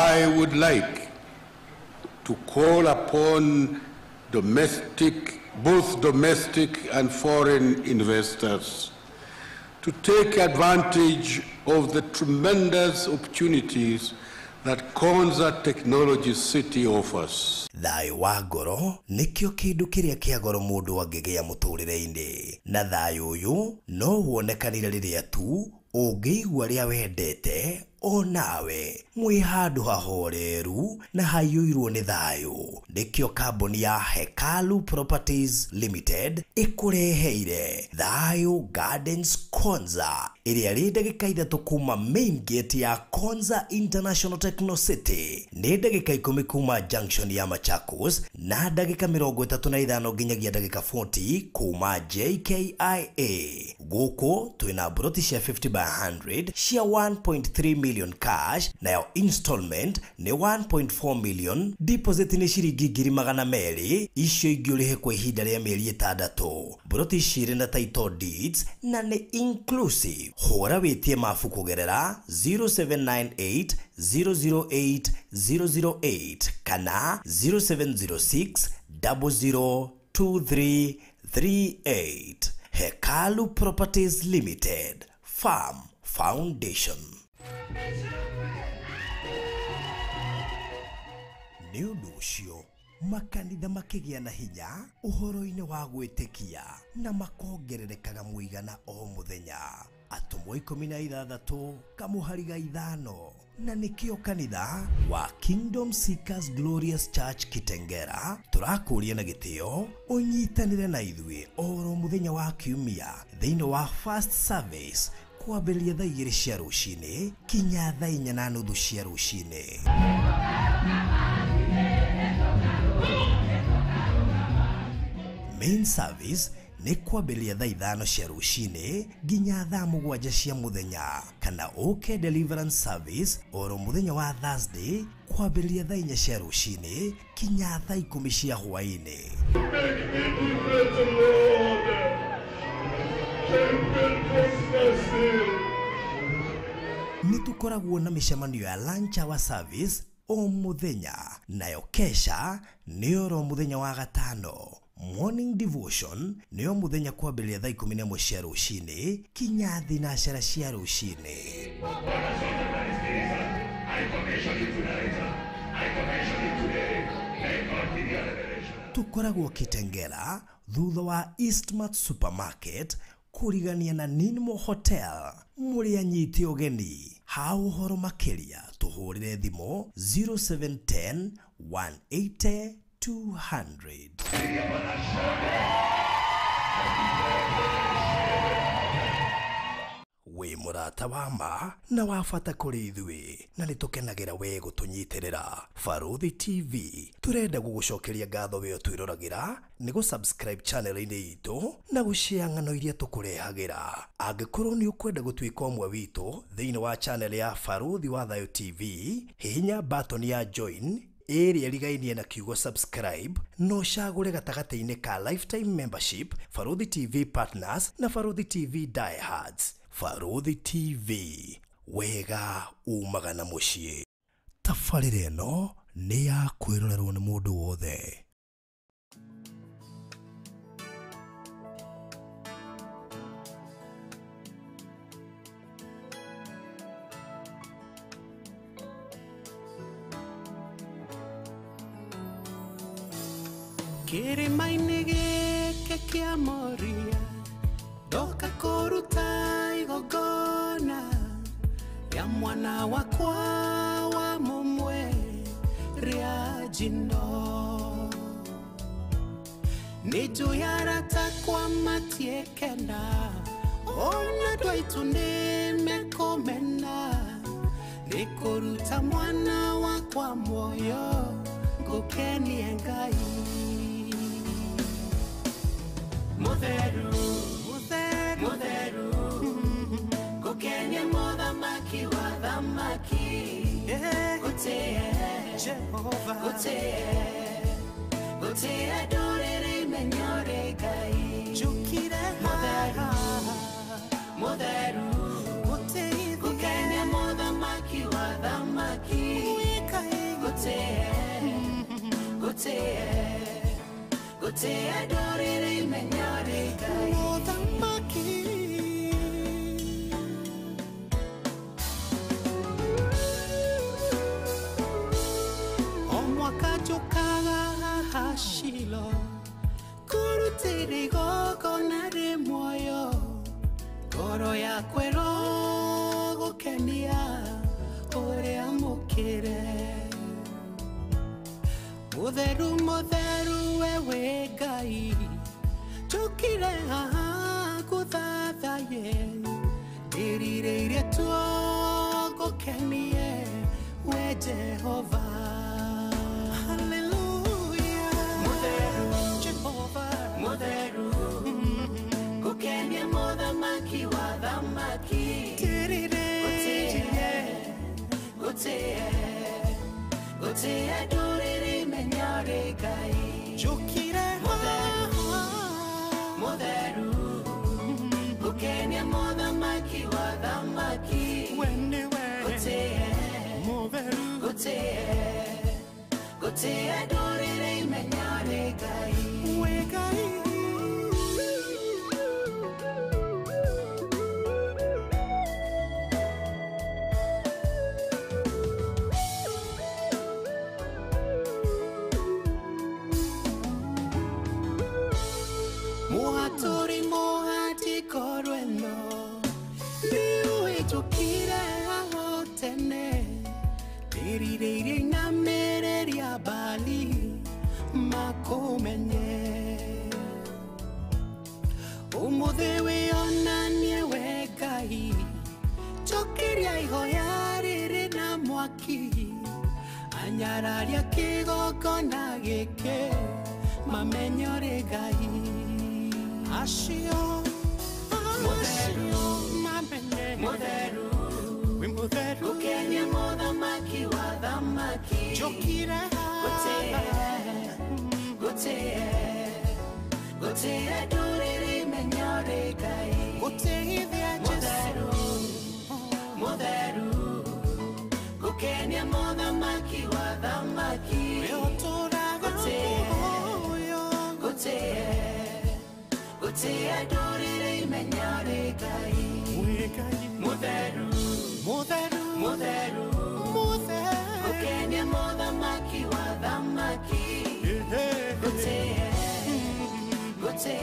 I would like to call upon both domestic and foreign investors to take advantage of the tremendous opportunities that Konza Technology City offers. Thayũ wa ngoro nĩkĩo kĩndũ kĩrĩa kĩa goro mũndũ angĩgĩa mũtũrĩre-inĩ, na thayũ ũyũ no wonekanire rĩrĩa tu ũngĩigua arĩa wendete o nawe mwĩ handũ hahoreru na haiyũirwo nĩ thayũ. Nĩkĩo kambuni ya Hekalu Properties Limited ĩkũreheire Thayũ Gardens Konza, ĩrĩa ĩrĩ ndagĩka 3 kuma main gate ya Konza International Techno City, nĩ ndagĩka 10 kuma junction ya Machakos, na ndagĩka 35 nginyagia ndagĩka 40 kuma JKIA. Gũkũ twĩna mburoti cia 50 by 100 cia 1.3 million cash, nayo installment nĩ 1.4 million, deposit nĩ ciringi 200,000, icio ingĩ ũrĩhe kwa ihinda rĩa mĩeri 6. Mburoti ici irĩ na title deeds na nĩ inclusive. Hũra wĩtie mabu kũgerera 0798 008 008 kana 0706 002338. Hekalu Properties Limited, Farm Foundation. Nĩ ũndũ ũcio makanitha makĩgĩa na hinya ũhoro-inĩ wa gwĩtĩkia na makongererekaga mũigana o mũthenya. Atũmwo 16 kamũhari ga 5. Na nĩkĩo kanitha wa Kingdom Seekers Glorious Church Kitengera tũrakũria na gĩtĩo ũnyitanĩre na ithuĩ oro mũthenya wa kiumia thĩinĩ wa first service kwambĩrĩria thaa 2 cia rũcinĩ kinya thaa 4:30 cia rũcinĩ. Main service nĩ kwambĩrĩria thaa 5 cia rũcinĩ nginya thaa 7 cia mũthenya, kana ũke deliverance service oro mũthenya wa Thursday kwambĩrĩria thaa 4 cia rũcinĩ kinya thaa 10 cia hwaĩ-inĩ. Nĩ tũkoragwo na mĩcemanio ya lunch hour service o mũthenya, nayo kesha nĩ oro mũthenya wa gatano. Morning devotion nĩyo mũthenya kwambĩrĩria thaa 11 cia rũcinĩ kinya 4 cia rũcinĩ. Tũkoragwo Kitengela thutha wa Eastmart Supermarket kũrigania na Ninmo Hotel. Mũrĩ anyite ũgeni. Ha ũhoro makĩria tũhũrĩre thimũ 0710 180 200. Wĩ mũrata wa ma na wa bata kũrĩ ithuĩ, na nĩ tũkenagĩra we gũtũnyitĩrĩra. Barũthi TV tũrenda gũgũcokeria ngatho we ũtwĩroragĩra nĩ gũ-subscribe channel-inĩ itũ na gũshare ng'ano iria tũkũrehagĩra. Angĩkorwo nĩ ũkwenda gũtuĩka ũmwe witũ thĩinĩ wa channel ya Barũthi wa Thayũ TV, hihinya button ya join ĩrĩa ĩrigainie na kiugo subscribe, no ũcagũre gatagatĩ-inĩ ka lifetime membership, Barũthi TV partners na Barũthi TV diehards. Barũthi TV, wega umaga na mũciĩ. Tabarĩra ĩno nĩ ya kwĩrorerwo nĩ mũndũ wothe. Kĩrĩma-inĩ gĩkĩ kĩa Moria ndoka kũruta igongona rĩa mwana wakwa wa mũmwe rĩa njino. Nĩ njũĩ arata akwa matiekena, ona andũ aitũ nĩ mekũmena, nĩ kũruta mwana wakwa muoyo ngũkenie Ngai. Mutheru, mutheru, mutheru, ngũkenie mũthamaki wa thamaki, gũtĩe Jehova, gũtĩe, gũtĩe ndũrĩrĩ imenyore Ngai. Njũkire haha, mutheru, ngũkenie mũthamaki wa thamaki, Ndakwĩrwo gũkenia ũrĩa mũkĩre. Mũtheru mũtheru wewe Ngai, njũkire haha ngũthathaye, ndĩrirĩirie tũgũkenie we Jehova. Hallelujah. Mũtheru Jehova, mũtheru gũkenia mũthamaki wa thamaki, gũtĩe gũtĩe gũtĩe ndũrĩrĩ menya ũrĩ Ngai. Njũkire mũtheru mũtheru gũkenia mũthamaki wa thamaki, we nĩwe gũtĩe mũtheru gũtĩe gũtĩe ndũrĩrĩ menya ũrĩ Ngai. We Ngai. Muhaturi muhati korweno, niũhĩtũkire aho tene, ndĩrirĩirie inamĩrĩria Baali makũmenye. Ũmũthĩ wĩonanie we Ngai, njokeria ihoya rĩrĩ na mwaki, anyararia kĩgongona gĩkĩ mamenye ũrĩ Ngai. Acio mũtheru mamenye mũtheru wĩ mũtheru gũkenia mũthamaki wa thamaki, njũkire gũtĩe gũtĩe gũtĩe ndũrĩrĩ menya ũrĩ Ngai. Gũtĩithia Jesũ mũtheru gũkenia mũthamaki wa thamaki, we ũtũũraga muoyo gũtĩe gũtĩe ndũrĩrĩ menya ũrĩ Ngai. Mũtheru mũtheru mũtheru mũtheru gũkenia mũthamaki wa thamaki, gũtĩe gũtĩe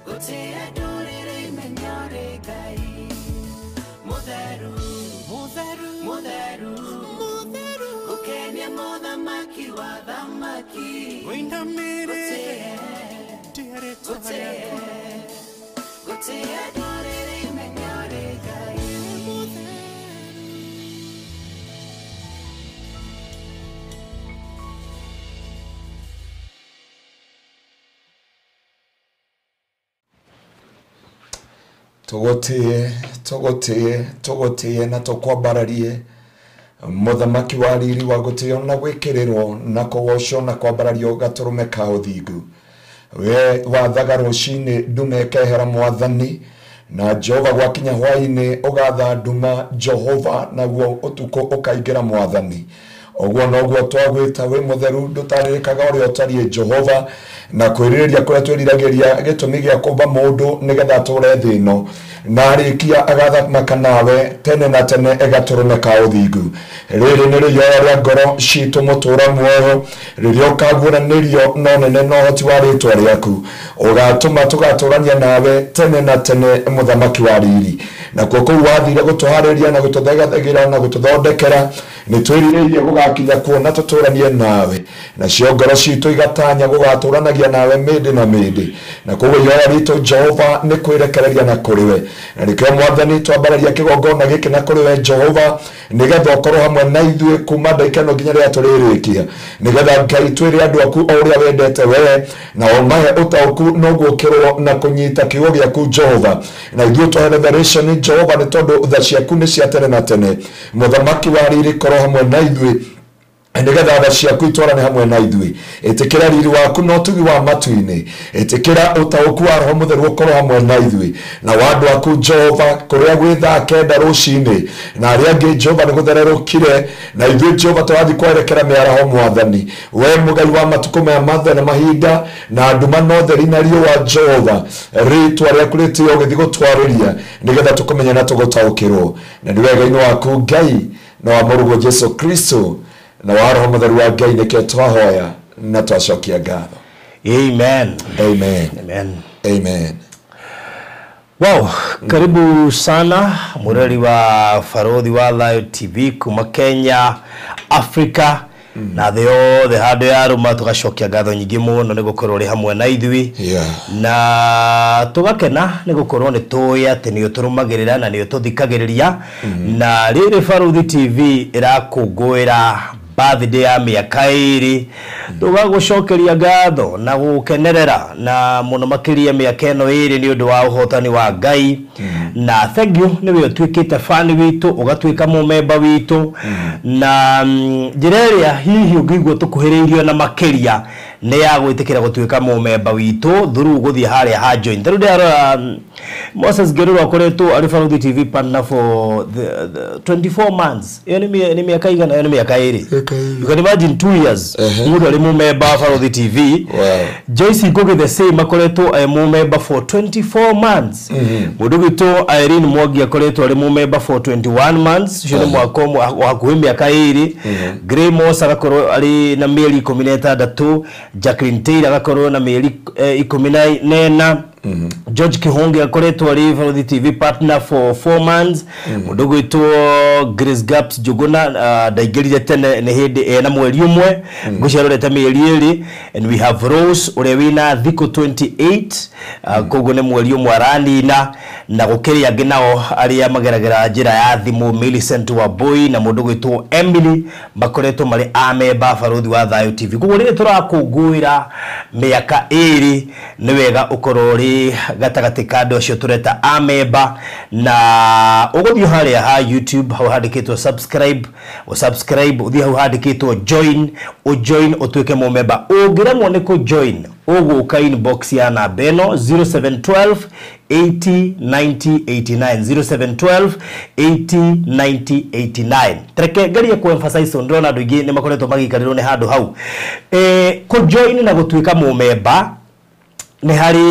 gũtĩe ndũrĩrĩ menya ũrĩ Ngai. Mũtheru mũtheru mũtheru mũtheru gũkenia mũthamaki wa thamaki, wĩinamĩrĩre gũtĩe gũtĩe ndũrĩrĩ menya ũrĩ Ngai. Tũgũtĩe tũgũtĩe tũgũtĩe na tũkwambararie mũthamaki wa riri wa gũtĩo na gwĩkĩrĩrwo na kũgocwo na kwambarario gatũrũme ka ũthingu. We wathaga rũcinĩ ndume ĩkehera mwathani, na Jehova gwakinya hwaĩ-inĩ ũgatha nduma Jehova, naguo ũtukũ ũkaingĩra mwathani. Ũguo noguo twagwĩta wĩ mũtheru ndũtarĩrĩkaga ũrĩa ũtariĩ Jehova, na kwĩrirĩria kũrĩa twĩriragĩria gĩtũmi gĩa kũmba mũndũ nĩgetha atũre thĩ ĩno, na arĩkia agathamaka nawe tene na tene ĩgatũrũme ka ũthingu. Rĩrĩ nĩ rĩoya rĩa ngoro citũ mũtũra muoyo, rĩrĩa ũkaguũranĩrio na ũnene na ũhoti wa rĩtwa rĩaku, ũgatũma tũgatũrania nawe tene na tene mũthamaki wa riri. Nakuo kũu wathire gũtũharĩria na gũtũthegathegera na gũtũthondekera, nĩ twĩrirĩirie gũgakinya kuona tũtũranie nawe, nacio ngoro citũ igatanya gũgatũranagia nawe mĩndĩ na mĩndĩ. Na koguo ihoya ritũ Jehova nĩ kwĩrekereria na kũrĩ we, na nĩkĩo mwathani twambararia kĩgongona gĩkĩ na kũrĩ we Jehova, nĩgetha ũkorwo hamwe na ithuĩ kuma ndagĩka ĩno nginya rĩrĩa tũrĩrĩkia, nĩgetha Ngai twĩre andũ aku o ũrĩa wendete we, na ũmahe ũtaũku na ũguũkĩrwo na kũnyita kiugo gĩaku Jehova, na ithuĩ tũhe revelation Jehova, nĩ tondũ tha ciaku nĩ cia tene na tene. Mũthamaki wa riri korwo hamwe na ithuĩ, nĩgetha tha ciaku itwarane hamwe na ithuĩ. Ĩtĩkĩra riri waku na ũtugi wa matu-inĩ, ĩtĩkĩra ũtaũku wa Roho Mũtheru ũkorwo hamwe na ithuĩ na wa andũ aku Jehova, kũrĩa gwĩ thaa 9 rũcinĩ, na arĩa angĩ Jehova nĩ gũthererũkire, na ithuĩ Jehova tũrathiĩ kwerekera mĩaraho mwathani. We mũgai wa matukũ maya mathe na mahinda, na nduma na ũtheri na riũa Jehova, rĩtwa rĩaku rĩtĩo ũgĩthiĩ gũtwarĩria, nĩgetha tũkũmenye na tũgũtaũkĩrwo. Na nĩ wega-inĩ waku Ngai na wa Mũrũguo Jesũ Kristo na wa Roho Mũtheru wa Ngai nĩkĩo twahoya na twacokia ngatho. Amen. Amen. Amen. Amen. Wow, karibu sana mureri wa Baruthi wa Thayu TV kuma Kenya, Africa na thĩ yothe handũ ya rũma. Tũgacokia ngatho nyingĩ mũno nĩ gũkorwo ũrĩ hamwe na ithuĩ na tũgakena nĩ gũkorwo nĩ tũĩ atĩ nĩ ũtũrũmagĩrĩra na nĩ ũtũthikagĩrĩria. Na rĩrĩ Baruthi TV ĩrakũngũĩra birthday ya mĩaka 2, tũgagũcokeria ngatho na gũkenerera na mũno makĩria mĩaka ĩno 2 nĩ ũndũ wa ũhotani wa Ngai. Na thank you nĩwe ũtuĩkĩte fan witũ, ũgatuĩka mũmemba witũ. Na njĩra ĩrĩa hihi ũngĩigua tũkuhĩrĩirio na makĩria nĩ ya gwĩtĩkĩra gũtuĩka mũmemba witũ through gũthiĩ harĩa ha join. Tarĩu ndĩrarora Moses Ngeruro akoretwo arĩ Baruthi TV partner for the 24 months. Ĩyo nĩ mĩaka igana? Ĩyo nĩ mĩaka 2. You can imagine 2 years mũndũ arĩ mũmemba wa Baruthi TV. Joyce Ngugi the same, akoretwo arĩ mũmemba for 24 months. Mũndũ witũ Irene Mwangi akoretwo arĩ mũmemba for 21 months, ũcio nĩ mwaka ũmwe, hakuhĩ mĩaka 2. Gray Moss agakorwo arĩ na mĩeri 16. Jacqueline Taylor agakorwo na mĩeri 14. George Kihonge akoretwo arĩ Baruthi TV partner for 4 months. Mũndũ gwĩtwo Grace Gaps Njuguna ndaingĩrire tene, nĩ hĩndĩ ena mweri ũmwe, ngũciarorete mĩeri 2. And we have Rose ũrĩa wĩna thikũ 28, koguo nĩ mweri ũmwe aranina. Na gũkĩrĩ angĩ nao arĩa mageragĩra njĩra ya thimũ, Millicent Wambui na mũndũ gwĩtwo Emily, makoretwo marĩ amemba Baruthi wa Thayu TV. Koguo rĩrĩ tũrakũngũĩra mĩaka 2, nĩ wega ũkorwo ũrĩ gatagatĩ ka andũ acio tũreta amemba. Na ũgũthiĩ harĩa ha YouTube, hau handĩkĩtwo subscribe, ũsubscribe, ũthiĩ hau handĩkĩtwo join, ũjoin ũtuĩke mũmemba. Ũngĩremwo nĩ kũ join, ũgũka inbox ya namba ĩno 0712 80 90 89, 0712 80 90 89. Reke ngerie ku emphasize, ndĩrona andũ aingĩ nĩ makoretwo magĩikarĩrwo nĩ handũ hau. Kũ join na gũtuĩka mũmemba nĩ harĩ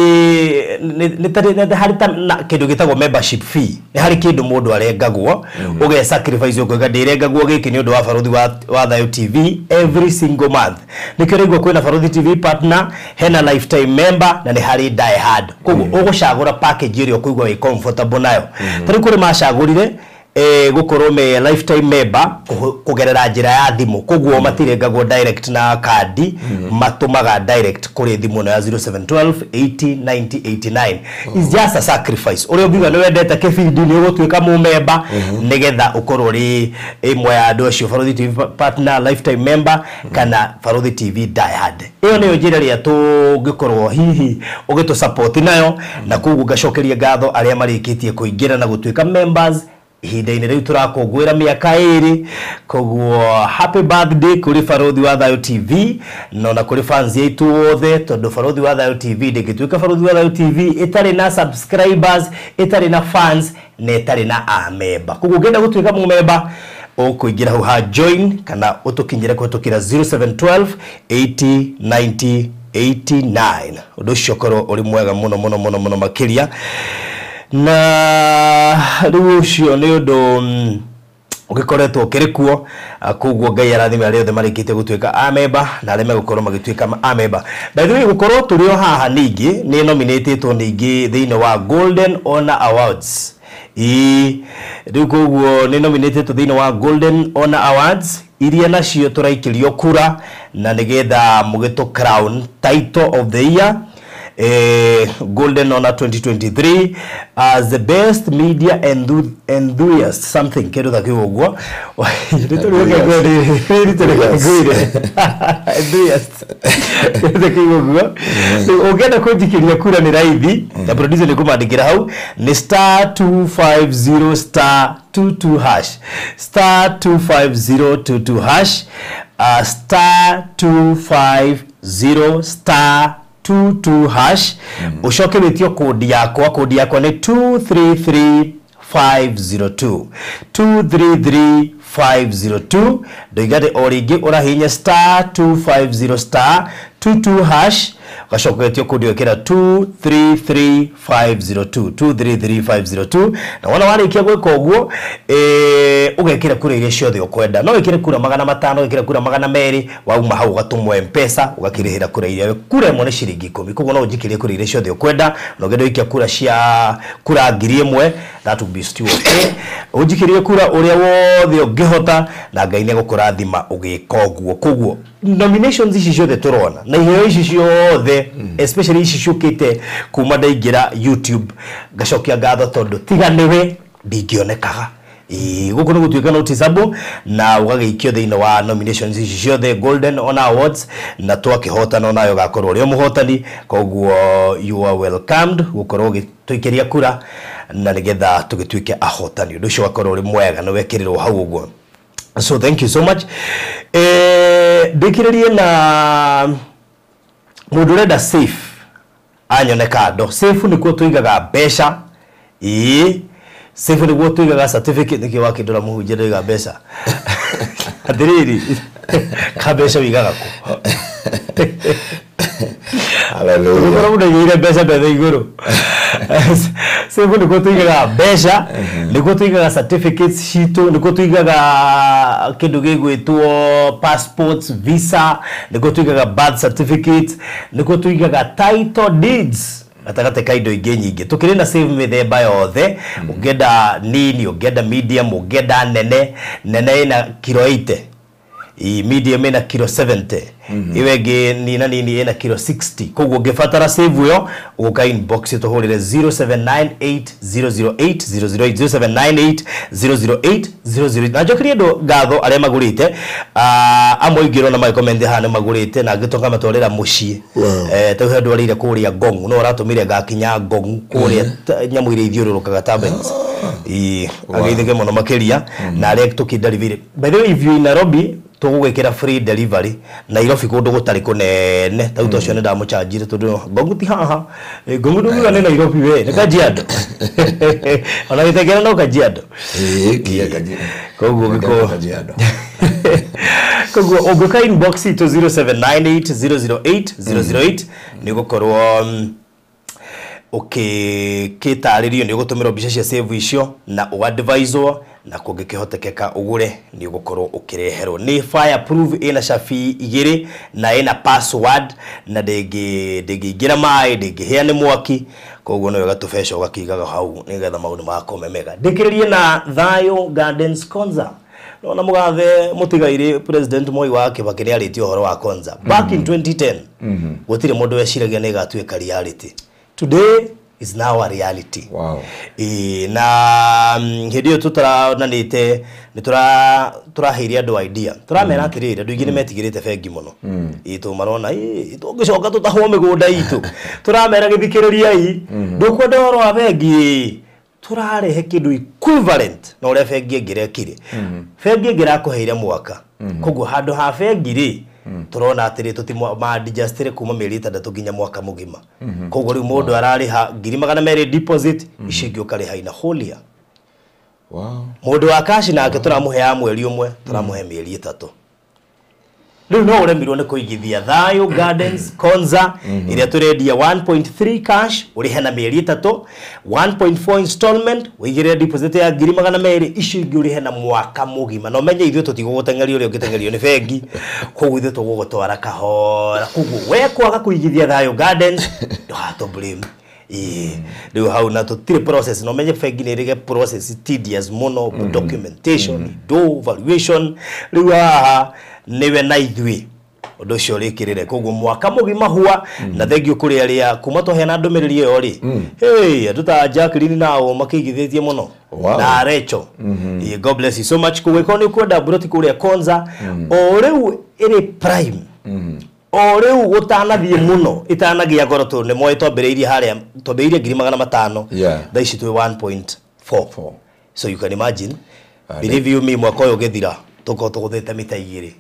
nĩ harĩ ta kĩndũ gĩtagwo membership fee, nĩ harĩ kĩndũ mũndũ arengagwo, ũge sacrifice, ũkoiga ndĩrengagwo gĩkĩ nĩ ũndũ wa Baruthi wa Thayu TV every single month. Nĩkĩo rĩguo kwĩna Baruthi TV partner, hena lifetime member na nĩ harĩ die hard. Koguo ũgũcagũra package ĩrĩa ũkũigua wĩ comfortable nayo. Ta rĩu kũrĩ macagũrire gũkorwo me lifetime member kũgerera njĩra ya thimũ, koguo matirengagwo direct na kandi, matũmaga direct kũrĩ thimũ ĩno ya 0712 80 90 89. It's just a sacrifice ũrĩa ũngiuga nĩ wendete kĩbindi, nĩ ũgũtuĩka mũmemba nĩgetha ũkorwo ũrĩ ĩmwe ya andũ acio Baruthi TV partner, lifetime member kana Baruthi TV die hard. Ĩyo nĩyo njĩra ĩrĩa tũngĩkorwo hihi ũgĩtũ support nayo. Na koguo ngacokeria ngatho arĩa marĩkĩtie kũingĩra na gũtuĩka members ihinda-inĩ rĩu tũrakũngũĩra mĩaka 2. Koguo happy birthday kũrĩ Baruthi wa Thayu TV na ona kũrĩ fans aitũ othe, tondũ Baruthi wa Thayu TV ndĩngĩtuĩka Baruthi wa Thayu TV ĩtarĩ na subscribers, ĩtarĩ na fans na ĩtarĩ na amemba. Koguo ũngĩenda gũtuĩka mũmemba, ũkũingĩra hau ha join kana ũtũkinyĩre kũhĩtũkĩra 0712 80 90 89. Ũndũ ũcio ũkorwo ũrĩ mwega mũno mũno mũno mũno makĩria. Na rĩu ũcio nĩ ũndũ ũgĩkoretwo ũkĩrĩ kuo. Koguo Ngai arathime arĩa othe marĩkĩtie gũtuĩka amemba na arĩa megũkorwo magĩtuĩka amemba. By the way, gũkorwo tũrĩ o haha ningĩ nĩ nominatĩtwo ningĩ thĩinĩ wa Golden Honor Awards. Ĩĩ, rĩu koguo nĩ nominatĩtwo thĩinĩ wa Golden Honor Awards iria nacio tũraikĩrio kura na nĩgetha mũgĩtũ crown title of the year, Golden Honor 2023 as the best media enthusiast, something kĩndũ ta kĩu ũguo. Rĩtũrĩke enthusiast, kĩndũ ta kĩu ũguo. Ũngĩenda kũnjikĩria kura nĩ raithi, na producer nĩ kũmandĩkĩra hau, nĩ star 250 star 22 hash, star 25022 hash, star 250 star 22 hash. Ucoke wĩtio kodi yakwa. Kodi yakwa nĩ 233502, 233502. Ndoigate o rĩngĩ, ũrahihinya star 250 star 22 hash. Ũgacoka ũgetio kodi ũgekĩra 233502 233502, na wona warĩkia gwĩka ũguo, ũgekĩra kura iria ciothe ũkwenda. No wĩkĩre kura 500, wĩkĩre kura 200, wauma hau ũgatũmwo M-Pesa, ũgakĩrĩhĩra kura iria. Kura ĩmwe nĩ ciringi 10, koguo no ũnjikĩrie kura iria ciothe ũkwenda. Na ũngĩenda gũikia kura cia kura 1000, that will be still okay. Ũnjikĩrie kura ũrĩa wothe ũngĩhota, na Ngai nĩ egũkũrathima ũgĩka ũguo. Koguo nominations ici ciothe tũrona na iheo ici ciothe, especially ici ciũkĩte kuma ndaingĩra YouTube, ngacokia ngatho tondũ tiga nĩwe ndingĩonekaga. Gũkũ nĩ gũtuĩka noticeable na ũgagĩikio thĩinĩ wa nominations ici ciothe Golden Honor Awards, na twakĩhotana onayo ũgakorwo ũrĩ o mũhotani. Koguo you are welcomed gũkorwo ũgĩtũikĩria kura na nĩgetha tũgĩtuĩke ahotani. Ũndũ ũcio ũgakorwo ũrĩ mwega na wekĩrĩrwo hau ũguo. So thank you so much. Ndĩkĩrĩrie na mũndũ ũrenda safe anyone kando. Safe nĩkuo tũigaga mbeca. Ĩĩ, safe nĩguo tũigaga certificate. Nĩkĩo wakĩndora mũhunjia ndaiga mbeca. Atĩrĩrĩ, ka mbeca ũigaga kũ? Hallelujah. Ũgũkorwo mũndũ aigĩire mbeca metha igũrũ. Safe nĩkuo tũigaga mbeca, nĩkuo tũigaga certificates citũ, nĩkuo tũigaga kĩndũ gĩgwĩtwo passports, visa, nĩkuo tũigaga birth certificates, nĩkuo tũigaga title deeds, gatagatĩ ka indo ingĩ nyingĩ. Tũkĩrĩ na save mĩthemba yothe, ũngĩenda nini, ũngĩenda medium, ũngĩenda nene. Nene ĩna kiro 80, medium ĩna kiro 70, ĩyo ĩngĩ nina nini ĩna kiro 60. Koguo ũngĩbatara save ĩyo, ũgũka inbox tũhũrĩre 0798008008, 0798008008. Na njokerie andũ ngatho arĩa magũrĩte, amwe aingĩ ũrona magĩkomendi haha nĩ magũrĩte, na angĩ tũkamatwarĩra mũciĩ. Ta rĩu he andũ arĩire kũrĩa Ngong, no ũratũmire ngakinya Ngong kũrĩa nyamũ iria ithiũrũrũkaga turbines. Ĩĩ, ageithĩke mũno makĩria na arĩa tũkĩndaribire. By the way, if you in Nairobi, tũgũgwĩkĩra free delivery. Nairobi kũndũ gũtarĩ kũnene ta rĩu ũcio nĩ ndamũchanjire tondũ Ngong ti haha. Ngong ndũngiuga nĩ Nairobi, we nĩ Kajiado, ona gĩtengera no Kajiado. Ĩĩ, kia Kajiado. Koguo gĩkorwo Kajiado. Koguo ũngĩũka inbox itũ 0798008008 nĩ ũgũkorwo ũkĩtarĩrio, nĩ ũgũtũmĩrwo mbica cia save icio na ũadviswo, na kũngĩkĩhotekeka ũgũre nĩ ũgũkorwo ũkĩreherwo. Nĩ fireproof, ĩna cabi 2 na ĩna password, na ndĩngĩingĩra maĩ, ndĩngĩhĩa nĩ mwaki. Koguo nĩ wega tũbeca ũgakĩigaga hau nĩgetha maũndũ magakorwo me mega. Ndĩkĩrĩrie na Thayo Gardens Konza. Nona mũgathe mũtigairĩ President Moi wa Kibaki nĩ arĩtie ũhoro wa Konza back in 2010. Gũtirĩ mũndũ weciragia nĩ ĩgatuĩka reality. Today is now a reality. Wow. Ĩĩ, na hĩndĩ ĩyo tũtarananĩte nĩ tũraheire andũ idea, tũramera atĩrĩrĩ, andũ aingĩ nĩ metigĩrĩte bengi mũno. Ĩĩ, tondũ marona ĩĩ tũngĩcoka tũtahwo mĩgũnda itũ. Tũramera gĩthikĩrĩriai, ndũkwenda ũhoro wa bengi, ĩĩ, tũrarehe kĩndũ equivalent na ũrĩa bengi ĩngĩrekire. Bengi ĩngĩrakũheire mwaka, koguo handũ ha bengi rĩ, tũrona atĩrĩ tũtimadjustire kuma mĩeri 6 nginya mwaka mũgima. Koguo rĩu mũndũ ararĩha 200,000 deposit, icio ingĩ ũkarĩha ina whole year. Wow. Mũndũ wa cash nake tũramũhe ya mweri ũmwe, tũramũhe mĩeri 3. Rĩu no ũremirwo nĩ kũigithia Thayo Gardens Konza ĩrĩa tũrendia 1.3 cash, ũrĩhe na mĩeri 3, 1.4 installment, ũigĩrĩre deposit ya 200,000, icio ingĩ ũrĩhe na mwaka mũgima. Na ũmenye ithuĩ tũtigũgũteng'eria ũrĩa ũngĩteng'erio nĩ bengi, koguo ithuĩ tũgũgũtwara kahora. Koguo we kwaga kũigithia Thayo Gardens, ndũgatũ blame. Ĩĩ, rĩu hau na tũtirĩ process, na ũmenye bengi nĩ ĩrĩ process tedious mũno, documentation, indo valuation. Rĩu haha nĩwe na ithuĩ ũndũ ũcio ũrĩkĩrĩre. Koguo mwaka mũgima hua na thengio kũrĩ arĩa kuma twaheana ndũmĩrĩri ĩyo rĩ, hey, andũ ta Jacqueline nao makĩigithĩtie mũno. Wow. Na Recho. Ĩĩ, God bless you so much. Koguo ĩkorwo nĩ ũkwenda mburoti kũrĩa Konza, o rĩu ĩrĩ prime, o rĩu gũtanathiĩ mũno ĩtanagĩa goro, tondũ nĩ moĩ twambĩrĩirie harĩa, twambĩrĩirie 500,000. Yeah. Thaa ici twĩ 1.4, so you can imagine. Ah, Believe you me, mwaka ũyũ ũgĩthira tũkorwo tũgũthĩte mita 2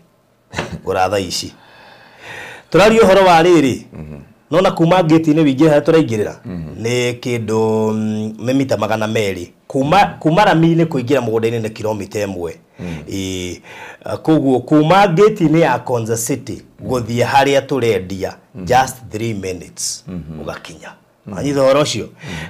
ngũra. Thaa ici tũraria ũhoro wa rĩrĩ, nona kuma ngĩti-inĩ wĩingĩre harĩa tũraingĩrĩra nĩ kĩndũ nĩ mita 200 kuma rami-inĩ kũingĩra mũgũnda-inĩ nĩ kilomita 1. Ĩĩ, koguo kuma gate-inĩ ya Konza City gũthiĩ harĩa tũrendia just 3 minutes ũgakinya. Anyita ũhoro ũcio.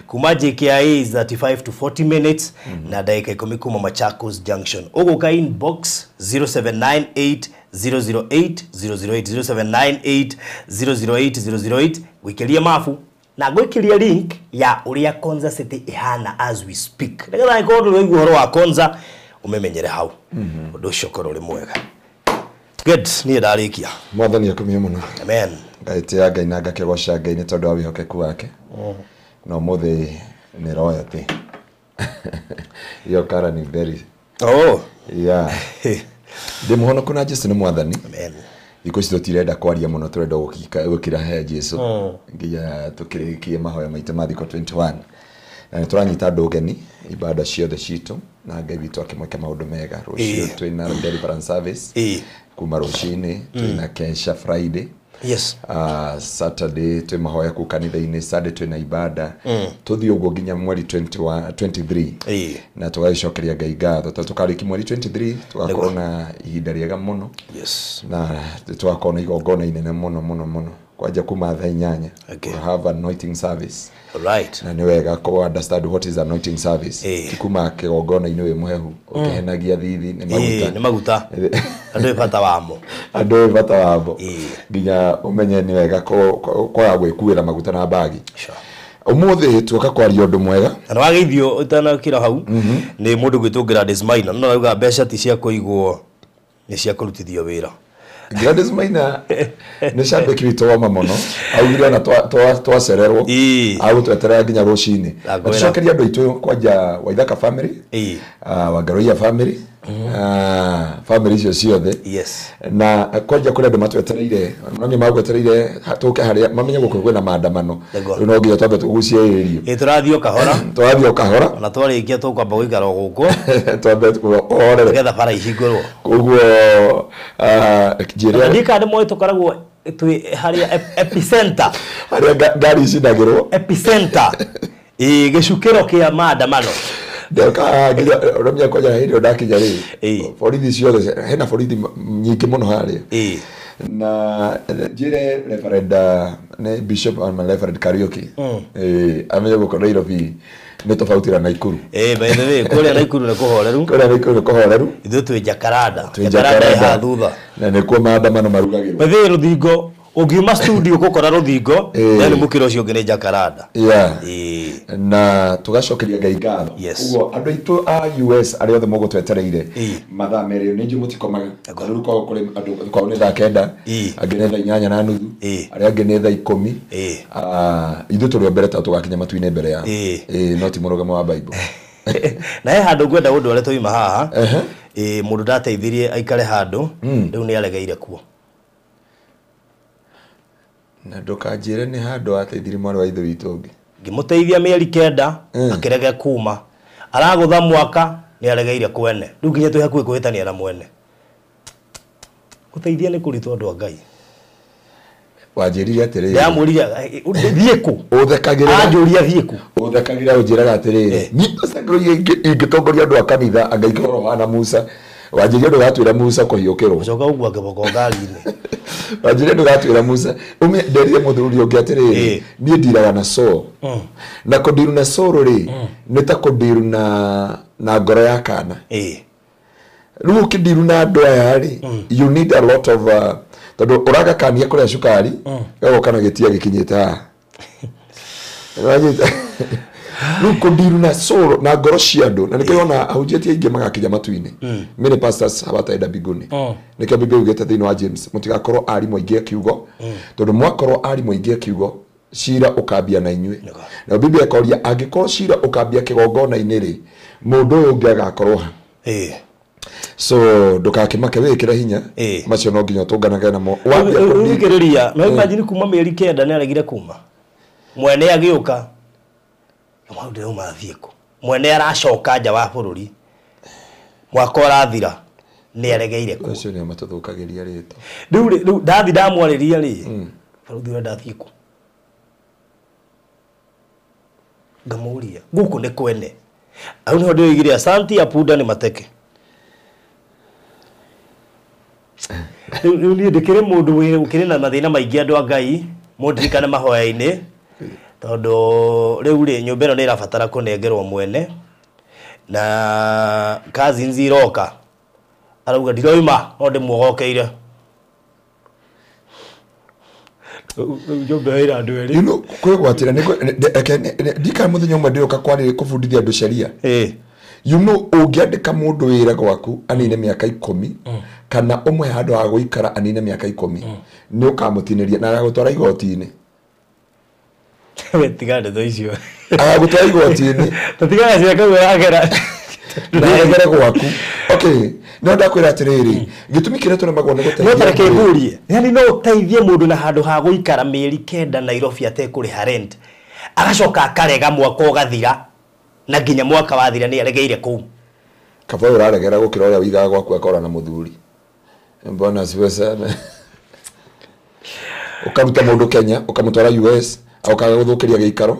Kuma JKIA is 35 to 40 minutes na ndagĩka 10 kuma Machakos Junction. Ũgũka inbox 0798 008 008 0798 008 008 gwĩkĩria mabu na gwĩkĩria link ya ũrĩa Konza City ĩhana as we speak, nĩgetha angĩkorwo ndũrĩ waigua ũhoro wa Konza ũmemenyere hau. Ũndũ ũcio ũkorwo ũrĩ mwega. Good, niĩ ndarĩkia. Mwathani akumio mũno. Amen. Ngaĩtĩa Ngai na ngakĩgoca Ngai nĩ tondũ wa wĩhokeku wake. Na ũmũthĩ nĩ royalty. Iyo kara ni very. Oh. Yeah. Ndĩ mũhonoku na Jesu nĩ mwathani. Amen. Thikũ ici tũtirenda kwaria mũno, tũrenda gũkira he Jesu nginya tũkĩrĩkie mahoya maitũ ma thikũ 21. Na nĩ tũranyita andũ ũgeni ibada ciothe citũ na Ngai witũ akĩmwĩka maũndũ mega. Rũciũ twĩna deliverance service kuma rũcinĩ, twĩna Kesha Friday. Yes. Saturday twĩ mahoya kũu kanitha-inĩ, Sunday twĩna ibada. Tũthiĩ ũguo nginya mweri 21, 23. Na tũgagĩcokeria Ngai ngatho tondũ tũkarĩkia mweri 23 tũgakorwo na ihinda rĩega mũno. Yes. Na tũgakorwo na igongona inene mũno mũno mũno kwanja kuma thaa 8. Okay. We'll have anointing service. Right. Na nĩ wega kũ understand what is anointing service. Ti kuma kĩgongona-inĩ wĩ mũhehu ũkĩhenagia thithi nĩ maguta. Nĩ maguta. Andũ bata wamo. Andũ bata wamo. Nginya ũmenye nĩ wega kwaga gwĩkuĩra maguta na bagi. Sure. Ũmũthĩ tuoka kwaria ũndũ mwega. Na wageithio ũtanakĩra hau nĩ mũndũ gwĩtwo Gladys Maina. No arauga mbeca ti cia kũigwo, nĩ cia kũrutithio wĩra. Gladys Maina nĩ cambĩki witũ woma mũno. Augire ona twacererwo agũtweterera nginya rũcinĩ. Tũcokeria andũ aitũ kwanja Waithaka family, Wangaroia family, family icio ciothe. Yes. Na kwanja kũrĩ andũ matwetereire, no nĩ magwetereire tũke harĩa mamenye gũkũ kwĩna maandamano. Rĩu no nginya twambe tũgucie ĩrio. Tũrathiĩ o kahora. Tũrathiĩ o kahora. Ona twarĩkia tũkwamba gũikara o gũkũ. Twambe tũhorere. Nĩgetha bara ihingũrwo. Koguo njĩra. Ndika nĩ moĩ tũkoragwo twĩ harĩa epicenter. Harĩa ngari icinagĩrwo. Epicenter. Gĩcukĩro kĩa maandamano. Ndoka nginya ũramenya kwanja hĩndĩ ĩyo ndakinya rĩ, borithi ciothe hena borithi nyingĩ mũno harĩa. Na njĩre Reverend nĩ Bishop ama Reverend Kariuki. Amenye gũkũ Nairobi nĩ tofauti na Nakuru. By the way, kũrĩa Nakuru nĩ kũhoreru. Kũrĩa Nakuru nĩ kũhoreru. Ithuĩ twĩ Jacaranda. Jacaranda ĩ thutha. Na nĩkuo maandamano marugagĩrwo. By the way, rũthingo ũngiuma studio gũkora rũthingo, then mũkĩra ũcio ũngĩ nĩ Jacaranda. Yeah. Na tũgacokeria Ngai ngatho. Yes. Koguo andũ aitũ a US arĩa othe mũgũtwetereire mathaa merĩ nĩ njũĩ mũtikomaga. Rĩu kwao kũrĩ andũ kwao nĩ thaa 9, angĩ nĩ thaa 8:30, arĩa angĩ nĩ thaa 10. Ithuĩ tũrĩ o mbere tondũ tũgakinya matu-inĩ mbere yao. No ti mũrũgamo wa Bible. Na he handũ ngwenda gũndware twauma haha. Mũndũ ndateithirie aikare handũ, rĩu nĩ aregeire kuo. Na ndũkanjĩre nĩ handũ ateithirie mwarĩ wa ithe witũ ũngĩ. Ngĩmũteithia mĩeri 9 akĩrege kuma. Aragũtha mwaka nĩ aregeire kwene. Rĩu nginya twĩ hakuhĩ kũhĩtania na mwene. Gũteithia nĩ kũritũ andũ a Ngai. Wanjĩrire atĩrĩrĩ. Ndamũririe thiĩ kũ? Ũthekagĩrĩra. Anjũria thiĩ kũ? Ũthekagĩrĩra ũnjĩraga atĩrĩrĩ. Niĩ ingĩtongoria andũ a kanitha anga ingĩkorwo hana Musa. Wanjĩrire ndũgatwĩra Musa kũhiũkĩrwo. Ũcoka ũguo ngĩboko ngari-inĩ. Wanjĩrire ndũgatwĩra Musa. Nderire mũthuri ũngĩ atĩrĩrĩ, niĩ ndiraga na Saul. Na kũndiru na Saul rĩ, nĩ ta kũndiru na ngoro ya kana. Rĩu ũkĩndiru na andũ aya rĩ, you need a lot of tondũ ũragakania kũrĩa cukari, gagoka na gĩtia gĩkinyĩte haha. Wanyita. Rĩu kũndiru na Saul na ngoro cia andũ, na nĩkĩo ona ahunjia ti aingĩ magakinya matu-inĩ. Many pastors hawataenda mbinguni. Nĩkĩo Biblia yugĩte thĩinĩ wa James, mũtigakorwo arimũ aingĩ a kiugo, tondũ mwakorwo arimũ aingĩ a kiugo, cira ũkambia na inyuĩ. Na Biblia ĩkoria angĩkorwo cira ũkambia kĩgongona-inĩ rĩ, mũndũ ũyũ ũngĩ agakorwo ha? So ndũgakĩmake wĩkĩre hinya, macio no nginya ũtũnganage namo. Wambia kũthikĩrĩria, no imagine kuma mĩeri 9 nĩ aregire kuma. Mwene agĩũka. Maũndũ ndĩrauma athiĩ kũ? Mwene aracoka nja wa bũrũri. Mwaka ũrathira nĩ aregeire kũ? Acio nĩo matũthũkagĩria rĩtwa. Rĩu ndathi ndamwarĩria rĩ, barũthi ũrĩa ndathiĩ kũ? Ngamũria gũkũ nĩ kwene. Hau nĩho ndĩroigire asanti ya punda nĩ mateke. Rĩu niĩ ndĩkĩrĩ mũndũ ũkĩrĩ na mathĩna maingĩ andũ a Ngai mũndirikane mahoya-inĩ tondũ rĩu rĩ nyũmba ĩno nĩ ĩrabatara kũnengerwo mwene na cousins iroka arauga ndiroima no ndĩmuogokeire. Nyũmba ĩra andũ erĩ. You know kwĩgwatĩra ndikana mũthenya ũmwe ndĩroka kwarĩrĩ kũbundithia andũ sheria. You know ũngĩandĩka mũndũ wĩra gwaku anine mĩaka 10 kana ũmwe handũ ha gũikara anine mĩaka 10 nĩ ũkamũtinĩria na agagũtwara igoti-inĩ. We tiga ndeto icio. Agagũtwara igoti-inĩ. Tũtigana cia kau agera. Na agere gwaku. Okay, no ndakwĩra atĩrĩrĩ, gĩtũmi kĩrĩa tũremagwo nĩ gũteithia. No tareke ngũrie. Yaani no ũteithie mũndũ na handũ ha gũikara mĩeri 9 Nairobi atekũrĩha rent. Agacoka akarega mwaka ũgathira na nginya mwaka wathira nĩ aregeire kũu. Kaba ũraregera gũkĩra ũrĩa ũigaga gwaku akora na mũthuri. Mbona asifiwe sana. Ũkaruta mũndũ Kenya, ũkamũtwara US, ũkaga gũthũkĩria gĩikaro,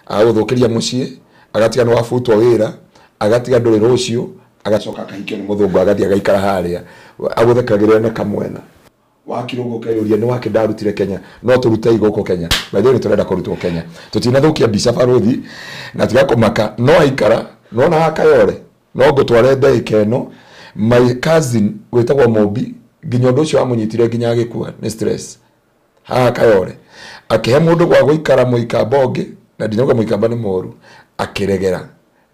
agagũthũkĩria mũciĩ, agatiga nĩ wabutwo wĩra, agatiga ndũrĩ rũciũ, agacoka akahikio nĩ mũthũngũ agathiĩ agaikara harĩa agũthekagĩrĩra na kamwena. Wakirwo ũguo ũkeyũria nĩ wake ndarutire Kenya, no tũrutei gũkũ Kenya. By the way nĩ tũrenda kũrutwo Kenya. Tũtinathũkia mbica barũthi na tiga kũmaka no aikara nona hakayore no ngũtware ndagĩka ĩno. My cousin wĩtagwo Mũmbi nginya ũndũ ũcio wamũnyitire nginya agĩkua nĩ stress. Haha Kayore akĩhe mũndũ gwa gũikara mũikamba ũngĩ na ndinauga mũikamba nĩ mũru akĩregera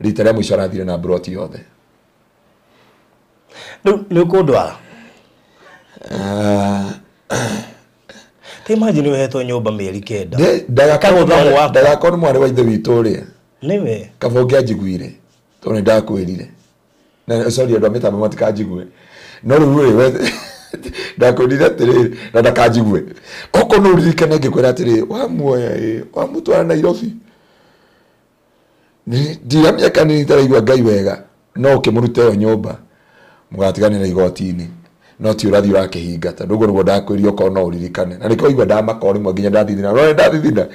rita rĩa mũico arathire na broti yothe. Rĩu nĩ ũkũndwara? Ta imagine ũhetwo nyũmba mĩeri 9. Ndagakorwo nĩ mwarĩ wa ithe witũ ũrĩa. Nĩwe. Kaba ũngĩanjiguire tondũ nĩ ndakwĩrire. Na sorry andũ a mĩtambo matikanjigue. No rĩu rĩ we ndakwĩrire atĩrĩrĩ na ndakanjigue. Okorwo no ũririkane ngĩkwĩra atĩrĩrĩ wamuoya ĩ wamũtwara Nairobi. Ndira mĩaka nini itaraigua Ngai wega no ũkĩmũruta ĩyo nyũmba mũgatiganĩra igoti-inĩ no ti ũrathiĩ ũrakĩhinga tondũ ũguo nĩguo ndakwĩrire okorwo no ũririkane na nĩkĩo waigua ndamaka o rĩmwe nginya ndathithina no ndathithina.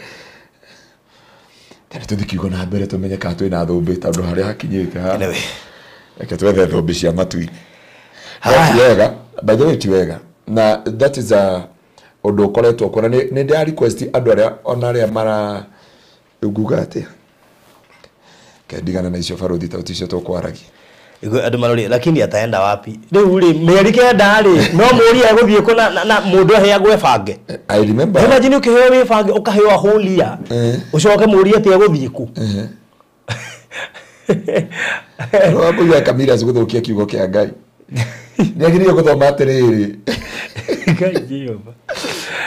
Tene tũthiĩ kiugo na mbere tũmenye kana twĩna thũmbĩ tondũ harĩa hakinyĩte haha. Reke twethe thũmbĩ cia matu-inĩ. No ti wega, by the way ti wega. Na that is a ũndũ ũkoretwo kuona nĩ ndĩra request andũ arĩa ona arĩa mara nguga atĩa. Kendigana na icio barũthi tondũ ticio tũkwaragia. Andũ marori lakini ataenda wapi? Rĩu rĩ mĩeri 9 rĩ no mũũrie egũthiĩ kũ na mũndũ aheagwo ebange. I remember. Imagine ũkĩheo wĩbange ũkaheo whole year. Ũcoke mũũrie atĩ egũthiĩ kũ. Wambũi Kamira cigũthũkia kiugo kĩa Ngai. Nĩ agĩrĩire gũthoma atĩrĩrĩ. Ngai Jehova.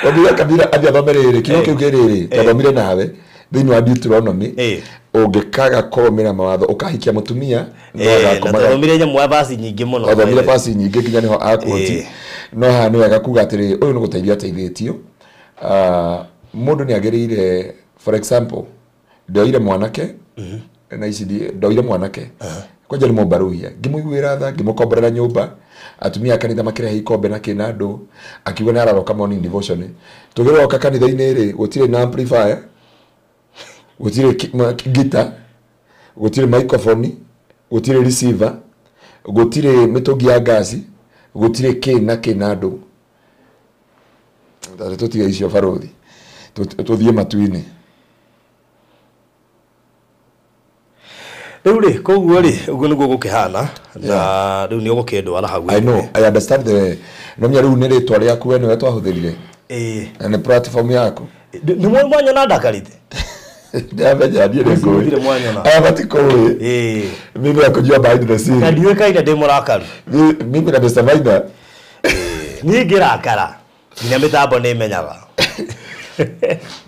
Wambũi Kamira athiĩ athome rĩrĩ kiugo kĩu kĩ rĩrĩ twathomire nawe thĩinĩ wa Deuteronomy ũngĩkaga kũrũmĩrĩra mawatho ũkahikia mũtumia no agakomaga. Twathomire nyamũ ya verse nyingĩ mũno. Twathomire verse nyingĩ nginya nĩho akuoti. No haha nĩ wega kuga atĩrĩrĩ ũyũ nĩ gũteithio ateithĩtio. Mũndũ nĩ agĩrĩire for example ndoire mwanake na ici ndoire mwanake kwanja nĩ mũmbaruhia ngĩmũiguĩra tha ngĩmũkomborera nyũmba atumia a kanitha makĩrehe ikombe na kĩna andũ akiuga nĩ araroka morning devotion tũgĩroka kanitha-inĩ rĩ gũtirĩ na amplifier gũtirĩ guitar gũtirĩ microphone gũtirĩ receiver gũtirĩ mĩtũngi ya ngasi gũtirĩ kĩ na kĩ na andũ. Tũtige icio barũthi tũthiĩ matu-inĩ. Rĩu rĩ koguo rĩ ũguo nĩguo gũkĩhana na rĩu nĩ ũgũkĩndwara hau. I know, I understand the no menya rĩu nĩ rĩtwa rĩaku we nĩwe twahũthĩrire. Na nĩ platform yaku. Nĩ mwanyona ndakarĩte. Ndamenya niĩ nĩ ngũĩ. Aya matikũĩ. Mimi nakujua behind the scene. Na ndiũĩkaine ndĩ mũrakaru. Mimi na Mr. Maina. Niĩ ngĩrakara nginya mĩtambo nĩ ĩmenyaga.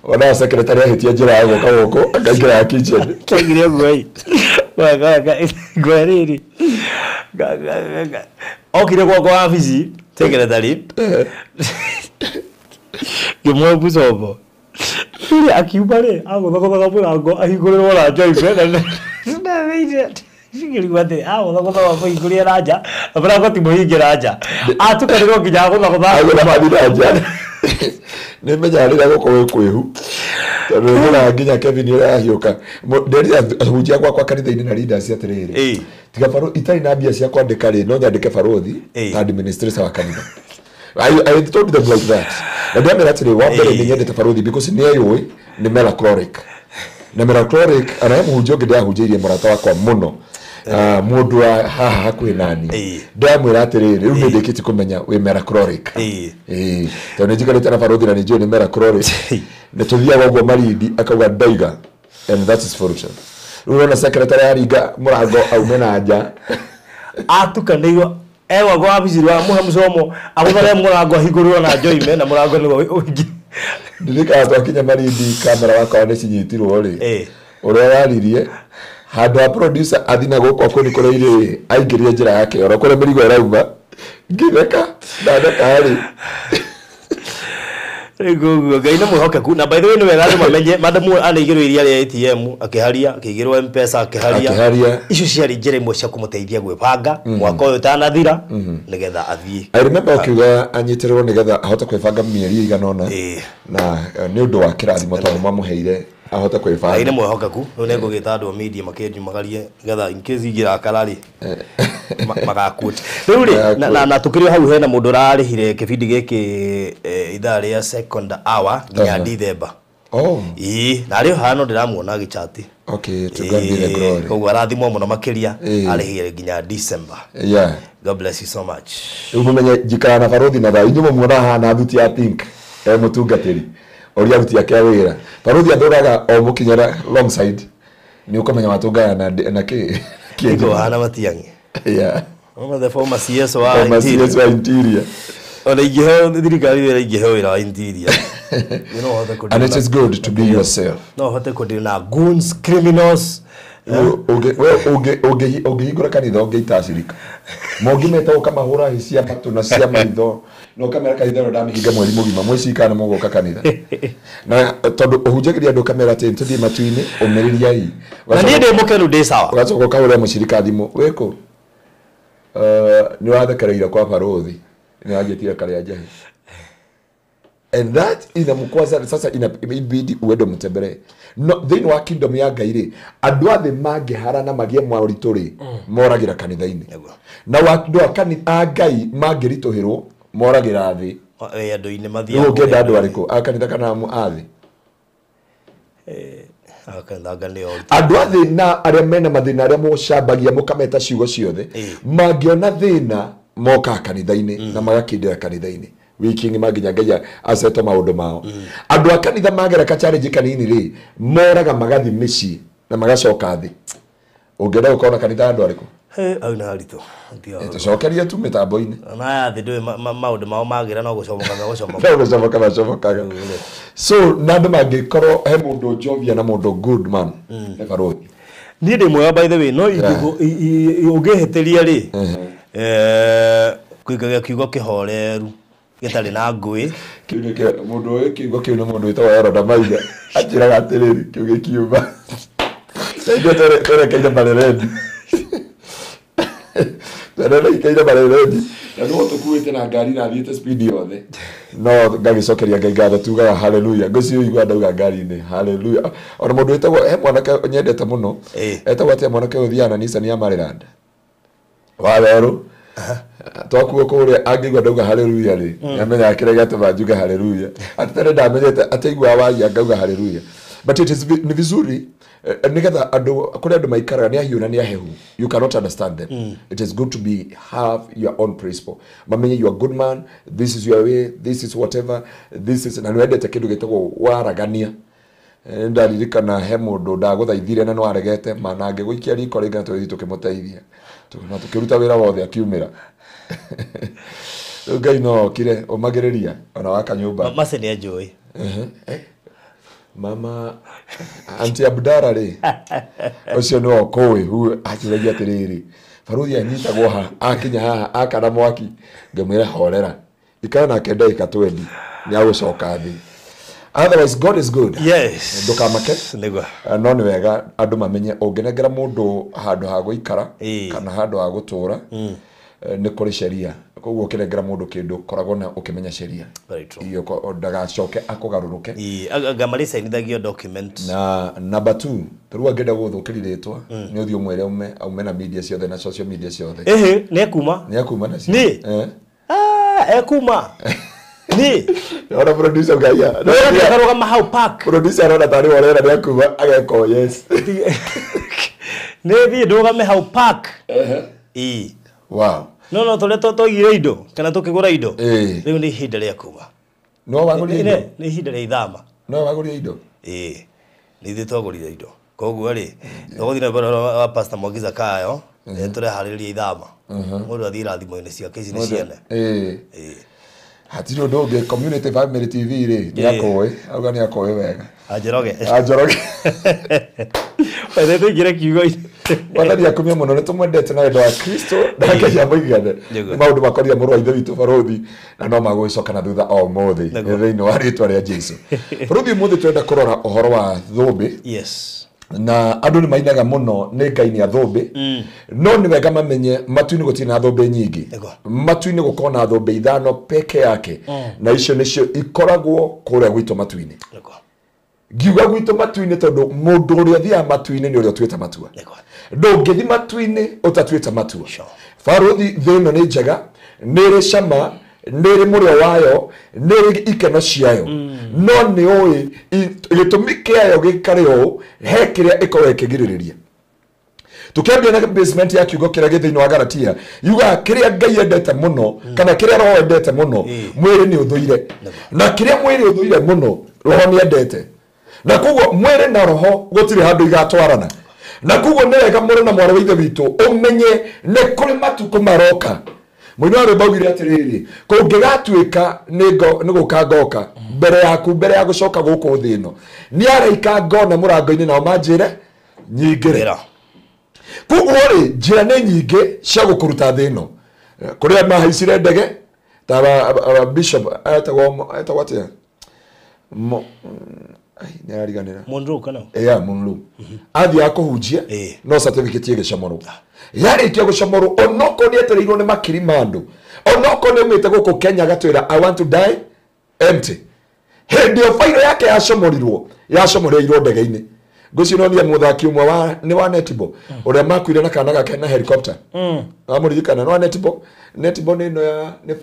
Ona secretary ahĩtia njĩra ya gũka gũkũ akaingĩra kitchen. Kaigire ũguo ĩ. Ngwe rĩrĩ. Okire gwakwa wabici secretary. Ngĩmuoya bucobo. Rĩrĩa akiuma rĩ agũthogothaga mũrango ahingũrĩrwo na njoibe na ngĩrigwo atĩrĩ agũthogothaga mũhingũrie na nja na mũrango ti mũhinge na nja atukanĩrwo nginya agũthogotha agũthogotha na nja. Nĩ menyaga rĩrĩa gũkũ gwĩ kwĩhu tondũ nĩnyonaga nginya Kevin ũrĩa arahiũka. Nderire ahunjia gwakwa kanitha-inĩ na leaders atĩrĩrĩ tiga barũthi itarĩ na mbia cia kwandĩka rĩ no nyandĩke barũthi ta administrator wa kanitha. I told them like that. Na ndamera atĩrĩ, wa mbere nĩ nyendete Baruthi because nĩ eyũĩ nĩ melancholic. Na melancholic ana mũhunjia ũngĩ ndĩrahunjĩirie mũrata wakwa mũno. Mũndũ wa haha hakuhĩ nani. Ndamwĩra atĩrĩrĩ, rĩu nĩ ndĩkĩtie kũmenya wĩ melancholic. Tondũ nĩ njikarĩte na Baruthi na nĩ njũĩ nĩ melancholic. Nĩ tũthiaga ũguo Malindi akauga ndaiga, and that is for sure. Rĩu ũrona secretary aringa mũrango aume na nja. Atukanĩirwo ewa gwa wabici rwa muhe mucomo agũthare mũrango ahingũrĩrwo na njoime na mũrango nĩguo ũingĩ. Ndirikana twakinya Malindi kamera wakwa nĩ cinyitirwo rĩ, ũrĩa waririe handũ ha producer athi na gũkũ akũni kũrĩa irĩ aingĩrie njĩra yake oro kũrĩa mĩrigo ĩrauma, ngĩtheka ndatheka rĩ. Rĩu Ngai nĩ mwĩhokeku. Na by the way nĩ wega andũ mamenye madamu anaigĩrwo iria rĩa ATM akĩharia, akĩigĩrwo M-Pesa akĩharia. Icio ciarĩ njĩra imwe cia kũmũteithia gwĩbanga mwaka ũyũ ũtanathira nĩgetha athiĩ. I remember ũkiuga anyitĩrĩrwo nĩgetha ahote kwĩbanga mĩeri ĩigana ũna, na nĩ ũndũ wa kĩrathimo tondũ mamũheire ahote kwĩbanga. Ngai nĩ mwĩhokeku. Rĩu nĩngũgĩta andũ a media makĩnjumagarie nĩgetha in case ingĩrakara rĩ magakuote. Rĩu rĩ na tũkĩrĩ hau hena mũndũ ũrarĩhire kĩbindi gĩkĩ ithaa rĩa second hour nginya December. Ĩĩ, na rĩu haha no ndĩramuona agĩchati. Okay, to God be the glory. Koguo arathimwo mũno makĩria, arĩhire nginya December. Yeah. God bless you so much. Rĩu mũmenye njikara na Baruthi na thayũ. Inyuĩ mũmuona haha thuti ya pink mũtungatĩri ũrĩa aruti ake a wĩra. Baruthi athũraga o mũkinyĩra long side nĩ ũkũmenya matũngana na kĩ. Nĩguo hana Matiang'i. Yeah. Ona the former CS wa interior. CS wa interior. Ona ingĩheo thirikari wĩra ingĩheo wĩra wa interior. You know how to And it is good to be yourself. No hote kũdeal na goons, criminals. Ũngĩhingũra kanitha ũngĩita acirika. Mũngĩmeta ũkamahũra hĩ cia matũ na cia maitho. Na ũkamera kanitha ĩno ndamĩhinga mweri mũgima, mwĩcika na mũgoka kanitha. Na tondũ ũhunjagĩria andũ ũkamera atĩ tũthiĩ matu-inĩ, ũmĩrĩriai. Na niĩ ndĩ mũkenu ndĩ sawa. Ũgacoka ũkahũrĩra mũcirika thimũ, wĩkũ? Nĩ ũrathekereire kwa Baruthi, nĩ wanjĩtire karĩa njahi. And that inamkwaza sasa, inabidi uende mtembere. No thĩinĩ wa kingdom ya Ngai rĩ, andũ a thĩ mangĩhara na magĩe moritũ rĩ, moragĩra kanitha-inĩ. Na andũ a kanitha a Ngai mangĩritũhĩrwo moragĩra thĩ. Andũ-inĩ mathiaga. Rĩu ũngĩenda andũ arĩkũ? A kanitha kana a thĩ? Andũ a thĩ na arĩa mena mathĩna arĩa mũcambagia mũkameta ciugo ciothe, mangĩona thĩna mokaga kanitha-inĩ na magakindĩra kanitha-inĩ. Wiki ng'ima nginya Ngai aceto maũndũ mao. Andũ a kanitha magera ka challenge kanini rĩ, moraga magathi mĩciĩ na magacoka thĩ. Ũngĩenda gũkorwo na kanitha andũ arĩkũ? Au nĩ haritũ. Tũcokerie tu mĩtambo-inĩ. Na aya thĩ ndũĩ maũndũ mao magĩra no gũcomoka megũcomoka. No gũcomoka macomokaga. So na andũ mangĩkorwo he mũndũ njovia na mũndũ good man, nĩ Baruthi. Niĩ ndĩ mwega by the way, no ũngĩhĩtĩria rĩ, kũingagia kiugo kĩhoreru gĩtarĩ na ngũĩ. Kĩu nĩkĩo mũndũ ũyũ kiugo kĩu nĩ mũndũ wĩtagwo Eroda Maiga anjĩraga atĩrĩrĩ, kĩu gĩkiuma. Ithuĩ twerekeire Marerendi. Twerekeire Marerendi. Na nĩguo tũkuĩte na ngari na thiĩte speed yothe. No ngagĩcokeria Ngai ngatho tugaga hallelujah. Ngũcio igua ndauga ngari-inĩ hallelujah. Ona mũndũ wĩtagwo he mwanake nyendete mũno. Etagwo atĩa mwanake ũyũ ũthiaga na Nissan ya Maryland. Wa werũ. Twakuo kũrĩa angĩigua ndauga hallelujah rĩ, nĩamenyaga kĩrĩa gĩatũma njuge hallelujah. Atĩ tene ndamenyete atĩ aiguaga waria ngauga hallelujah. But it is nĩ vizuri nĩgetha andũ kũrĩa andũ maikaraga nĩ ahiũ na nĩ ahehu. You cannot understand them. It is good to be have your own principle. Mamenye you are good man, this is your way, this is whatever, this is na nĩwendete kĩndũ gĩtagwo waragania. Ndaririkana he mũndũ ndagũthaithire na nĩwaregete ma na ngĩgũikia riko rĩngĩ na tũgĩthiĩ tũkĩmũteithia. Na tũkĩruta wĩra wothe akiumĩra. Rĩu Ngai no okire ũmagĩrĩria ona waka nyũmba. Mace nĩ anjũĩ. Mama Auntie Abdara rĩ, ũcio nĩwe ũkũĩ anjũragia atĩrĩrĩ, Baruthi anyitagwo ha akinya haha akana mwaki, ngĩmwĩra horera, ikara nake ndagĩka 20 nĩ agũcoka thĩ. Otherwise God is good. Yes. Ndũkamake. Nĩguo. No nĩ wega andũ mamenye ũngĩnengera mũndũ handũ ha gũikara kana handũ ha gũtũra, nĩ kũrĩ sheria. Koguo ũkĩnengera mũndũ kĩndũ koragwo na ũkĩmenya sheria. Iyo ndagacoke akũgarũrũke. Anga marĩcainithagio document. Na number 2, tarĩu angĩenda gũgũthũkĩria rĩtwa, nĩ ũthiĩ ũmwĩre aume na media ciothe na social media ciothe. Ĩhĩ, nĩ ekuma? Nĩ ekuma nacio. Niĩ? Aya ekuma ni ona producer ngaiya ndarũgama hau park producer arona tarĩ worera nĩ akuma ageko yes nĩ thiĩ ndũgame hau park. Ĩĩ. Wow. No tũrĩa twaigire indo kana tũkĩgũra indo rĩu nĩ ihinda rĩa kuma. No wagũrire indo? Nĩ ihinda rĩa ithama. No wagũrire indo? Ĩĩ. Nĩ ithuĩ twagũrire indo. Koguo rĩ tũgũthiĩ na mbere wa Pastor Mwangi Zakayo nĩ tũreharĩrĩria ithama. Mũndũ athiĩ irathimo-inĩ ciake ici nĩ ciene. Ĩĩ. Hatirĩ ũndũ ũngĩ Community Family TV rĩ nĩ akũĩ auga nĩ akũĩ wega. Anjoroge. Anjoroge. Wethe tũingĩre kiugo-inĩ. Mwathani akumie mũno nĩ tũmwendete na wendo wa Kristo na ngeria mũigane nĩ maũndũ makoria mũrũ wa ithe witũ barũthi na no magũgĩcoka na thutha o ũmũthĩ thĩinĩ wa rĩtwa rĩa Jesu. Barũthi ũmũthĩ twenda kũrora ũhoro wa thũmbĩ. Yes. Na andũ nĩ mainaga mũno nĩ Ngai nĩ athũmbĩ no nĩ wega mamenye matu-inĩ gũtirĩ na thũmbĩ nyingĩ. Matu-inĩ gũkorwo na thũmbĩ ithano peke yake na icio nĩcio ikoragwo kũrĩa gwitũ matu-inĩ. Ngiuga gwitũ matu-inĩ tondũ mũndũ ũrĩa ũthiaga matu-inĩ nĩ ũrĩa ũtuĩte matua. Ndũngĩthiĩ matu-inĩ ũtatuĩte matua. Barũthi thĩ ĩno nĩ njega, nĩ ĩrĩ cama, nĩ ĩrĩ mũrĩo wayo, nĩ ĩrĩ ikeno ciayo. No nĩ ũĩ gĩtũmi kĩayo gĩikare ũũ he kĩrĩa ĩkoragwo ĩkĩgirĩrĩria. Tukiambia na basement ya kiugo kĩrĩa gĩ thĩinĩ wa Galatia yugaga kĩrĩa Ngai endete mũno kana kĩrĩa Roho endete mũno mwĩrĩ nĩ ũthũire, na kĩrĩa mwĩrĩ ũthũire mũno Roho nĩ endete, na koguo mwĩrĩ na Roho gũtirĩ handũ igatwarana. Na koguo nĩ wega mũrũ na mwarĩ wa ithe witũ ũmenye nĩ kũrĩ matukũ maroka. Mũini wa rwĩmbo augire atĩrĩrĩ, kũngĩgatuĩka nĩ gũka ngoka mbere yaku mbere ya gũcoka gũkũ thĩ ĩno nĩ araika ngona mũrango-inĩ nao manjĩre nyingĩre. Koguo rĩ njĩra nĩ nyingĩ cia gũkũruta thĩ ĩno. Kũrĩa mahaicire ndege ta bishop etagwo atĩa nĩ arariganĩra Monroe kana yeah Monroe athiaga kũhunjia no certificate ĩgĩcomorwo. Yarĩkia gũcomorwo onokorwo nĩ etereirwo nĩ makiri ma andũ, onokorwo nĩ aumĩte gũkũ Kenya agatwĩra I want to die empty. Hĩndĩ ĩyo fairo yake yacomorirwo yacomoreirwo ndege-inĩ. Ngwĩciria no nĩ mũthaki ũmwe wa nĩ wa netball ũrĩa makuire na kana gake na helicopter. Wamũririkana nĩ wa netball? Netball nĩ ĩno ya nĩ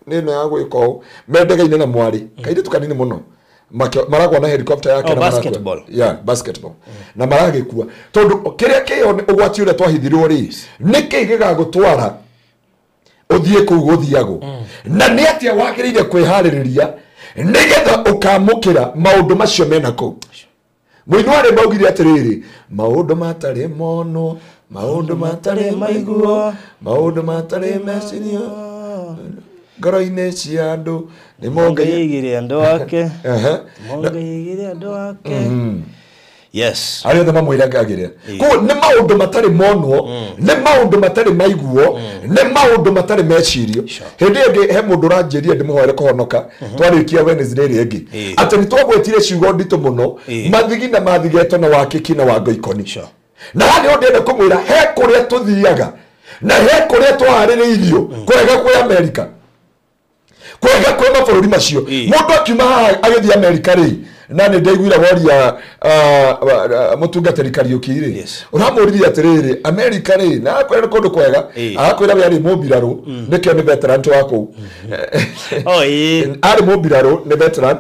ĩno ya gwĩka ũũ me ndege-inĩ na mwarĩ kairĩtu kanini mũno maragwa na helicopter yake na basketball. Yeah, basketball. Na maragĩkua tondũ kĩrĩa kĩo ũgwati ũrĩa twahithirwo rĩ nĩ kĩĩ gĩgagũtwara ũthiĩ kũu gũthiagwo na nĩ atĩa wagĩrĩire kwĩharĩrĩria nĩgetha ũkamũkĩra maũndũ macio mena kũu. Mũini wa rwĩmbo augire atĩrĩrĩ, maũndũ matarĩ monwo, maũndũ matarĩ maiguo, maũndũ matarĩ mecirio ngoro-inĩ cia andũ nĩmo Ngai aigire andũ ake. Ngai aigire andũ ake. Yes. Arĩa othe mamwĩragagĩra. Koguo nĩ maũndũ matarĩ monwo, nĩ maũndũ matarĩ maiguo, nĩ maũndũ matarĩ mecirio. Hĩndĩ ĩngĩ he mũndũ ũranjĩrire ndĩmũhoere kũhonoka twarĩkia Wednesday ĩrĩa ĩngĩ atĩ nĩ twagwetire ciugo nditũ mũno mathigi na mathigeto na wakĩki na wangoikoni. Na haha nĩho ndĩrenda kũmwĩra he kũrĩa tũthiaga na he kũrĩa twaharĩrĩirio kwega kwĩ Amerika kwega kwĩ mabũrũri macio. Mũndũ akiuma haha agĩthiĩ Amerika rĩ na nĩ ndaiguire woria mũtungatĩri Kariũki rĩ ũramũririe atĩrĩrĩ Amerika rĩ na akwĩra nĩ kũndũ kwega agakwĩra we arĩ mũmbirarũ nĩkĩo nĩ veteran wa kũu. Arĩ mũmbirarũ nĩ veteran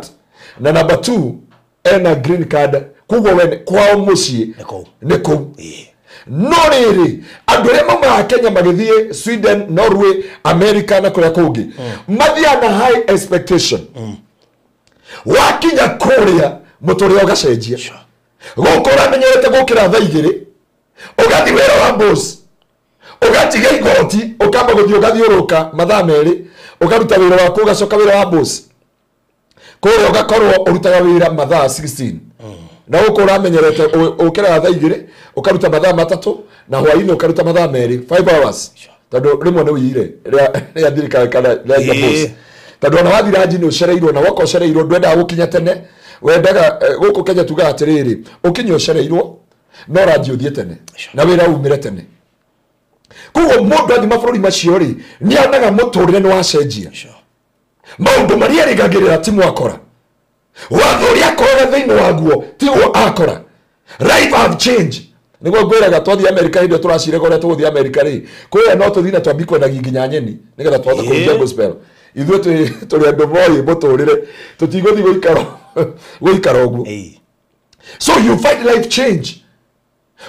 na number 2 ena green card koguo we kwao mũciĩ nĩ kũu. No rĩrĩ andũ arĩa maumaga Kenya magĩthiĩ Sweden, Norway, America na kũrĩa kũngĩ mathiaga na high expectation. Wakinya kũrĩa mũtũrĩre ũgacenjia. Gũkũ ũramenyerete gũkĩra thaa igĩrĩ ũgathiĩ wĩra wa boss ũgatiga igoti ũkamba gũthiĩ ũgathiũrũrũka mathaa merĩ ũkaruta wĩra waku ũgacoka wĩra wa boss kũrĩa ũgakorwo ũrutaga wĩra mathaa 16 na gũkũ ũramenyerete ũkĩraga thaa igĩrĩ ũkaruta mathaa matatũ na hwaĩ-inĩ ũkaruta mathaa merĩ 5 hours tondũ rĩmwe nĩ ũiyire rĩa thirikari kana rĩa boss tondũ ona wathiĩ ranji nĩ ũcereirwo na woka ũcereirwo ndwendaga gũkinya tene wendaga gũkũ Kenya tugaga atĩrĩrĩ ũkinye ũcereirwo no ranji ũthiĩ tene na wĩra umĩre tene. Koguo mũndũ athiĩ mabũrũri macio rĩ nĩ onaga mũtũrĩre nĩ wacenjia. Maũndũ marĩa erĩgagĩrĩra ti mwakora watho ũrĩa akoraga thĩinĩ waguo tiguo akora. Life have changed. Nĩguo ngwĩraga twathiĩ Amerika hĩndĩ ĩyo tũraciraga ũrĩa tũgũthiĩ Amerika rĩ kũrĩa no tũthiĩ na twambie kwendagia nginya nyeni nĩgetha tũhote kũhunjia gospel. Ithuĩ tũrĩ andũ moĩ mũtũrĩre, tũtigũthiĩ gũikara ũguo. So you find life change.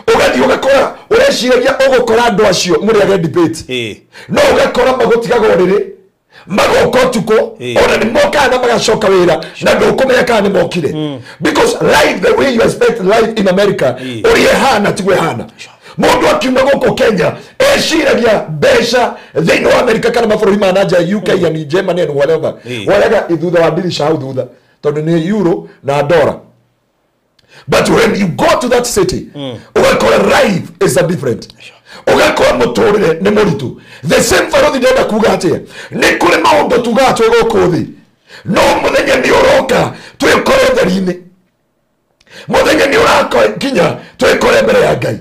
Ũgathiĩ ũgakora ũreciragia ũgũkora andũ acio mũrĩage debate, no ũgakora magũtigaga ũrĩrĩ, magoka ũtukũ, ona nĩ mokaga na magacoka wĩra na ndũkũmenya kana nĩ mokire. Because life, the way you expect life in America, ũrĩa ĩhana tiguo ĩhana. Mũndũ akiuma gũkũ Kenya eciragia mbeca thĩinĩ wa America kana mabũrũri ma nanja, UK and Germany and whatever, woyaga thutha wa ndirisha hau thutha tondũ nĩ euro na dollar. But when you go to that city, ũgakora life is a different. Ũgakora mũtũrĩre nĩ mũritũ. The same barothi ndĩrenda kuga atĩa, nĩ kũrĩ maũndũ tugaga twĩ gũkũ thĩ, no mũthenya nĩ ũroka twĩkore theri-inĩ, mũthenya nĩ ũrakinya twĩkore mbere ya Ngai.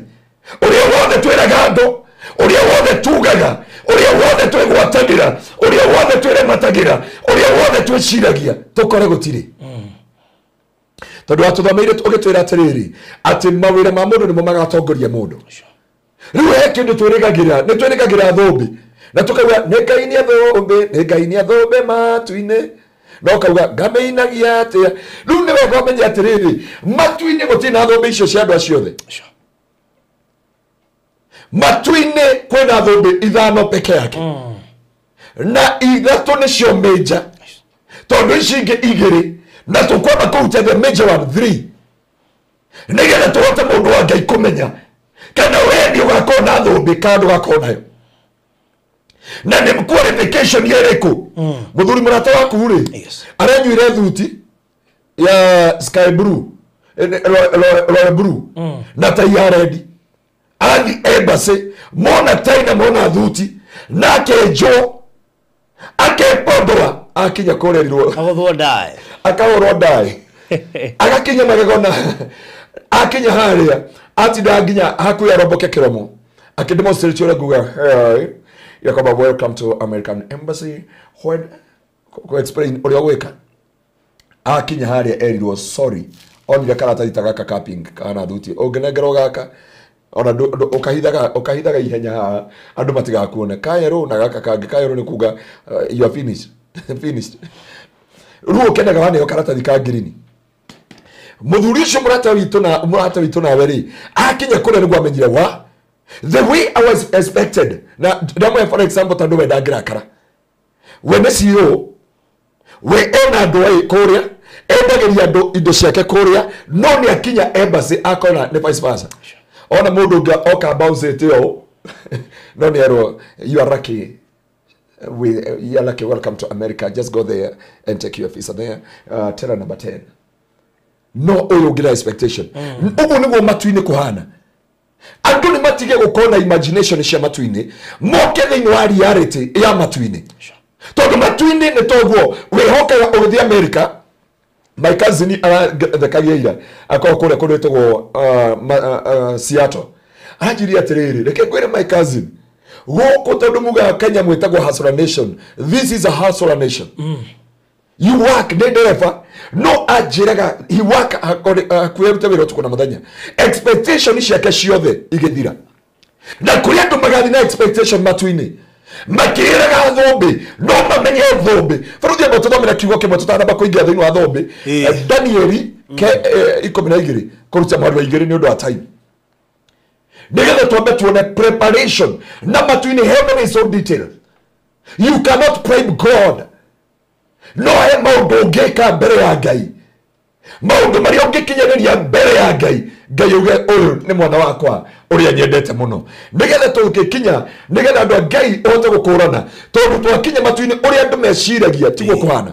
Ũrĩa wothe twĩraga andũ, ũrĩa wothe tugaga, ũrĩa wothe twĩgwatagĩra, ũrĩa wothe twĩrematagĩra, ũrĩa wothe twĩciragia, tũkore gũtirĩ. Tondũ watũthomeire ũgĩtwĩra atĩrĩrĩ, atĩ mawĩra ma mũndũ nĩmo magatongoria mũndũ. Rĩu he kĩndũ twĩrĩgagĩra, nĩ twĩrĩgagĩra thũmbĩ na tũkauga nĩ ngainia thũmbĩ, nĩ ngainia thũmbĩ matu-inĩ, na ũkauga ngamĩinagia atĩa. Rĩu nĩ wega ũmenye atĩrĩrĩ, matu-inĩ gũtirĩ na thũmbĩ icio cia andũ acio othe. Matu-inĩ kwĩna thũmbĩ ithano peke yake, na ithatũ nĩcio major, tondũ ici ingĩ igĩrĩ na tũkwamba kũruta the major one 3, nĩgetha tũhote mũndũ wa Ngai kũmenya kana we nĩ ũgakorwo na thũmbĩ kana ndũgakorwo nayo, na nĩ qualification ĩrĩkũ. Mũthuri mũrata waku rĩ, arenyuire thuti ya sky blue, royal blue, na tai ya red, athi embassy mona tai na mona thuti, na akenjwo akepondora, akinya kũrerirwo agũthwo ndaĩ, akahũrwo ndaĩ, agakinya magego na akinya harĩa atinda nginya hakuhĩ aromboke kĩromo, akĩdemonstrate ũrĩa nguga, hey, yakwamba welcome to American Embassy, when explain ũrĩa ũgwĩka. Akinya harĩa erirwo sorry, onire karatathi ta gaka ka pink kana thuti, ũngĩnengerwo gaka ona ũkahithaga ihenya haha andũ matigakuone, kayerũ na gaka kangĩ, kayerũ nĩ kuga you are finished finished. Rĩu ũkenaga waneo karatathi ka ngirini. Mũthuri ũcio mũrata witũ nawe rĩ, akinya kũrĩa nĩguo amenyire wa the way I was expected. Na ndamwe for example, tondũ we ndangĩrakara, we nĩ CEO, we ena andũ aĩ kũrĩa, endagĩria andũ indo ciake kũrĩa, no nĩ akinya embassy akona nĩ vice versa. Ona mũndũ ũngĩ oka bounce ũũ, no nĩ erwo you are lucky, you are lucky, welcome to America, just go there and take your visa there, teller number 10. No ũyũ ũngĩ na expectation. Ũguo nĩguo matu-inĩ kũhana. Andũ nĩ matige gũkorwo na imagination cia matu-inĩ, moke thĩinĩ wa reality ya matu-inĩ. Tondũ matu-inĩ nĩ toguo wĩhokaga ũgĩthiĩ America. My cousin arathekagia ira, akorwo kũrĩa kũndũ gwĩtagwo Seattle, aranjĩria atĩrĩrĩ, reke ngwĩre my cousin, gũkũ tondũ mugaga Kenya mwĩtagwo hustler nation, this is a hustler nation. You work, nĩ ndereba, no anjĩraga he work hakuhĩ arute wĩra ũtukũ na mũthenya, expectation ciake ciothe igĩthira. Na kũrĩa andũ magathiĩ na expectation matu-inĩ, makĩĩraga thũmbĩ, no mamenye thũmbĩ. Baruthi amba tũthomere kiugo kĩmwe tũtanamba kũingĩra thĩinĩ wa thũmbĩ. Danieli 12 kũruta mweri wa 2 nĩ ũndũ wa time, nĩgetha twambe tuone preparation na matu-inĩ. Heaven is so detailed, you cannot bribe God. No he maũndũ ũngĩka mbere ya Ngai, maũndũ marĩa ũngĩkinyanĩria mbere ya Ngai, Ngai auge ũyũ nĩ mwana wakwa ũrĩa nyendete mũno. Nĩgetha tũngĩkinya, nĩgetha andũ a Ngai ũhote gũkũrana, tondũ twakinya matu-inĩ ũrĩa andũ meciragia tiguo kũhana,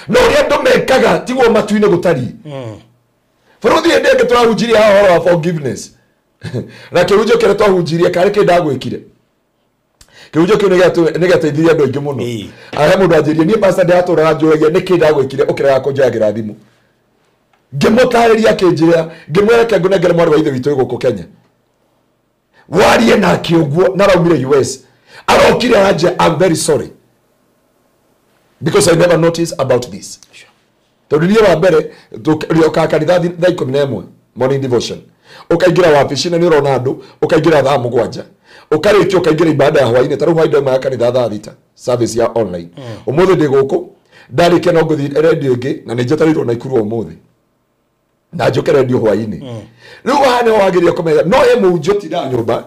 na ũrĩa andũ mekaga tiguo matu-inĩ gũtariĩ. Bũrũri hĩndĩ ĩngĩ tũrahunjirie haha ũhoro wa forgiveness, na kĩhunjio kĩrĩa twahunjirie karĩ kĩ ndagwĩkire, kĩhunjio kĩu nĩ gĩateithirie andũ aingĩ mũno. He mũndũ anjĩrire, niĩ pastor ndĩratũraga njũragia nĩkĩ ndagwĩkire ũkĩrega kũnjoyagĩra thimũ. Ngĩmũtarĩria akĩnjĩra, ngĩmwĩra reke ngũnengere mwarĩ wa ithe witũ gũkũ Kenya, warie nake ũguo, na araumire US, arokire aranjĩra I'm very sorry because I never noticed about this. Tondũ niĩ wa mbere ũkaga kanitha thaa 11 morning devotion, ũkaingĩra wabici na nĩ ũrona andũ, ũkaingĩra thaa 7, Ũkarĩkia ũkaingĩra ibada ya hwainĩ, ta rĩu hwainĩ ma kanitha thaa 6 service ya online. Ũmũthĩ ndĩ gũkũ, ndarĩkia no ngũthiĩ radio ĩngĩ na nĩ njetereirwo Naikuru ũmũthĩ. Na njũke radio hwainĩ. Rĩu haha nĩho wagĩrĩire kũmenya no he mũhunjia ũtindaga nyũmba.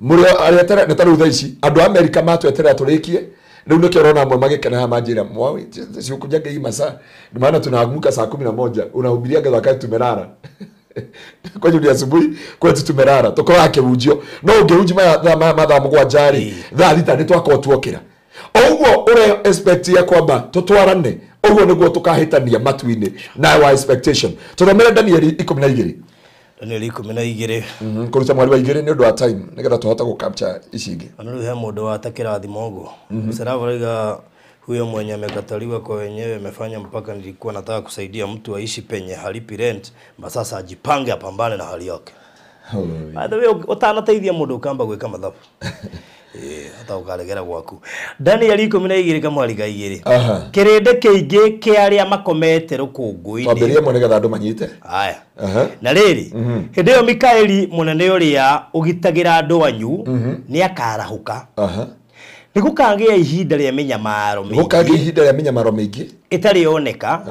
Mũrĩa arĩa nĩ ta rĩu thaa ici andũ a Amerika matweterera tũrĩkie. Rĩu nĩkĩo ũrona amwe magĩkena haha manjĩra mwawi siukujaga hii masaa maana tunaamka saa 11 unahubiria wakati tumelala. Kwanyu ni asubuhi kwetu tumelala tukorwo akĩhunjio no ũngĩhunjia mathaa 7 rĩ thaa 6 nĩ twakorwo tuokĩra. Ũguo ũrĩa expect ya kwamba tũtwarane ũguo nĩguo tũkahĩtania matu-inĩ na wa expectation. Tũthomere Danieli 12. Danieli 12. Kũruta mweri wa 2 nĩ ũndũ wa time nĩgetha tũhote gũ capture ici ingĩ. Ona rĩu he mũndũ watakĩrathimo ũguo. Msarabu huyo mwenye amekataliwa kwa wenyewe amefanya mpaka nilikuwa nataka kusaidia mtu aishi penye halipi rent, sasa ajipange apambane na hali yake. By the way, utanateithia mũndũ ukamba gwĩka mathabu. Hata ukaregera gwaku. Danieli 12 kamwari ga 2. Kĩrĩndĩ kĩingĩ kĩa arĩa makomete rũkũngũ-inĩ. Twambĩrĩrie mwene getha andũ manyite. Haya. Na rĩrĩ, hĩndĩ ĩyo Mikaeli mũnene ũrĩa ũgitagĩra andũ anyu nĩakarahũka. Nĩ gũkagĩa ihinda rĩa mĩnyamaro mĩingĩ. Gũkagĩa ihinda rĩa mĩnyamaro mĩingĩ. Ĩtarĩ yoneka.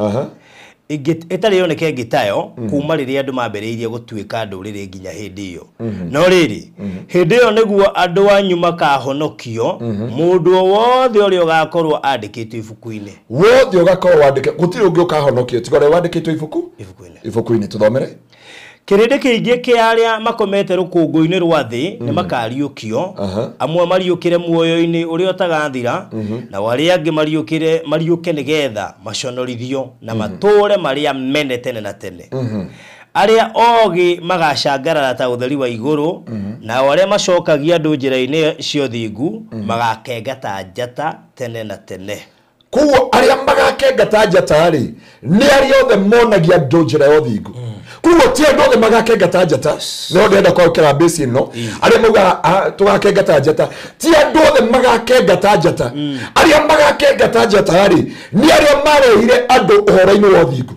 Ĩtarĩ yoneka ĩngĩ tayo kuma rĩrĩa andũ mambĩrĩirie gũtuĩka ndũrĩrĩ nginya hĩndĩ ĩyo. No rĩrĩ, hĩndĩ ĩyo nĩguo andũ anyu makahonokio, mũndũ o wothe ũrĩa ũgakorwo andĩkĩtwo ibuku-inĩ. Wothe ũgakorwo wandĩkĩtwo, gũtirĩ ũngĩ ũkahonokio tiga ũrĩa wandĩkĩtwo ibuku? Ibuku-inĩ. Tũthomere. Kĩrĩndĩ kĩingĩ kĩa arĩa makomete rũkũngũ-inĩ rwa thĩ nĩ makariũkio, amwe mariũkĩre muoyo-inĩ ũrĩa ũtagathira, na arĩa angĩ mariũke nĩgetha maconorithio na matũũre marĩa mene tene na tene. Arĩa ogĩ magacangarara ta ũtheri wa igũrũ, nao arĩa macokagia andũ njĩra-inĩ cia ũthingu magakenga ta njata tene na tene. Koguo arĩa magakenga ta njata rĩ nĩ arĩa othe monagia andũ njĩra ya ũthingu. Koguo ti andũ othe magakenga ta njata. No ndĩrenda kwamũkĩra base ĩno. Arĩa maugaga tũgakenga ta njata, ti andũ othe magakenga ta njata. Arĩa magakenga ta njata rĩ nĩ arĩa marehire andũ ũhoro-inĩ wa ũthingu.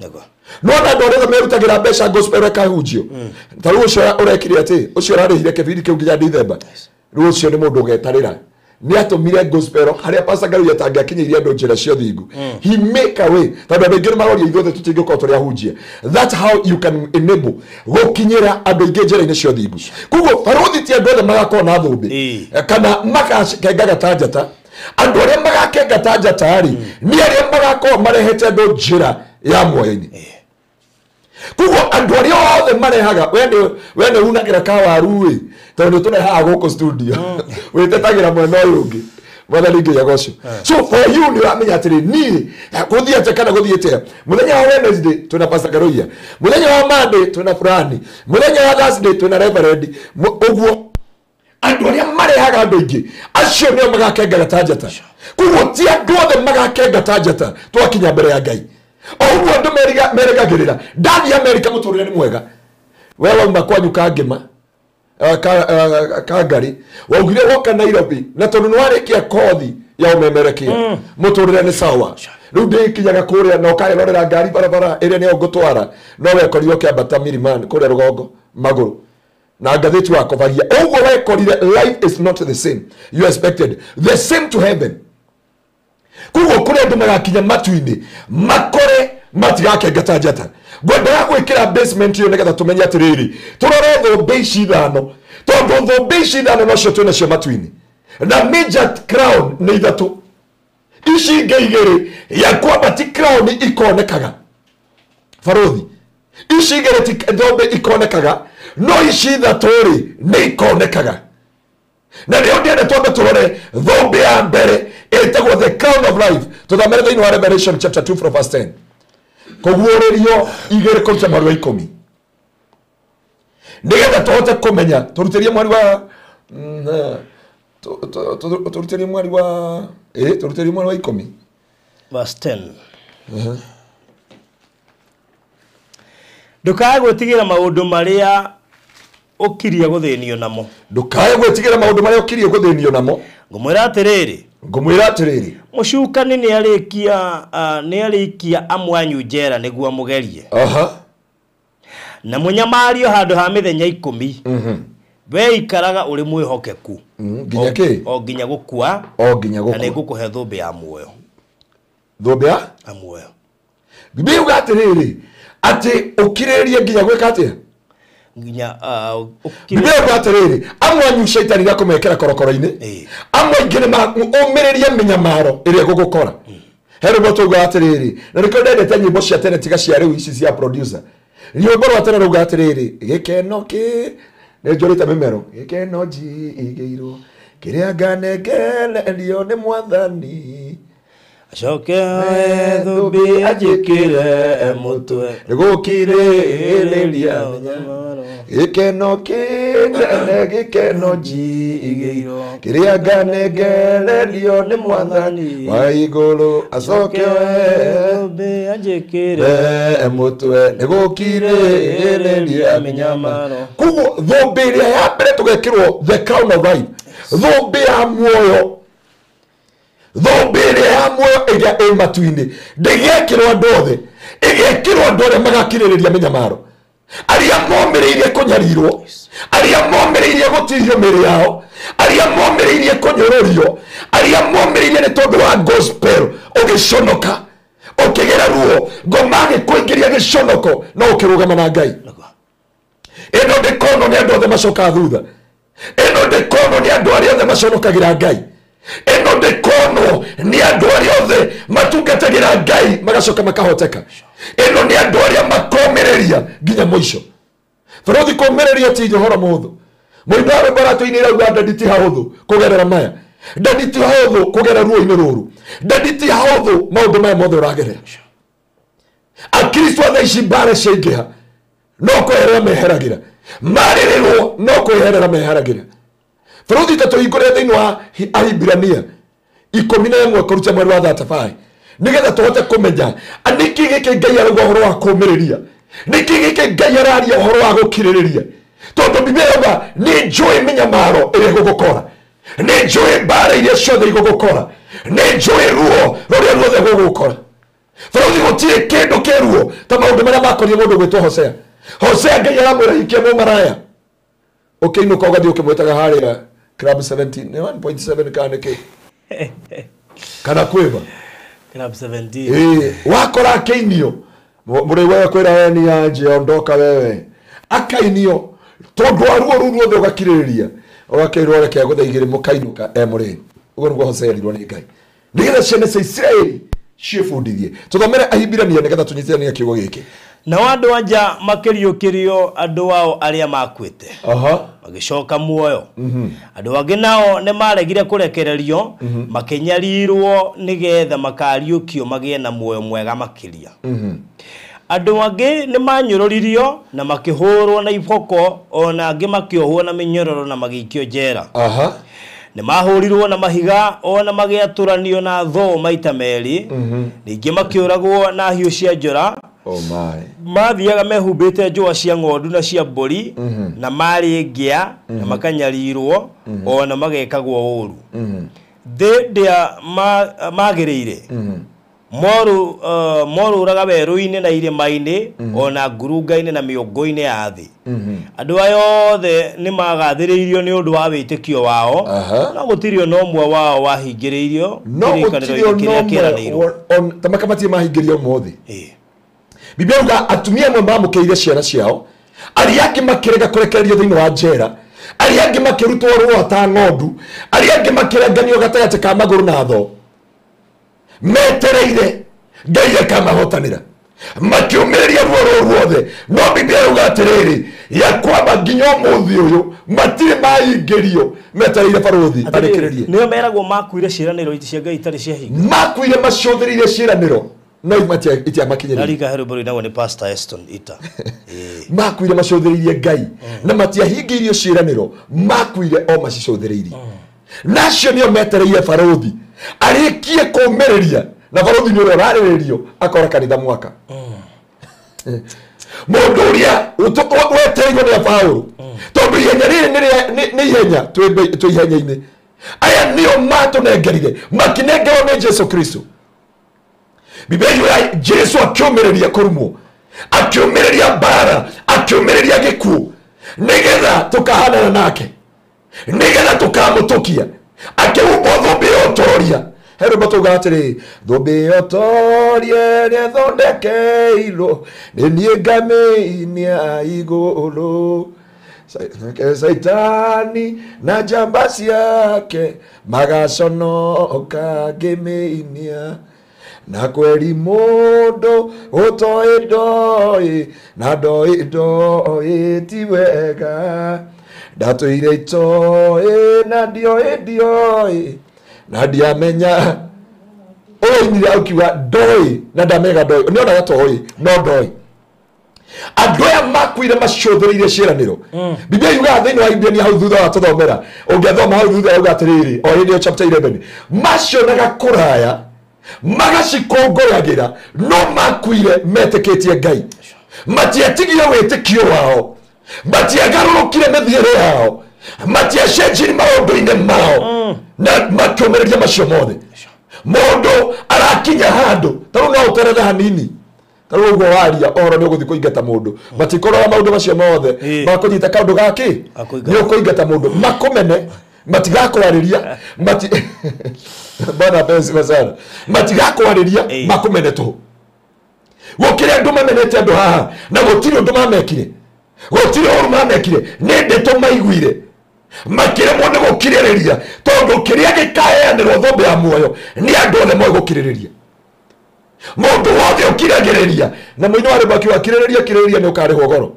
No na andũ arĩa merutagĩra mbeca gospel ĩkahunjio. Ta rĩu ũcio ũrekire atĩ ũcio ũrarĩhire kĩbindi kĩu nginya Dithemba. Rĩu ũcio nĩ mũndũ ũgetarĩra. Nĩ atũmire gospel harĩa Pastor Ngaruiya atangĩakinyĩirie andũ njĩra cia ũthingu. He make a way. Tondũ andũ aingĩ nĩ maroria ithuothe tũtingĩkorwo tũrĩ ahunjia. That's how you can enable gũkinyĩra andũ aingĩ njĩra-inĩ cia ũthingu. Koguo barũthi ti andũ othe magakorwo na thũmbĩ kana magakengaga ta njata. Andũ arĩa magakenga ta njata rĩ nĩ arĩa magakorwo marehete andũ njĩra ya muoyo-inĩ. Koguo andũ arĩa othe marehaga, we nĩ unagĩra kawaru ĩ tondũ nĩ tũrehaga gũkũ studio wĩtetagĩra mwena ũyũ ũngĩ. Mwathani Ngai agocwo. So for you nĩ ũramenya atĩrĩ niĩ gũthiĩ atĩa kana gũthiĩ atĩa. Mũthenya wa Wednesday twĩna Pastor Ngaruiya, mũthenya wa Monday twĩna Fulani, mũthenya wa Thursday twĩna Reverend. Ũguo andũ arĩa marehaga andũ aingĩ acio nĩo magakengaga ta njata. Koguo ti andũ othe magakenga ta njata twakinya mbere ya Ngai. O ũguo andũ merĩgagĩrĩra ndathiĩ Amerika mũtũrĩre nĩ mwega. We wauma kwanyu ka ngĩma ka ngari waugire woka Nairobi na tondũ nĩwarĩkia kothi ya ũmemerekia mũtũrĩre nĩ sawa. Rĩu ndĩkinyaga kũrĩa na ũkarerorera ngari barabara ĩrĩa nĩyo ngũtwara no wekorire ũkĩambata Milimani kũrĩa rũgongo magũrũ na ngathĩti wakobagia. Ũguo wekorire life is not the same you expected, the same to heaven. Koguo kũrĩa andũ magakinya matu-inĩ makore matigakenga ta njata. Ngwendaga gwĩkĩra basement ĩyo nĩgetha tũmenye atĩrĩrĩ tũrore thũmbĩ ici ithano, tondũ thũmbĩ ici ithano nocio twĩnacio matu-inĩ na major crown nĩ ithatũ, ici ingĩ igĩrĩ ya kwamba ti crown ikonekaga barũthi, ici igĩrĩ ti thũmbĩ ikonekaga no ici ithatũ rĩ nĩ ikonekaga. Na nĩyo ndĩrenda twambe tũrore thũmbĩ ya mbere ĩtagwo the crown of life. Tũthomere thĩinĩ wa Revelation chapter 2 from verse 10. Kũguũrĩrio igĩrĩ kũruta mweri wa 10 nĩgetha tũhote kũmenya. Tũrutĩrie mweri wa tũrutĩrie mweri wa tũrutĩrie mweri wa 10 verse 10. Ndũkae gwĩtigĩra maũndũ marĩa ũkirie gũthĩnio namo. Ndũkae gwĩtigĩra maũndũ marĩa ũkirie gũthĩnio namo. Ngũmwĩra atĩrĩrĩ, Ngũmwĩra atĩrĩrĩ, mũcukani nĩarĩkia amwe anyu njera nĩguo amũgerie. Na mũnyamario handũ ha mĩthenya 10. We ikaraga uri mwihokeku nginya ki o nginya gukua o nginya gukua na nĩngũkũhe thũmbĩ ya muoyo. Thũmbĩ ya muoyo. Biblia yuga atĩrĩrĩ atĩ ũkirĩrĩrie nginya gwĩka atĩa? Nginya Biblia yuga atĩrĩrĩ amwe anyu shaitani nĩakũmekĩra korokoro-inĩ, amwe aingĩ nĩmomĩrĩrie mĩnyamaro ĩrĩa ĩgũgũkora. He rwĩmbo tũugaga atĩrĩrĩ, na nĩkĩo ndendete nyĩmbo cia tene tiga cia rĩu ici cia producer. Rwĩmbo rwa tene rauga atĩrĩrĩ, gĩkeno kĩ nĩ njũrĩte mĩmero, gĩkeno njigĩirwo kĩrĩa nganengererio nĩ mwathani acoke oe thũmbĩ anjĩkĩre mũtwe nĩgũkirĩrĩria mĩnyamaro gĩkeno kĩnene gĩkeno njigĩirwo kĩrĩa nganengererio nĩ mwathani wa igũrũ acoke oe thũmbĩ anjĩkĩre mũtwe nĩgũkirĩrĩria mĩnyamaro. Koguo thũmbĩ ĩrĩa ya mbere tũgekĩrwo the crown of life, thũmbĩ ya muoyo, thũmbĩ ĩrĩa ya muoyo ĩrĩa ĩ matu-inĩ ndĩgekĩrwo andũ othe, ĩgekĩrwo andũ arĩa magakirĩrĩria mĩnyamaro, arĩa momĩrĩirie kũnyarirwo, arĩa momĩrĩirie gũtihio mĩĩrĩ yao, arĩa momĩrĩirie kũnyũrũrio, arĩa momĩrĩirie nĩ tondũ wa gospel ũgĩconoka ũkĩgera ruo ngoma agĩkũingĩria gĩconoko no ũkĩrũgama na Ngai. Ĩno ndĩkonwo nĩ andũ othe macokaga thutha, ĩno ndĩkonwo nĩ andũ arĩa othe maconokagĩra Ngai, ĩno ndĩkonwo nĩ andũ arĩa othe matungatagĩra Ngai magacoka makahoteka, ĩno nĩ andũ arĩa makomĩrĩria nginya mũico. Bũrũthi kũmĩrĩria ti ũhoro mũhũthũ. Mũini wa rwĩmbo aratũinĩra auga ndadi ti hahũthũ kũgerera maya, ndadi ti hahũthũ kũgerera ruo-inĩ rũrũ, ndadi ti hahũthũ maũndũ maya mothe ũragerera. Akristo a thaa ici mbara ciaingĩha no kweherera meheragĩra, marĩrĩrwo no kweherera meheragĩra. Bũrũthi ta tũhingũre thĩinĩ wa Ahibirania 11 kũruta mweri wa 35 nĩgetha tũhote kũmenya nĩkĩ gĩkĩ Ngai arauga ũhoro wa kũũmĩrĩria, nĩkĩ gĩkĩ Ngai araria ũhoro wa gũkirĩrĩria, tondũ Biblia yauga nĩ njũĩ mĩnyamaro ĩrĩa ĩgũgũkora, nĩ njũĩ mbara iria ciothe igũgũkora, nĩ njũĩ ruo rũrĩa ruothe rũgũgũkora. Bũrũthi gũtirĩ kĩndũ kĩ ruo ta maũndũ marĩa makorire mũndũ gwĩtwo Hosea. Hosea Ngai aramwĩra hikia mũmaraya, ũkĩinũka ũgathiĩ ũkĩmwĩtaga harĩa Club 17 nĩ 1.7 kana nĩkĩ kana kwĩba Club 17 wakora akĩinio mũrĩi wewe kwĩra we ni anje ondoka wewe, akainio tondũ wa ruo rũu ruothe ũgakirĩrĩria ũgakĩrwo reke agũtha igĩrĩ mũkainũka e mũrĩi. Ũguo nĩguo Hosea erirwo nĩ Ngai nĩgetha ciana cia Isiraeli ciĩbundithie. Tũthomere Ahibirania nĩgetha tũnyitithanie kiugo gĩkĩ. Nao andũ anja makĩriũkĩrio andũ ao arĩa makuĩte magĩcoka muoyo. Andũ angĩ nao nĩ maregire kũrekererio makĩnyarirwo nĩgetha makariũkio magĩe na muoyo mwega makĩria. Andũ angĩ nĩ manyũrũririo na makĩhũrwo na iboko, ona angĩ makĩohwo na mĩnyororo na magĩikio njera. Nĩ mahũrirwo na mahiga ona magĩatũranio na thoo maita merĩ, ningĩ makĩũragwo na hiũ cia njora. Oh my. Mathiaga mehumbĩte njũa cia ng'ondu na cia mbũri na marĩ ngĩa na makanyarirwo ona magekagwo ũru. Thĩ ndĩa magĩrĩire morũraga werũ-inĩ na irĩma-inĩ ona ngurunga-inĩ na mĩũngũ-inĩ ya thĩ. Andũ aya othe nĩ magathĩrĩirio nĩ ũndũ wa wĩtĩkio wao, no gũtirĩ ona ũmwe wao wahingĩrĩirio kĩrĩkanĩro-inĩ kĩrĩa kĩeranĩirwo. Ta makamatirĩ mahingĩrio ũmũthĩ. Biblia yuga atumia amwe mamũkĩire ciana ciao, arĩa angĩ makĩrega kũrekererio thĩinĩ wa njera, arĩa angĩ makĩrutwo rũa ta ng'ondu, arĩa angĩ makĩrenganio gatagatĩ ka magũrũ na thoo, metereire Ngai akamahotanĩra, makĩũmĩrĩria ruo rũu ruothe. No Biblia yuga atĩrĩrĩ ya kwamba nginya ũmũthĩ ũyũ matirĩ mahingĩrio metereire barũthi arekererie. Nĩo meragwo makuire ciĩranĩro cia Ngai itarĩ ciahinga, makuire macũthĩrĩire ciĩranĩro no itiamakinyĩrĩire. Narika herũmbo rũinagwo nĩ Pastor Eston Ita. Makuire macũthĩrĩirie Ngai na matiahingĩirio ciĩranĩro, makuire o macicũthĩrĩirie. Nacio nĩo metereire barũthi arĩkie kũũmĩrĩria, na barũthi nĩ ũrĩa ũrarĩrĩrio akora kanitha mwaka. Mũndũ ũrĩa wetereirwo nĩ Paũlũ, tondũ ihenya rĩrĩ nĩ ihenya twĩ ihenya-inĩ, aya nĩo matũnengerire makĩnengerwo nĩ Jesu Kristo. Biblia yuga Jesu akĩũmĩrĩria kũrumwo, akĩũmĩrĩria mbara, akĩũmĩrĩria gĩkuũ, Nĩgetha tũkahanana nake. Nĩgetha tũkamũtũkia. Akĩhumbwo thũmbĩ ya ũtoria. He rwĩmbo tugaga atĩrĩ, thũmbĩ ya ũtoria ĩrĩa ĩthondekeirwo nĩ niĩ ngamĩinia igũrũ. Saitani na njamba ciake magaconoka ngĩmĩinia. Na kweri mũndũ ũtoĩ ndoĩ na ndoĩ ndoĩ ti wega. Ndatũire itoĩ na ndioĩ ndioĩ na ndiamenya. Ũrainire ũkiuga ndoĩ na ndamega ndoĩ. Nĩonaga toĩ no ndoĩ. Andũ aya makuire macũthĩrĩirie ciĩranĩro. Biblia yugaga thĩinĩ wa Ibrania hau thutha wa tũthomera, ũngĩthoma hau thutha yauga atĩrĩrĩ, o hĩndĩ ĩyo chapter 11, macionaga kũraya magacikũngũyagĩra no makuire metĩkĩtie Ngai. Matiatigire wĩtĩkio wao, matiagarũrũkire mĩthiĩre yao, matiacenjirie maũndũ-inĩ mao na makĩũmĩrĩria macio mothe. Mũndũ arakinya handũ ta rĩu no ũterere hanini, ta rĩu ũguo waria ũhoro nĩ ũgũthiĩ kũingata mũndũ, matikorora maũndũ macio mothe makũnyita kaũndũ gakĩ nĩ ũkũingata mũndũ, makũmene, matigakwarĩria, mati bwana pensi sana, matigakwarĩria, makũmene tũhũ. Gũkĩrĩ andũ mamenete andũ haha na gũtirĩ ũndũ mamekire, gũtirĩ ũru mamekire, nĩ ndeto maiguire makĩremwo nĩ gũkirĩrĩria, tondũ kĩrĩa gĩkaheanĩrwo thũmbĩ ya muoyo nĩ andũ othe moĩ gũkirĩrĩria. Mũndũ wothe ũkiragĩrĩria na mũini wa rwĩmbo akiuga kirĩrĩria kirĩrĩria nĩ ũkarĩhwo goro.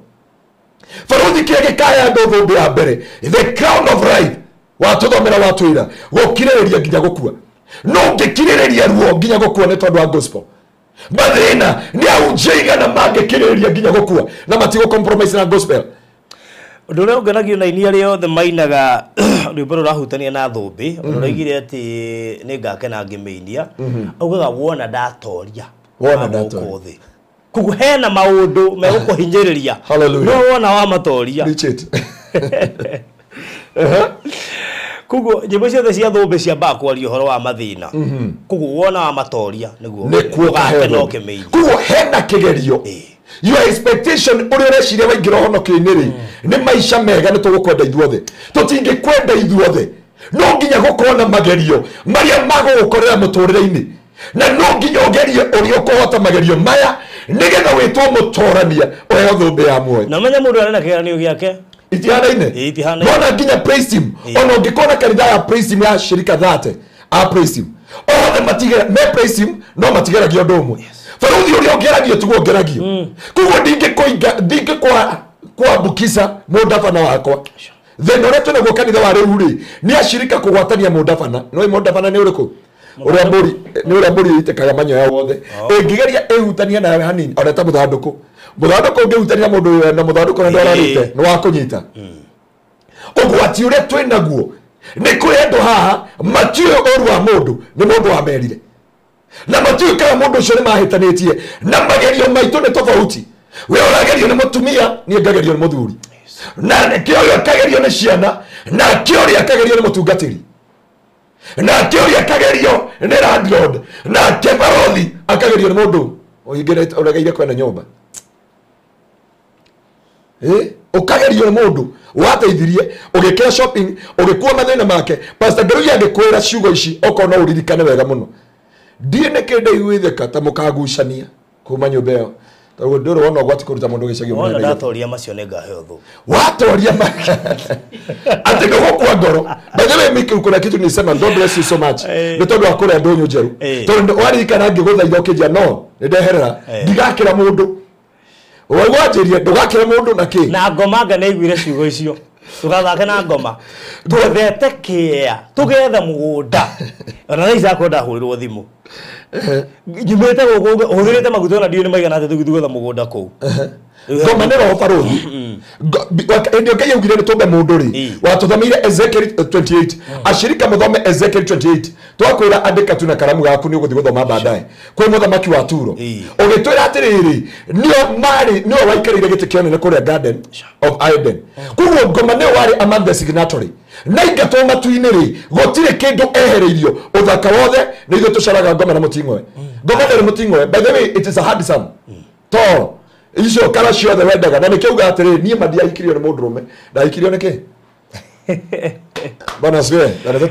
Barũthi kĩrĩa gĩkaheanwo thũmbĩ ya mbere, the crown of life, watũthomera watwĩra gũkirĩrĩria nginya gũkua. No ũngĩkirĩrĩria ruo nginya gũkua nĩ tondũ wa gospel. Mathĩna nĩ ahunjia igana mangĩkirĩrĩria nginya gũkua na matigũ compromise na gospel. Ũndũ ũrĩa ũngenagio na aini arĩa othe mainaga rwĩmbo rũrahutania na thũmbĩ, ũrĩa atĩ nĩ ngakena ngĩmĩinia, augaga wona ndatoria Wona ndatoria. Thĩ. Koguo hena maũndũ megũkũhinyĩrĩria no wona wamatoria. Koguo nyĩmbo ciothe cia thũmbĩ ciambaga kwaria ũhoro wa mathĩna. Koguo wona wamatoria nĩguo ũgakena ũkĩmĩinia. Koguo hena kĩgerio. Your expectation ũrĩa ũreciria waingĩra ũhonokio-inĩ rĩ, nĩ maica mega nĩ tũgũkwenda ithuothe. Tũtingĩkwenda ithuothe. No nginya gũkorwo na magerio marĩa magũgũkorera mũtũrĩre-inĩ. Na no nginya ũgerie ũrĩa ũkũhota magerio maya nĩgetha wĩtwo mũtorania ũheo thũmbĩ ya muoyo. Na ũmenye mũndũ arĩ na kĩgeranio gĩake. Itihanaine. Itihanaine. Nona nginya praise team. Ona ũngĩkona kanitha ya praise team ya shirika thate a praise team. Othe matigera me praise team no matigeragio ũndũ ũmwe. Baruthi ũrĩa ũngeragio tiguo ũngeragio. Koguo ndingĩkwambukica mũndabana wakwa. Thĩna ũrĩa twĩnaguo kanitha wa rĩu rĩ, nĩ acirika kũgwatania mũndabana. Nĩũĩ mũndabana nĩ ũrĩkũ? Ũrĩa mbũri, nĩ ũrĩa mbũri ĩitĩkaga manyoya wothe. Ĩngĩgeria ĩhutanie nawe hanini, ona ta mũthandũkũ. Mũthandũkũ ũngĩhutania mũndũ na mũthandũkũ na ndwararĩte, nĩ wakũnyita. Ũgwati ũrĩa twĩnaguo nĩ kũrĩ andũ haha matiũĩ ũru wa mũndũ, nĩ mũndũ wamerire. Na matiũĩ kana mũndũ ũcio nĩ mahĩtanĩtie, na magerio maitũ nĩ tofauti. We ũragerio nĩ mũtumia, niĩ ngagerio nĩ mũthuri. Na nĩkĩo ũyũ akagerio nĩ ciana, nake ũrĩa akagerio nĩ mũtungatĩri, nake ũrĩa akagerio nĩ landlord, nake barothi akagerio nĩ mũndũ ũhingĩrĩte ũregeire kwene nyũmba. Ũkagerio nĩ mũndũ wateithirie, ũgĩkĩra shopping, ũgĩkua mathĩna make. Pastor Ngerugi angĩkwĩra ciugo ici okorwo no ũririkane wega mũno. Ndiĩ nĩkĩ ndaiguithĩka ta mũkagucania kuma nyũmba ĩyo. Tondũ ndũrĩ wona ũgwati kũruta mũndũ gĩcagi Wona mũnene. ndatoria macio nĩ ngaheo thũ. Watoria atĩ ndũgũkua ngoro. By the way, Miki, kuna kitu nilisema, God bless you so much. Nĩ tondũ wa kũrĩa ndũnyũ njerũ. Tondũ waririkana ngĩgũthaitha ũkĩnjĩra no, nĩ ndeherera. Ndigakĩra mũndũ. Waigua ndũgakĩra mũndũ na kĩ? Na ngoma nga nĩaiguire ciugo icio. Tũgathake na ngoma. Twethete kĩea, tũgetha mũgũnda. Ona thaa ici akwa ndahũrĩrwo thimũ. Nyumĩte gũkũ hũthĩrĩte maguta ona ndiũĩ nĩ maigana atĩa tũgĩthiĩ gwetha mũgũnda kũu. Ngoma nĩ roho barothi. Hĩndĩ ĩyo Ngai augire nĩ tũmbe mũndũ rĩ, watũthomeire Ezekiel 28. Ashirika mũthome Ezekiel 28. Twakwĩra andĩka tu na karamu gaku nĩ ũgũthiĩ gũthoma baadaye. Kwĩ mũthamaki wa Turo. Ũgĩtwĩra atĩrĩrĩ, nĩo marĩ, nĩo waikarĩire gĩtĩ kĩa ũnene kũrĩa Garden of Eden. Koguo ngoma nĩyo warĩ among the signatory. Na ingatwo matu-inĩ rĩ, gũtirĩ kĩndũ ehereirio. Ũthaka wothe nĩ ithuĩ tũcaraga ngoma na mũting'oe. Ngoma ndĩrĩ mũting'oe. By the way, it is a handsome. Tall. Icio kara ciothe wendaga na nĩkĩo uga atĩrĩrĩ niĩ ma ndiahikirio nĩ mũndũrũme ndahikirio nĩ kĩ bwana siwe na nĩ hau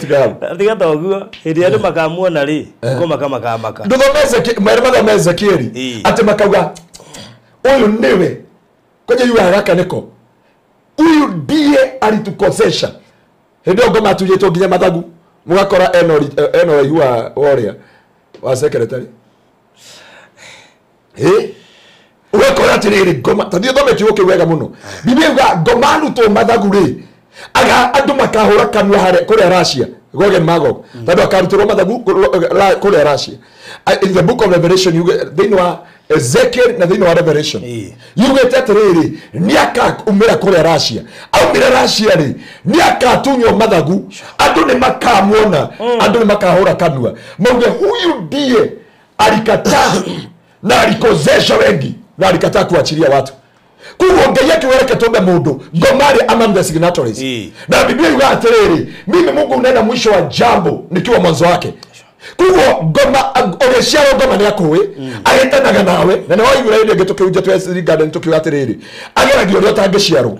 tiga toguo hĩndĩ andũ makamuona rĩ kũmaka makamaka ndũthome mere mathome Ezekieli atĩ makauga ũyũ nĩwe kwenye yugaga gaka nĩko huyu ndiye alitukosesha hĩndĩ ĩyo ngoma atujĩtwo nginya mathagu mũgakora ena ũraihu wa ũrĩa wa secretary ũgakora atĩrĩrĩ ngoma ta thiĩ ũthome kiugo kĩu wega mũno Biblia yuga ngoma arutwo mathagu rĩ aga andũ makahũra kanua harĩa kũrĩa Russia Gog and Magog tondũ akarutĩrwo mathagu kũrĩa Russia. In the book of Revelation thĩinĩ wa Ezekiel na thĩinĩ wa Revelation yugĩte atĩrĩrĩ nĩakaumĩra kũrĩa Russia aumĩra Russia rĩ nĩakatunywo mathagu andũ nĩ makamuona andũ nĩ makahũra kanua mauge huyu ndiye alikataa na alikozesha wengi na alikataa kuachilia watu. Koguo Ngai akiwereke tumbe mũndũ ngoma arĩ among the signatories na Biblia yuga atĩrĩrĩ mimi Mungu unena mwisho wa jambo nikiwa mwanzo wake. Koguo ngoma ũgĩciarwo ngoma nĩ akũĩ agĩtanaga nawe na nĩ waiguire hĩndĩ ĩngĩ tũkĩhunjia twĩ garden tũkiuga atĩrĩrĩ ageragia ũrĩa ũtangĩciarwo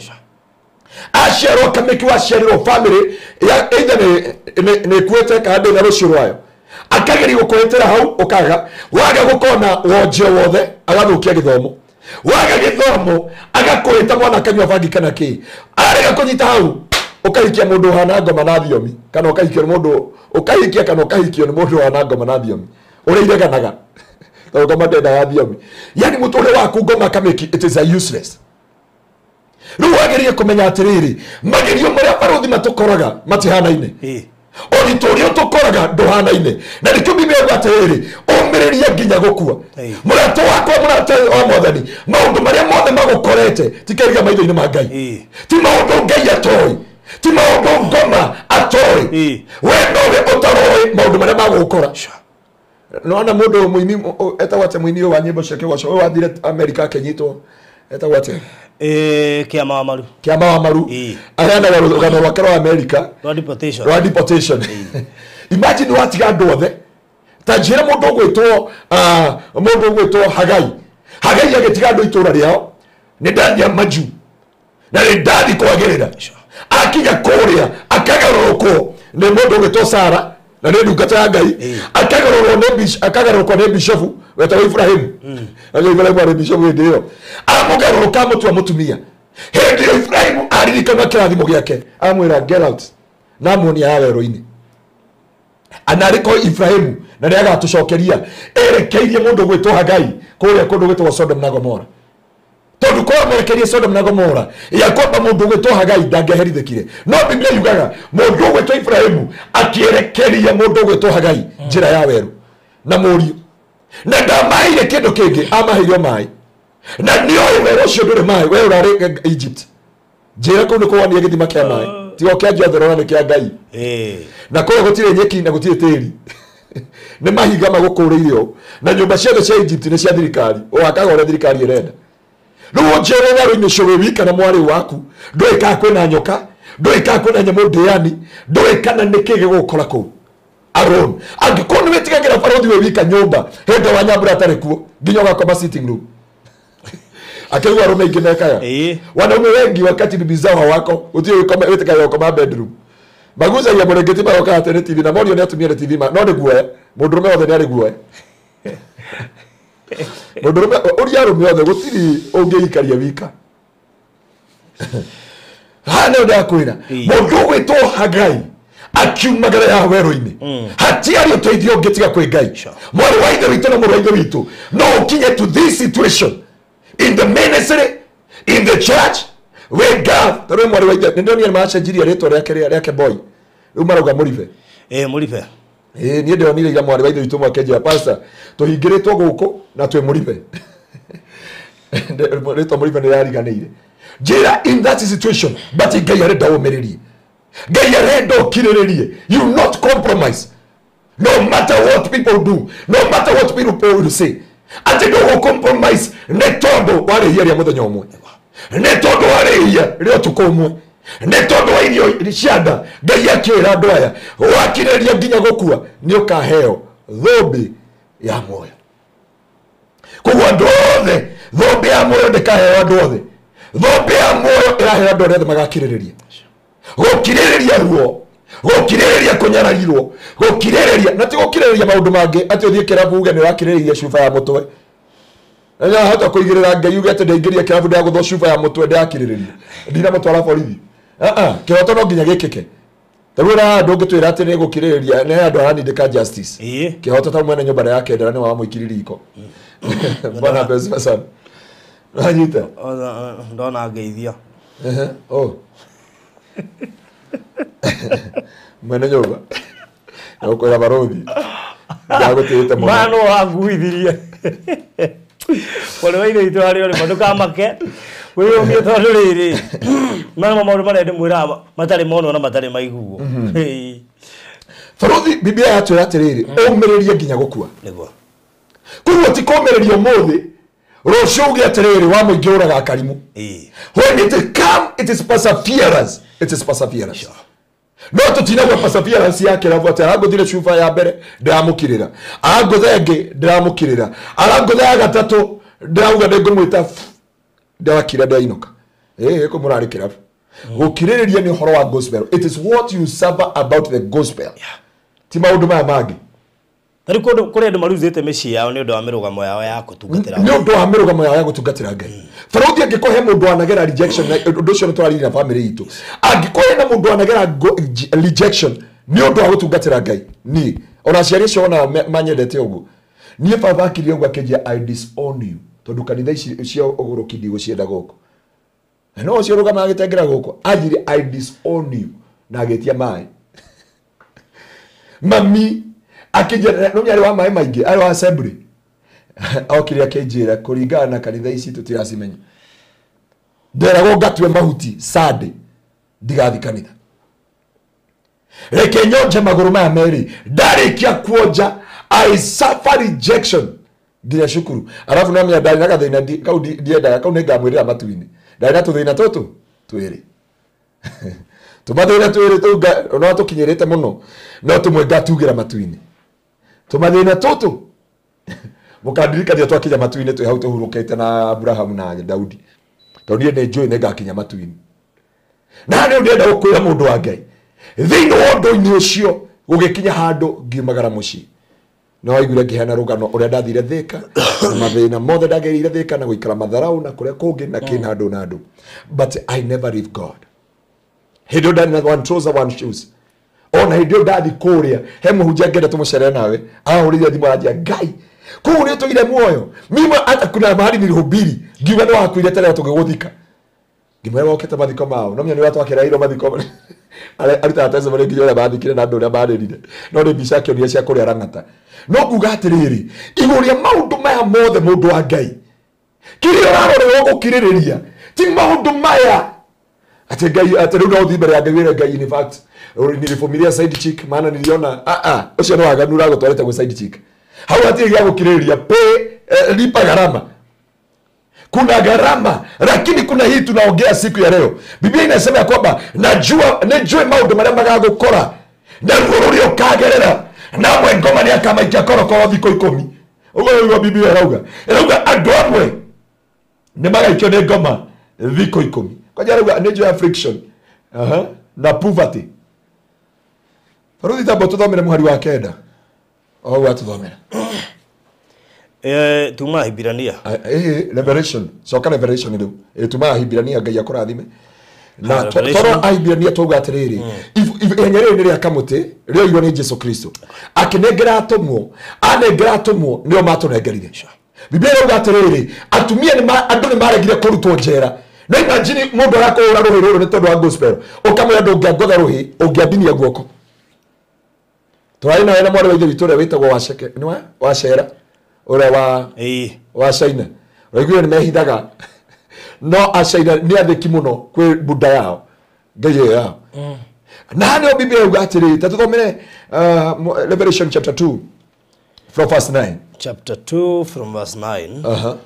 aciarwo kamĩki waciarirwo family ya either nĩ ĩkuĩte kana ndĩna rũciũ rwayo akageria gũkũhĩtĩra hau ũkaga waga gũkona wonje wothe agathũkia gĩthomo waga gĩthomo agakũhĩta mwana akanyua bangi kana kĩ arega kũnyita hau ũkahikia mũndũ ũhana ngoma na thiomi kana ũkahikio nĩ mũndũ ũkahikia kana ũkahikio nĩ mũndũ ũhana ngoma na thiomi ũrĩa ireganaga tondũ ngoma ndendaga thiomi yani mũtũrĩre waku ngoma kamĩki it is a useless. Rĩu wagĩrĩire kũmenya atĩrĩrĩ magerio marĩa barũthi matũkoraga matihanaine ũritũ ũrĩa ũtũkoraga ndũhanaine na nĩkĩo Biblia yuga atĩrĩrĩ ũmĩrĩrie nginya gũkua mũrata wakwa mũrata wa mwathani maũndũ marĩa mothe magũkorete ti kĩriga maitho-inĩ ma Ngai ti maũndũ Ngai atoĩ ti maũndũ ngoma atoĩ we nowe ũtaroĩ maũndũ marĩa magũgũkora. Nĩwona mũndũ mũini etagwo atĩa mũini ũyũ wa nyĩmbo cia kĩgoco ũyũ wathire Amerika akĩnyitwo etagwo atĩa Kĩama wa Maru. Kĩama wa Maru aheanaga rũgano rwake rwa America rwa deportation. Imagine watiga andũ othe ta njĩra mũndũ ũgwĩtwo Hagai. Hagai agĩtiga andũ itũra rĩao nĩ ndathia majuu na nĩ ndathi kwagĩrĩra akinya kũrĩa akagarũrũkwo nĩ mũndũ ũgwĩtwo Sara na nĩ ndungata ya Ngai akagarũrũkwo nĩ bishofu wetagwo Ibrahimu na Ibrahimu arĩ bishofu hĩndĩ ĩyo amũgarũrũka amũtua mũtumia hĩndĩ ĩyo Ibrahimu aririkana kĩrathimo gĩake amwĩra get out na amuonia ya werũ-inĩ anarĩko Ibrahimu na nĩ agatũcokeria erekeirie mũndũ ũgwĩtwo Hagai kũrĩa kũndũ gwĩtagwo Sodom na Gomora tondũ korwo amerekerie Sodom na Gomora ya kwamba mũndũ ũgwĩtwo Hagai ndangĩaherithĩkire no Biblia yugaga mũndũ ũgwĩtwo Ibrahimu akĩerekeria mũndũ ũgwĩtwo Hagai njĩra ya werũ na mũriũ na ndamaheire kĩndũ kĩngĩ amaheire maĩ na nĩoĩ werũ ũcio ndũrĩ maĩ we ũrarĩ Egypt njĩra kũu nĩ kũwonia gĩthima kĩa maĩ tiga kĩa Jethro na nĩ kĩa Ngai na kũrĩa gũtirĩ nyeki na gũtirĩ tĩri nĩ mahiga magũkũrĩire ũũ na nyũmba ciothe cia Egypt nĩ cia thirikari ũhakaga ũrĩa thirikari ĩrenda rĩu ũnjĩre werũ-inĩ ũcio wĩ wika na mwarĩ waku ndũĩ kana kwĩna nyoka ndũĩ kana kwĩna nyamũ ndĩani ndũĩ kana nĩkĩ gĩgũkora kũu alone angĩkorwo nĩ wĩtigagĩra barũthi wĩ wika nyũmba hĩndĩ wa nyambura atarĩ kuo nginya ũgakoma sitting room akĩigua arũme aingĩ mekaga wanaume wengi wakati bibi zao hawako gũtirĩ wĩtĩkagĩra gũkoma bedroom magucagia mũrĩngĩti magoka atĩ nĩ TV na morio nĩ atumia nĩ TV no nĩ guoya mũndũrũme wothe nĩ arĩ guoya mũndũrũme ũria arũme othe gũtirĩ ũngĩikaria wika haha nĩyo ndakwĩra mũndũ ũgwĩtwo Hagai akiumagara ya werũ-inĩ hatiarĩ ũteithio ũngĩ tiga kwĩ Ngai mwarĩ wa ithe witũ na mũrũ wa ithe witũ no ũkinye to this situation in the ministry in the church wĩ God tondũ mwarĩ wa ithe nĩ ndonire nĩmacenjirie rĩtwa rĩake boy rĩu marauga Mũribe Mũribe niĩ ndĩronire ira mwarĩ wa ithe witũ mwakenjia pastor tũhingĩrĩtwo gũkũ na twĩ Mũribe rĩtwa Mũribe nĩrariganĩire njĩra in that situation but Ngai arenda ũmĩrĩrie Ngai arenda ũkirĩrĩrie you not compromise no matter what people do no matter what people will say atĩ ndũgũ compromise nĩ tondũ warĩhia rĩa mũthenya ũmwe nĩ tondũ warĩhia rĩa ũtukũ ũmwe nĩ tondũ wa irio cia nda Ngai akĩra andũ aya wakirĩrĩria nginya gũkua nĩ ũkaheo thũmbĩ ya muoyo. Koguo andũ othe Thũmbĩ ya muoyo ndĩkaheo andũ othe. Thũmbĩ ya muoyo ĩraheo andũ arĩa othe magakirĩrĩria. Gũkirĩrĩria ruo, gũkirĩrĩria kũnyararirwo, gũkirĩrĩria na ti gũkirĩrĩria maũndũ mangĩ atĩ ũthiĩ kĩrabu uge nĩ ũrakirĩrĩria cuba ya mũtwe. Na hata kũigĩrĩra Ngai uge atĩ ndaingĩria kĩrabu ndĩragũthwo cuba ya mũtwe ndĩrakirĩrĩria. Ndinamũtwara borithi. Kĩhoto no nginya gĩkĩke. Tarĩu na andũ ũngĩtwĩra atĩ nĩ gũkirĩrĩria nĩ andũ aranindĩka justice. Kĩhoto ta mwene nyũmba ya kendera nĩ wamũikiri riko. Bwana pesa sana. Nanyita. Ndona ngeithia. Oh. Mwene nyũmba. Na ũkwĩra barothi. Ndagũtĩĩte mũno. Mano wanguithirie. Pole wa ithe witũ harĩa ũrĩ ndũkamake. Wĩyũmie tondũ rĩrĩ. Mano maũndũ marĩa ndĩmwĩraga matarĩ monwo na matarĩ maiguo. Barothi Biblia yatwĩra atĩrĩrĩ, ũmĩrĩrie nginya gũkua. Nĩguo. Koguo ti kũmĩrĩria ũmũthĩ rũciũ uge atĩrĩrĩ wa mũingĩ ũraga karimu. When it come it is perseverance. It is perseverance. No tũtinagua perseverance ya kĩrabu atĩ arangũthire cuba ya mbere ndĩramũkirĩra, arangũtha ĩngĩ ndĩramũkirĩra, arangũtha ya gatatũ ndĩrauga nĩngũmwĩta ndĩrakira ndĩrainũka. Kũ mũrarĩ kĩrabu. Gũkirĩrĩria nĩ ũhoro wa gospel. It is what you suffer about the gospel. Ti maũndũ maya mangĩ. Tarĩu kũndũ kũrĩ andũ maruzĩte mĩciĩ yao nĩ ũndũ wa mĩrũgamo yao ya gũtungatĩra nĩ ũndũ wa mĩrũgamo yao ya gũtungatĩra Ngai. Barothi angĩkorwo he mũndũ wanagera rejection, ũndũ ũcio nĩ tũraririe na famĩlĩ itũ. Angĩkorwo hena mũndũ wanagera rejection nĩ ũndũ wa gũtungatĩra Ngai, niĩ ona aciari acio ona manyendete ũguo, niĩ baba akirie ũguo akĩnjia I disown you tondũ kanitha ici cia ũgũrũki ndigũcienda gũkũ. Na no ũcio ũrũgamaga agĩtengera gũkũ anjirie I disown you na agĩtia maĩ. Mami akĩnjĩra no mĩarĩ wa maĩ maingĩ arĩ wa assembly okire akĩnjĩra kũringana na kanitha ici tũtiracimenya nderagwo ngatue mahuti Sunday ndigathi kanitha reke nyonje magũrũ maya merĩ ndarĩkia kuonja I suffer rejection nginya cukuru arabu no mĩa ndarĩ na gathĩna kau ndiendaga kau nĩngamwĩrĩra matu-inĩ ndarĩ na tũthĩna tũtũ twĩrĩ tũmathĩna twĩrĩ tũu no tũkinyĩrĩte mũno no tũmwe ngatugĩra matu-inĩ tũmathĩna tũtũ mũkandirikania twakinya matu-inĩ twĩ hau tũhurũkĩte na Abrahamu na Daudi tondũ niĩ nĩ njũĩ nĩngakinya matu-inĩ na nĩ ndĩrenda gũkwĩra mũndũ wa Ngai thĩinĩ wa ũndũ-inĩ ũcio gũgĩkinya handũ ngiumagara mũciĩ no waiguire ngĩheana rũgano ũrĩa ndathire Thĩka na mathĩna mothe ndagereire Thĩka na gũikara matharau na kũrĩa kũngĩ na kĩ na andũ but I never leave God. Hĩndĩ ĩyo ndarĩ na one trouser one shoes ona hĩndĩ ĩyo ndathi kũrĩa he mũhunjia ngenda tũmũcerere nawe ahũrĩire thimũ aranjia Ngai kũu nĩ ũtũire muoyo mimi hata kuna mahali nilihubiri ngiuga nĩ wakuire tene tũgĩgũthika ngĩmwĩra wokĩte mathiko mao no menya nĩ ũrĩa twakĩrairwo mathiko arutaga testimony nginya ũrĩa mathikire na andũ ũrĩa marĩrire no nĩ mbica akĩonire cia kũrĩa Lang'ata no nguga atĩrĩrĩ igũrũ rĩa maũndũ maya mothe mũndũ wa Ngai kĩrĩa ũrarorerwo gũkirĩrĩria ti maũndũ maya atĩ Ngai atĩ rĩu no ũthiĩ mbere ya Ngai wĩre Ngai in fact nilivumilia side chick maana niliona ũcio nĩ waganu ũragũtwarĩte gwĩ side chick hau hatirĩ gĩa gũkirĩrĩria pay lipa gharama. Kuna gharama lakini kuna hii tunaongea siku ya leo. Biblia inasema ya kwamba najua nijue maũndũ marĩa magagũkora na ruo rũrĩa ũkagerera na amwe ngoma nĩ akamaikia korokoro thikũ 10. Ũguo nĩguo Biblia ĩrauga. Ĩrauga andũ amwe nĩ magaikio nĩ ngoma thikũ 10. Kwanja ĩrauga nĩnjũĩ affliction na poverty. Baruthi tambo tũthomere mũhari wa 9. O atũthomera. Tuma Hibirania. Revelation. Coka Revelation rĩu. Tuma Hibirania Ngai akũrathime. Na toro Ahibirania twauga atĩrĩrĩ ihenya rĩrĩ nĩ rĩa kamũtĩ rĩoirwo nĩ Jesu Kristo akĩnengera atũmwo anengera atũmwo nĩo matũnengerire. Biblia ĩrauga atĩrĩrĩ atumia andũ nĩ maregire kũrutwo njera. No imagine mũndũ arakũhũra rũhĩ rũrũ nĩ tondũ wa gospel ũkamwĩra ndũngĩangotha rũhĩ ũngĩandinia guoko. Tũrarĩ nawe na mwarĩ wa ithe witũ ũrĩa wĩtagwo Waceke nĩ Wacera ũrĩa wa China ũraiguire nĩ mehithaga no acaina nĩ athĩki mũno kwĩ Buddha yao ngai ĩyo yao. Na nĩyo Biblia yauga atĩrĩrĩ ta tũthomere Revelation chapter 2 from verse 9. Chapter 2 from verse 9.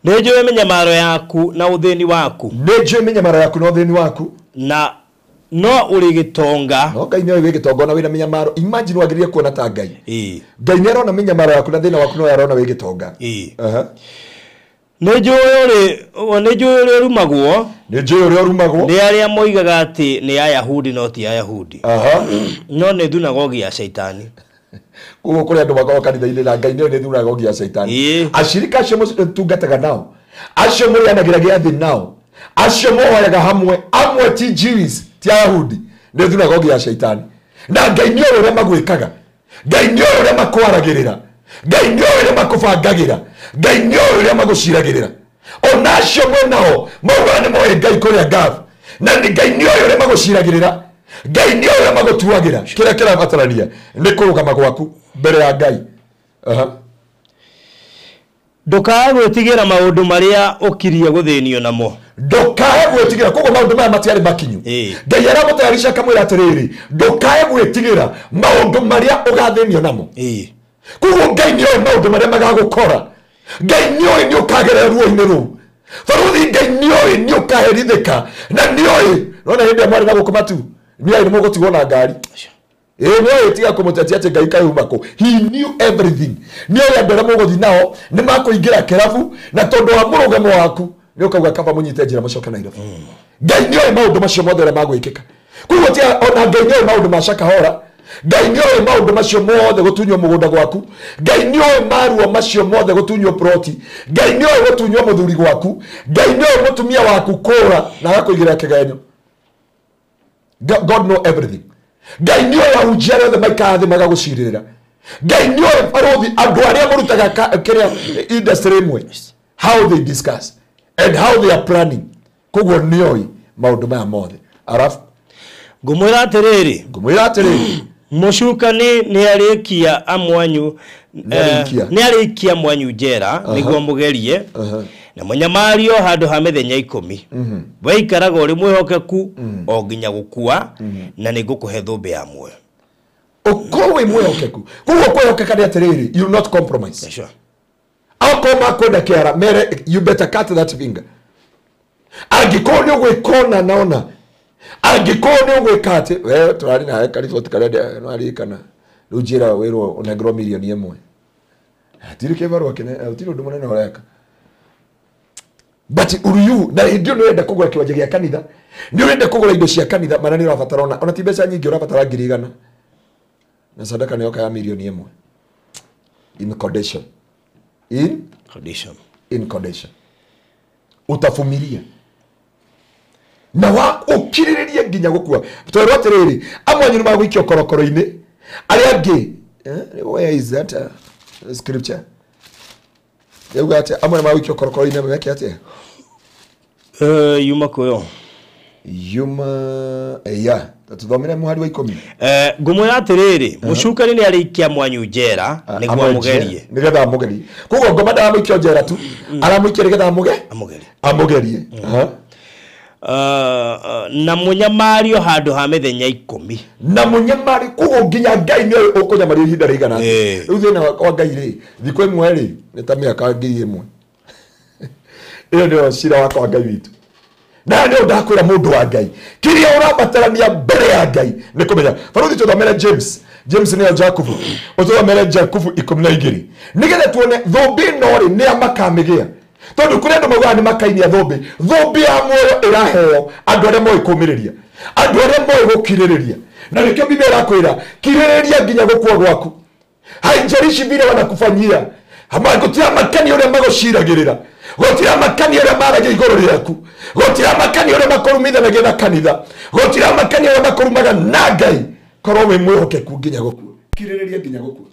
Nĩnjũĩ mĩnyamaro yaku na ũthĩni waku. Nĩnjũĩ mĩnyamaro yaku na ũthĩni waku. Na No ũrĩ gĩtonga. No Ngai nĩoĩ wĩ gĩtonga ona wĩna mĩnyamaro. Imagine wagĩrĩire kuona ta Ngai. Ngai nĩ arona mĩnyamaro yaku na thĩna waku no arona wĩ gĩtonga. Nĩ njũĩ ũrĩa ũrumagwo. Nĩ njũĩ ũrĩa ũrumagwo. Nĩ arĩa moigaga atĩ nĩ Ayahudi no ti Ayahudi. No nĩ thunagogi ya Shaitani. Koguo kũrĩ andũ makoragwo kanitha-inĩ na Ngai nĩoĩ nĩ thunagogi ya Shaitani. Ashirika acio mũtungataga nao, acio mũrĩanagĩra gĩathĩ nao, acio mũhoyaga hamwe, amwe ti Jews, ti Ayahudi, nĩ thunagogi ya Shaitani. Na Ngai nĩoĩ ũrĩa magwĩkaga, Ngai nĩoĩ ũrĩa makwaragĩrĩra, Ngai nĩoĩ ũrĩa makũbangagĩra, Ngai nĩoĩ ũrĩa magũciragĩrĩra. Ona acio mwĩ nao maugaga nĩ moĩ Ngai kũrĩa Gath, na Ngai nĩoĩ ũrĩa magũciragĩrĩra, Ngai nĩoĩ ũrĩa magũtuagĩra. Kĩrĩa kĩrabatarania nĩ kũrũgama gwaku mbere ya Ngai. Ndũkae gwĩtigĩra maũndũ marĩa ũkirie gũthĩnio namo. Ndũkae gwĩtigĩra. Koguo maũndũ maya matiarĩ makinyu. Ngai aramũtayarisha akamwĩra atĩrĩrĩ, ndũkae gwĩtigĩra maũndũ marĩa ũgathĩnio namo. Koguo Ngai nĩoĩ maũndũ marĩa magagũkora. Ngai nĩoĩ nĩ ũkagerera ruo-inĩ rũu. Baruthi Ngai nĩoĩ nĩ ũkaherithĩka na nĩoĩ nona hĩndĩ ĩrĩa mwarĩ na gũkũ matu nĩoĩ nĩ mũgũtigwo na ngari. Nĩoĩ tiga kũmũtetia atĩ Ngai kauma kũ. He knew everything. Nĩoĩ andũ arĩa mũgũthiĩ nao nĩ makũingĩra kĩrabu na tondũ wa mũrũgamo waku nĩ ũkauga kaba mũnyite njĩra mũcoke Nairobi. Ngai nĩoĩ maũndũ macio mothe ũrĩa magwĩkĩka. Koguo ti ona Ngai nĩoĩ maũndũ ma Shakahola. Ngai nĩoĩ maũndũ macio mothe gũtunywo mũgũnda gwaku. Ngai nĩoĩ maruo macio mothe gũtunywo ploti. Ngai nĩoĩ gũtunywo mũthuri gwaku. Ngai nĩoĩ mũtumia waku kũra na agakũigĩrĩra kĩgenyo. God know everything. Ngai nĩoĩ ahunjia arĩa othe maikaraga thĩ magagũcirĩrĩra. Ngai nĩoĩ barothi andũ arĩa mũrutaga kĩrĩa industry ĩmwe, how they discuss and how they are planning. Koguo nĩoĩ maũndũ maya mothe. Arafu ngũmwĩra atĩrĩrĩ, ngũmwĩra atĩrĩrĩ, mũcukani nĩarĩkia amwanyu, nĩarĩkia mwanyu njera nĩguo mũgerie na mũnyamario handũ ha mĩthenya 10. We ikaraga ũrĩ mwĩhokeku o nginya gũkua na nĩngũkũhe thũmbĩ ya muoyo. Ũkorwo wĩ mwĩhokeku. Koguo kwĩhokeka nĩ atĩrĩrĩ, you not compromise. Akorwo makwenda kĩara mere you better cut that finger. Angĩkorwo nĩ ũgwĩka ona na ona, angĩkorwo nĩ ũgwĩka atĩ we tũrarĩ nawe kariboti karĩa nĩwaririkana rĩu njĩra wĩrwo ũnengerwo mirioni 1, hatirĩ kĩbarũa kĩnene, hatirĩ ũndũ mũnene ũreka. But uriu na hĩndĩ ĩyo nĩ ũrenda kũgũra kĩwanja gĩa kanitha, nĩ ũrenda kũgũra indo cia kanitha, mana nĩ ũrabatara ona ti mbeca nyingĩ, ũrabatara 100,000 na sadaka nĩ yoka ya mirioni 1. In condition. In condition. In condition. Utavumilia na wa ũkirĩrĩrie nginya gũkua. Twerwo atĩrĩrĩ, amwe anyu nĩmagũikio korokoro-inĩ, arĩa angĩ, where is that scripture? Yauga atĩ amwe nĩmagũikio korokoro-inĩ meke atĩa? Yuma kũyo. Yuma ya tũthomere mũhari wa 10. Ngũmwĩra atĩrĩrĩ, mũcukani nĩarĩikia mwanyu njera nĩguo amũgerie. Nĩgetha amũgerie. Koguo ngoma ndaramũikia njera tu, aramũikia nĩgetha amũgerie. Na mũnyamario handũ ha mĩthenya 10. Na mũnyamari, koguo nginya Ngai nĩoĩ ũkũnyamario ihinda rĩigana atĩa. Rĩu thĩna wa Ngai rĩ, thikũ ĩmwe rĩ nĩ ta mĩaka 1000. Ĩyo nĩyo cira wakwa wa Ngai witũ. Na nĩ ndakwĩra mũndũ wa Ngai, kĩrĩa ũrabatarania mbere ya Ngai nĩ kũmenya. Baruthi tũthomere James, James nĩyo Jakubu, ũtũthomere Jakubu 12 nĩgetha tuone thũmbĩ ĩno rĩ nĩa makamĩgĩa. Tondũ kũrĩ andũ maugaga nĩ makainia thũmbĩ. Thũmbĩ ya muoyo ĩraheo andũ arĩa moĩ kũũmĩrĩria, andũ arĩa moĩ gũkirĩrĩria. Na nĩkĩo Biblia ĩrakwĩra kirĩrĩria nginya gũkua gwaku. Haijalishi vile wanakufanyia, gũtiramakania ũrĩa magũciragĩrĩra, gũtiramakania ũrĩa maragia igũrũ rĩaku, gũtiramakania ũrĩa makũrumithanagia na kanitha, gũtiramakania ũrĩa makũrumaga na Ngai. Korwo wĩ mwĩhokeku nginya gũkua, kirĩrĩria nginya gũkua,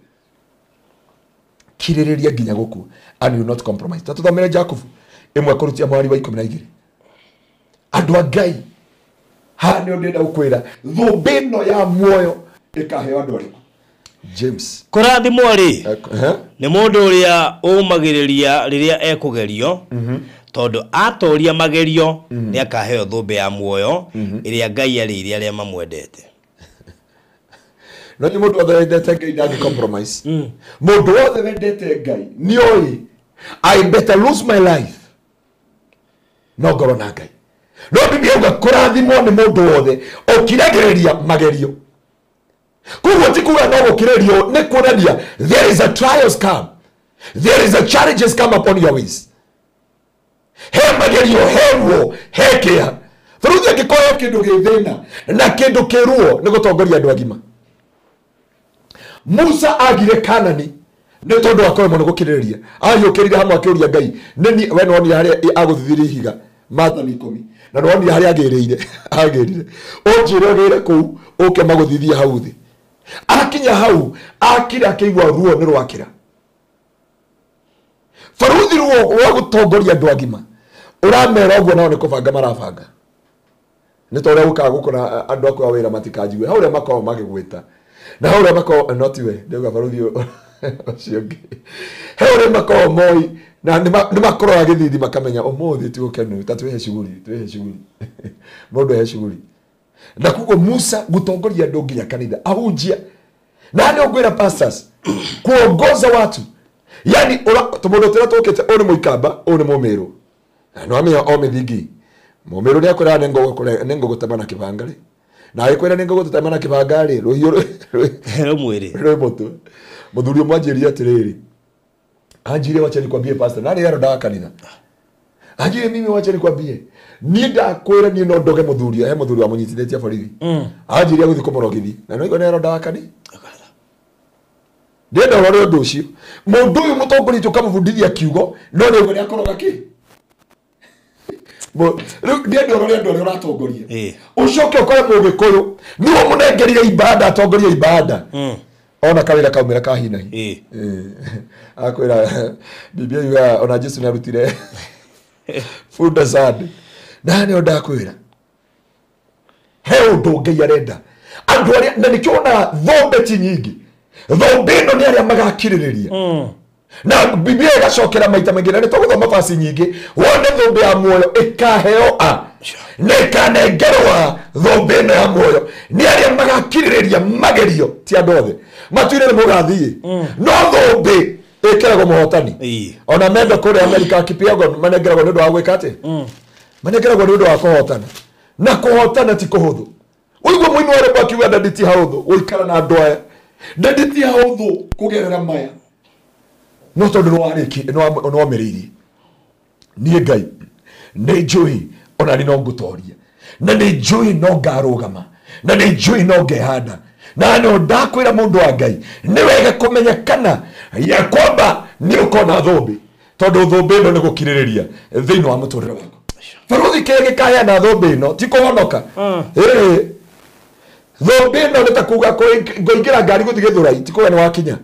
kirĩrĩria nginya gũkua, and you not compromise. Tũthomere Jakubu 1 kũrutia mũhari wa 12. Andũ a Ngai, haha nĩo ndĩrenda gũkwĩra, thũmbĩ ĩno ya muoyo ĩkaheo andũ arĩkũ? James. Kũrathimwo rĩ nĩ mũndũ ũrĩa ũmagĩrĩria rĩrĩa ekũgerio, tondũ atoria magerio nĩ akaheo thũmbĩ ya muoyo ĩrĩa Ngai arĩire arĩa mamwendete. No nĩ mũndũ wothe wendete Ngai ndangĩ compromise. Mũndũ wothe wendete Ngai nĩoĩ I better lose my life no ngorwo na Ngai. No Biblia uga kũrathimwo nĩ mũndũ wothe ũkiragĩrĩria magerio. Koguo ti kuga no gũkirĩrio, nĩ kuonania there is a trials come, there is a challenges come upon your ways. He magerio, he ruo, he kĩeha. Bũrũri angĩkorwo kĩndũ gĩ thĩna na kĩndũ kĩ ruo nĩ gũtongoria andũ agima. Musa agire Kanani nĩ tondũ wa kũremwo nĩ gũkirĩrĩria. Agĩũkĩrire hamwe akĩũria Ngai, nĩ we nĩwonire harĩa agũthithirie ihiga maathani 10 na nĩwonire harĩa agĩrĩire agĩrire ũnjĩre ũgĩre kũu ũke magũthithie hau thĩ. Akinya hau akira akĩigua ruo nĩ rwakĩra. Baruthi ruo rwa gũtongoria andũ agima ũramera ũguo nao nĩ kũbanga marabanga. Nĩ ta ũrĩa gũkaga gũkũ na andũ akwa wĩra matikanjigue hau ũrĩa makoragwo magĩgwĩta na hau ũrĩa makoragwo no tiwe ndauga baruthi ũcio ũngĩ he ũrĩa makoragwo moi na nĩ makoragwo gĩthithi makamenya ũmũthĩ ti gũkenu ta twĩhe shughuli twĩhe shughuli mũndũ ehe shughuli. Na koguo Musa gũtongoria andũ nginya kanitha ahunjia na nĩ ũngwĩra pastors kuongoza watu yani tũmũndũ tũrĩa tũkĩte ũyũ nĩ mũikamba ũyũ nĩ mũmĩrũ na nĩwamenya o mĩthingi mũmĩrũ nĩakwĩraga nĩngũgũtema na kĩbanga rĩ na agĩkwĩra nĩngũgũtema na kĩbanga rĩ rũhiũ rũmwĩrĩ rwĩ mũtwe. Mũthuri ũmwe anjĩrire atĩrĩrĩ, anjĩrire wacha nikwambie pastor, na nĩ arondaga kanitha, anjĩrire mimi wacha nikwambie niĩ ndakwĩra niĩ no ndoge mũthuri he mũthuri wamũnyitithĩtie borithi anjĩrire gũthiĩ kũmũrogithia na nĩwaigua nĩ arondaga kanitha. Ndĩrenda ũrore ũndũ ũcio mũndũ ũyũ mũtongoria ũkamũbundithia kiugo no nĩ ũguo nĩakoroga kĩ. Rĩu ndĩrenda ũrore andũ arĩa ũratongoria ũcoke ũkore mũgĩkũyũ nĩwe mũnengerire ibada atongoria ibada ona kawĩra kaumĩra ka hinahi akwĩra Biblia yugaga ona Jesu nĩarutire bunda sande na nĩo ndakwĩra he ũndũ Ngai arenda andũ arĩa na nĩkĩo wonaga thũmbĩ ti nyingĩ thũmbĩ ĩno nĩ arĩa magakirĩrĩria na Biblia ĩgacokera maita maingĩ na nĩ tũgũthoma basi nyingĩ wone thũmbĩ ya muoyo ĩkaheo a na ĩkanengerwo thũmbĩ ĩno ya muoyo nĩ arĩa magakirĩrĩria magerio ti andũ othe matuire nĩ mũgathiĩ no thũmbĩ ĩkĩragwo mũhotani. Ona mendo kũrĩa Amerika Kipyegon manengeragwo nĩ ũndũ wa gwĩka atĩ manengeragwo nĩ ũndũ wa kũhotana na kũhotana ti kũhũthũ. Ũigua mũini wa rwĩmbo akiuga ndadi ti haũthũ gũikara na andũ aya ndadi ti haũthũ kũgerera maya no tondũ nĩwamĩrĩirie niĩ Ngai nĩ njũĩ ona nĩ no ngũtoria na nĩ njũĩ no ngarũgama na nĩ njũĩ no ngehanda na no ndakwĩra mũndũ wa Ngai nĩ wega kũmenya kana ya kwamba nĩ ũkona thũmbĩ tondũ thũmbĩ ĩno nĩ gũkirĩrĩria thĩinĩ wa mũtũrĩre waku. Baruthi kĩrĩa gĩkaheana thũmbĩ ĩno ti kũhonoka. Thũmbĩ ĩno nĩ ta kuga ngũingĩra ngari gũthiĩ Gĩthũrai ti kuga nĩ wakinya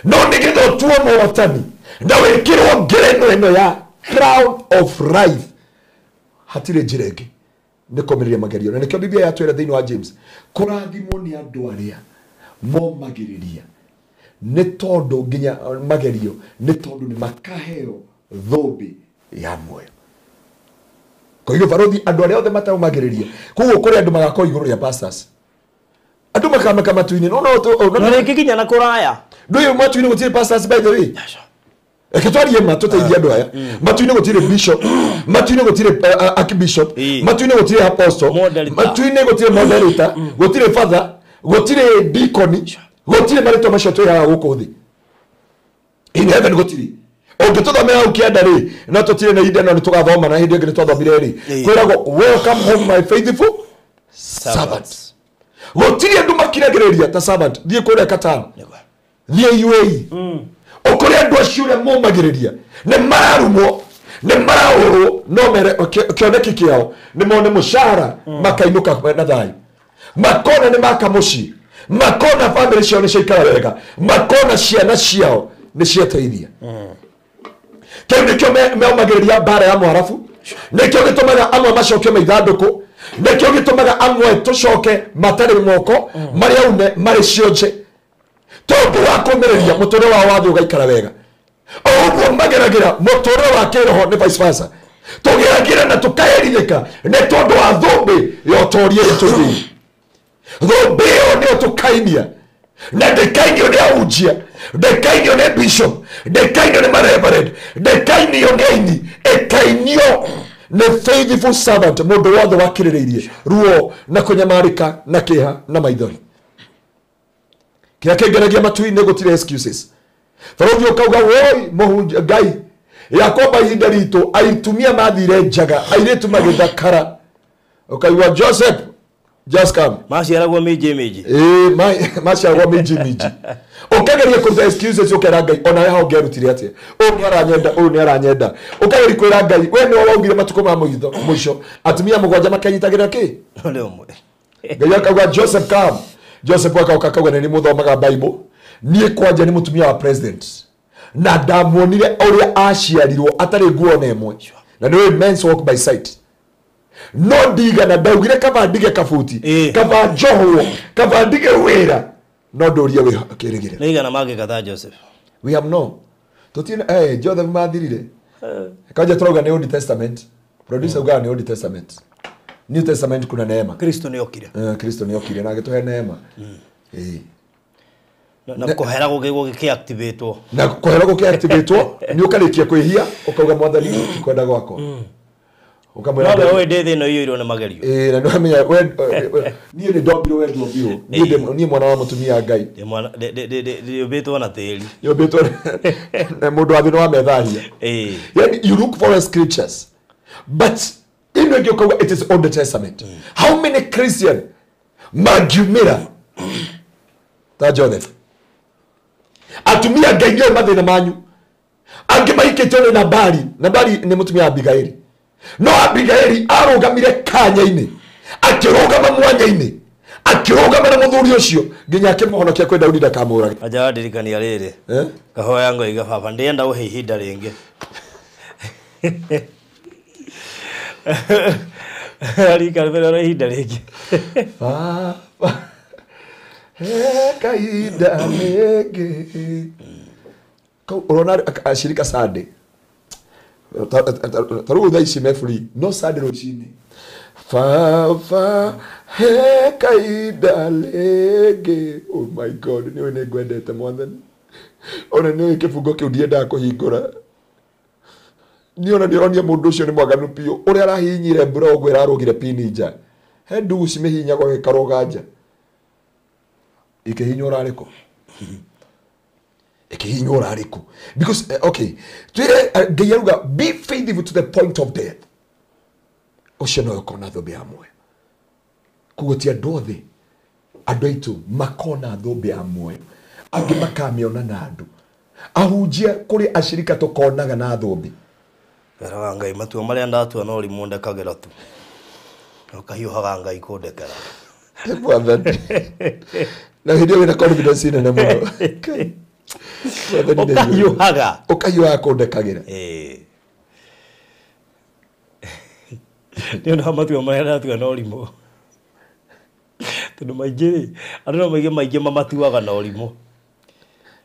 no nĩgetha ũtuo mũhotani na wĩkĩrwo ngerenwa ĩno ya crown of life hatirĩ njĩra ĩngĩ nĩ kũmĩrĩria magerio. Na nĩkĩo Biblia yatwĩra thĩinĩ wa James kũrathimwo nĩ andũ arĩa momagĩrĩria nĩ tondũ nginya magerio nĩ tondũ nĩ makaheo thũmbĩ ya muoyo. Kwa hiyo baruthi andũ arĩa othe mataumagĩrĩria koguo kũrĩ andũ magakorwo igũrũ rĩa pastors andũ makamaka matu-inĩ no no rĩngĩ nginya na kũraya ndũyũ matu-inĩ gũtirĩ pastors by the way reke twarie ma tũteithie andũ aya matu-inĩ gũtirĩ bishop matu-inĩ gũtirĩ archbishop matu-inĩ gũtirĩ apostle matu-inĩ gũtirĩ moderator gũtirĩ father gũtirĩ deacon gũtirĩ marĩtwa macio twĩhaga gũkũ thĩ. In heaven gũtirĩ ũngĩtũthomera hau kĩanda rĩ no tũtirĩ na ihinda no nĩtũgathoma na hĩndĩ ĩngĩ nĩtwathomire rĩ kwĩragwo welcome home my faithful servants. Gũtirĩ andũ makiragĩrĩria ta servant thiĩ kũrĩa Qatar thiĩ UAE ũkũrĩ andũ acio ũrĩa momagĩrĩria nĩ mararumwo nĩ marahũrwo no mere kĩoneki kĩao nĩ mone mũcara makainũka na thayũ makona nĩ maka mũciĩ makona bamĩrĩ ciao nĩ ciaikara wega makona ciana ciao nĩ ciateithia. Kĩu nĩkĩo meomagĩrĩria mbara ya mwarabu nĩkĩo gĩtũmaga amwe macokio maithandũkũ nĩkĩo gĩtũmaga amwe tũcoke matarĩ moko marĩ aune marĩ cionje tondũ wa kũmĩrĩria mũtũrĩre wao wa thĩ ũgaikara wega. O ũguo mageragĩra mũtũrĩre wa kĩroho nĩ vice versa tũgeragĩra na tũkaherithĩka nĩ tondũ wa thũmbĩ ya ũtoria ĩrĩa tũthĩi thũmbĩ ĩyo nĩyo tũkainia na ndĩkainio nĩ ahunjia ndĩkainio nĩ bishop ndĩkainio nĩ mareverend ndĩkainio nĩ aini ĩkainio Nĩ faithful servant mũndũ wothe wakirĩrĩirie ruo na kũnyamarĩka na kĩeha na maithori. Kĩrĩa kĩngeragia matu-inĩ gũtirĩ excuses. Barũthi ũkauga woi mũhunjia Ngai Yakoba ihinda ritũ aitumia mathire njaga airĩtu magĩthakara ũkaigua Joseph just come. Maciaragwo minji minji. Maciaragwo minji minji. Ũkageria kũruta excuses ũkera Ngai ona we hau ngĩarutire atĩa, ũyũ nĩ aranyenda, ũyũ nĩ aranyenda. Ũkageria kwĩra Ngai we nĩwe waugire matukũ ma mũico atumia mũgwanja makenyitagĩra kĩ? Ngai akauga Joseph come. Joseph akauga akauga nĩ mũthomaga Bible, niĩ kwanja nĩ mũtumia wa president na ndamuonire ũrĩa aciarirwo atarĩ nguo na ĩmwe, na nĩ men's walk by sight. No ndigana ndaugire kaba ndige kabuti, kaba njohwo, kaba ndige wĩra, no ndũrie wĩ kĩrĩgĩrĩro. Nĩ igana mangĩkatha Joseph. We have no tũtirĩ Joseph mathirire. Kanja tũrauga nĩ Old Testament. Producer ugaga nĩ Old Testament. New Testament kuna neema. Kristo nĩ okire. Kristo nĩ okire na agĩtũhe neema. Na kũhera gũgĩactivatwo. Na kũhera gũgĩactivatwo nĩ ũkarĩkia kwĩhia ũkauga Mwathani kwenda gwakwa. Ukamwĩra no we ndĩ thĩ ĩno iyũirwo nĩ magerio. Na nĩwamenya we niĩ nĩ ndombirwo we nduombirwo. Niĩ mwana wa mũtumia Ngai. Ndĩũmbĩtwo na tĩri. Yũmbĩtwo na mũndũ wa thĩ nĩ wamethahia. Yani you look for scriptures but ĩno ĩngĩ ũkauga it is Old Testament. How many Christian mangiumĩra ta Joseph? Atumia Ngai nĩo mathĩna manyu. Angĩ maikĩtio nĩ Nabali. Nabali nĩ mũtumia wa Abigaili. No Abigaili arũgamire kanya-inĩ, akĩrũgama mwanya-inĩ, akĩrũgama na mũthuri ũcio nginya akĩmũhonokia kwĩ Daudi ndakamũrage. Anja wandirikania rĩrĩ ngahoya ngoiga baba ndĩrenda ũhe ihinda rĩngĩ. Arika ihinda rĩngĩ. Baba he kahinda rĩngĩ. Ũrona ashirika Sunday tarĩu thaa ici me free no Sunday rũcinĩ baba he kahinda rĩngĩ. Oh my God, nĩũĩ nĩ ngwendete Mwathani, ona nĩũĩ kĩbungo kĩu ndiendaga kũhingũra. Niĩ ona nĩũronia mũndũ ũcio nĩ mwaganu biũ, ũrĩa arahihinyire mbura ũguo ĩrarũgire pini nja, he ndugu cimĩhihinyagwo ĩkarũga nja ikĩhihinywo ũrarĩ kũ? Ikihinywo ũrarĩ kũ? Because okay, twĩre Ngai arauga be faithful to the point of death. Ũcio nowe ũkona thũmbĩ ya muoyo. Koguo ti andũ othe, andũ aitũ makona thũmbĩ ya muoyo, angĩ makamĩona na andũ. Ahunjia kũrĩ ashirika tũkonaga na thũmbĩ. Wĩra wa Ngai matua marĩa ndatua no ũrimũ ndekagĩra tu, ũkahiũhaga Ngai kũndekera. Mwathani, na hĩndĩ ĩyo wĩna confidence nene mũno. Ũkahiũhaga. Ũkahiũhaga kũndekagĩra. Nĩ ũndũ wa matua marĩa ndatua na ũrimũ. Tondũ maingĩ rĩ, andũ no maige maingĩ mamatuaga na ũrimũ.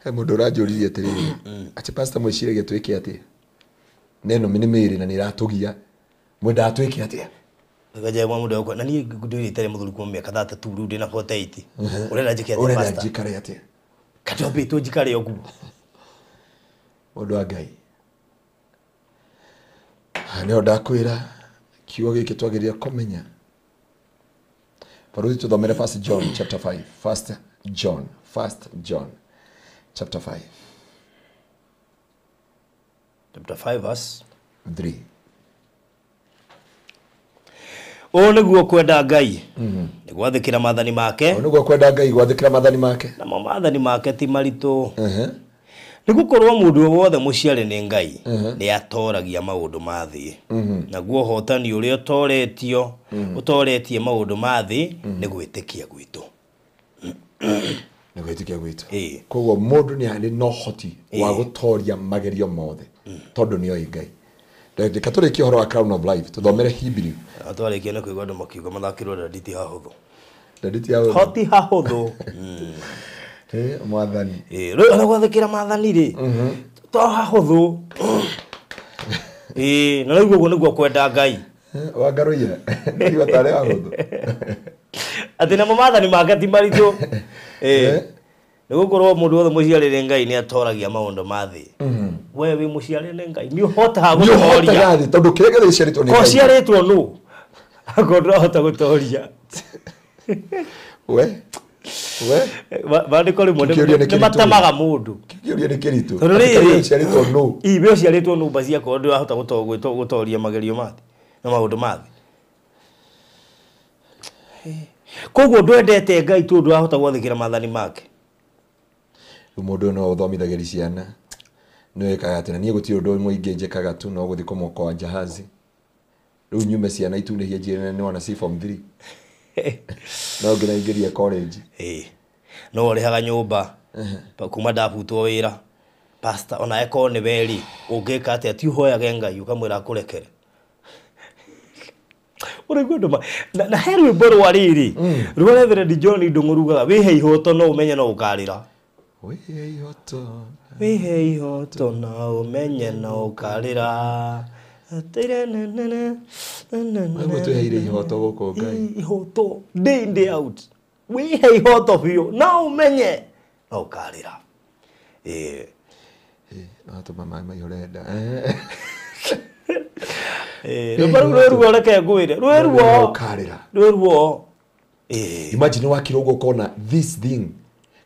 He mũndũ ũranjũririe atĩrĩrĩ, atĩ pastor mwĩciragia twĩke atĩa? Na ĩno nĩ mĩĩrĩ na nĩ ĩratũgia. Mwendaga twĩke atĩa? Ngaja mwa mũndũ wakwa, na niĩ ndũire itarĩ mũthuri kuma mĩaka 32 rĩu ndĩna 48. Ũrenda njĩke atĩa Ũrenda pastor? njikare atĩa? Katombĩtwo njikare ũguo. Mũndũ wa Ngai, nĩho ndakwĩra kiugo gĩkĩ twagĩrĩire kũmenya. Barũthi tũthomere 1 John chapter 5. 1 John, 1 John chapter 5. Chapter 5 verse 3. Ũũ nĩguo kwenda Ngai, nĩ gwathĩkĩra maathani make. Ũũ nĩguo kwenda Ngai, gwathĩkĩra maathani make. Namo maathani make ti maritũ. Nĩ gũkorwo mũndũ o wothe mũciare nĩ Ngai nĩ atoragia maũndũ ma thĩ. Naguo ũhotani ũrĩa ũtoretio, ũtoretie maũndũ ma thĩ nĩ gwĩtĩkia gwitũ. Nĩ gwĩtĩkia gwitũ. Koguo mũndũ nĩ arĩ na ũhoti wa gũtoria magerio mothe tondũ nĩoĩ Ngai. Reka tũrĩkie ũhoro wa Crown of Life, tũthomere Hebrew. Twarĩkia nĩ kũigua andũ makiuga mathakĩrwo Ndanditi hahũthũ. Ndanditi hahũthũ. Hoti hahũthũ. Mwathani. Rĩu ona gwathĩkĩra maathani rĩ, to hahũthũ. Na rĩu ũguo nĩguo kwenda Ngai. Wangarũire. Nĩguo tarĩ hahũthũ. Atĩ namo maathani make ti maritũ. Nĩ gũkorwo mũndũ wothe mũciarĩre Ngai nĩ atoragia maũndũ ma thĩ. We wĩ mũciare nĩ Ngai nĩ ũhotaga Nĩ gũtoria. ũhotaga thĩ tondũ kĩrĩa gĩothe gĩciarĩtwo nĩ Ko Ngai. ciarĩtwo nũ? Akorwo ndũrahota gũtoria. We. We. Maandĩko rĩmwe Kĩũria nĩ nĩ kĩritũ. matemaga mũndũ. Kĩũria nĩ kĩritũ. Tondũ Atĩ rĩrĩ we ũciarĩtwo nũ? Ii we ũciarĩtwo nũ mbaci akorwo ndũrahota gũtoria magerio ma thĩ na maũndũ ma thĩ. Koguo ndwendete Ngai tondũ ndũrahota gwathĩkĩra maathani make. Rĩu mũndũ ũyũ no ũthomithagĩria ciana nĩ wĩkaga atĩ na niĩ gũtirĩ ũndũ mũingĩ njĩkaga tu no gũthiĩ kũmokoa jahazi. Rĩu nyume ciana itunĩhie njĩre nĩ wona ci form 3. No nginya ingĩrie college. Ĩĩ. No ũrĩhaga nyũmba kuma ndabutwo wĩra. Pastor ona eko nĩ we rĩ ũngĩka atĩa ti ũhoyage Ngai ũkamwĩra akũrekere. Ũraigua andũ na he rwĩmbo rwa rĩrĩ rwa Reverend John Ndung'u rugaga wĩhe ihoto no ũmenye no ũkarĩra. Wĩhe ihoto. Wĩhe ihoto na ũmenye no ũkarĩra. Ũguo twĩheire ihoto gũkũ Ngai. Ihoto day in day out. Wĩhe ihoto biũ na ũmenye no ũkarĩra. Ĩĩ. No atũma maĩ maihũre nda. Rwĩmbo rũu rwĩ ruo reke ngwĩre. Rwĩ ruo. Ũkarĩra. Rwĩ ruo. Ĩĩ. Imagine wakira ũguo ũkona this thing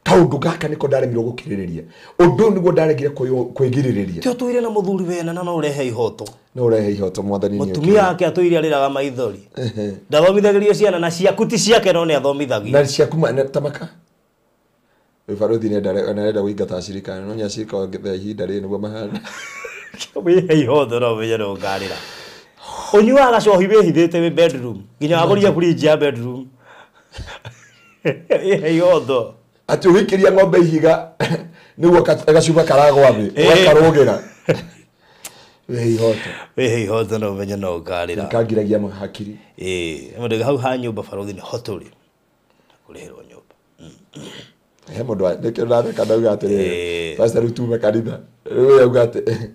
kaũndũ gaka nĩko ndaremirwo gũkirĩrĩria ũndũ ũyũ nĩguo ndaregire kwĩgirĩrĩria. Ti ũtũire na mũthuri wena na no ũrehe ihoto. No ũrehe ihoto mwathani nĩ Mũtumia wake atũire arĩraga maithori. Ndathomithagĩrio ciana na ciaku ti ciake no nĩ athomithagia. Na ciaku tamaka. Rĩu barothi nĩarenda gũingata acirika no nĩ acirika othe ihinda rĩrĩ nĩguo mahana. Wĩhe ihoto no ũmenye no ũkarĩra. Ũnyuaga gacohi wĩhithĩte wĩ bedroom nginya wagũrire fridge ya bedroom. Wĩhe ihoto. Atĩ ũgĩikĩria ng'ombe ihiga nĩguo gacuba karagwa thĩ ũgakarũgĩra. Wĩhe ihoto. Wĩhe ihoto no ũmenye no ũkarĩra. Kangiragia hakiri. Ĩĩ, mũndũ hau ha nyũmba barothi nĩ hotũrĩ. Kũrĩhĩrwo nyũmba. He mũndũ nĩkĩo ndatheka ndauga atĩrĩrĩ. Pastor rĩu tume kanitha. Rĩu auga atĩ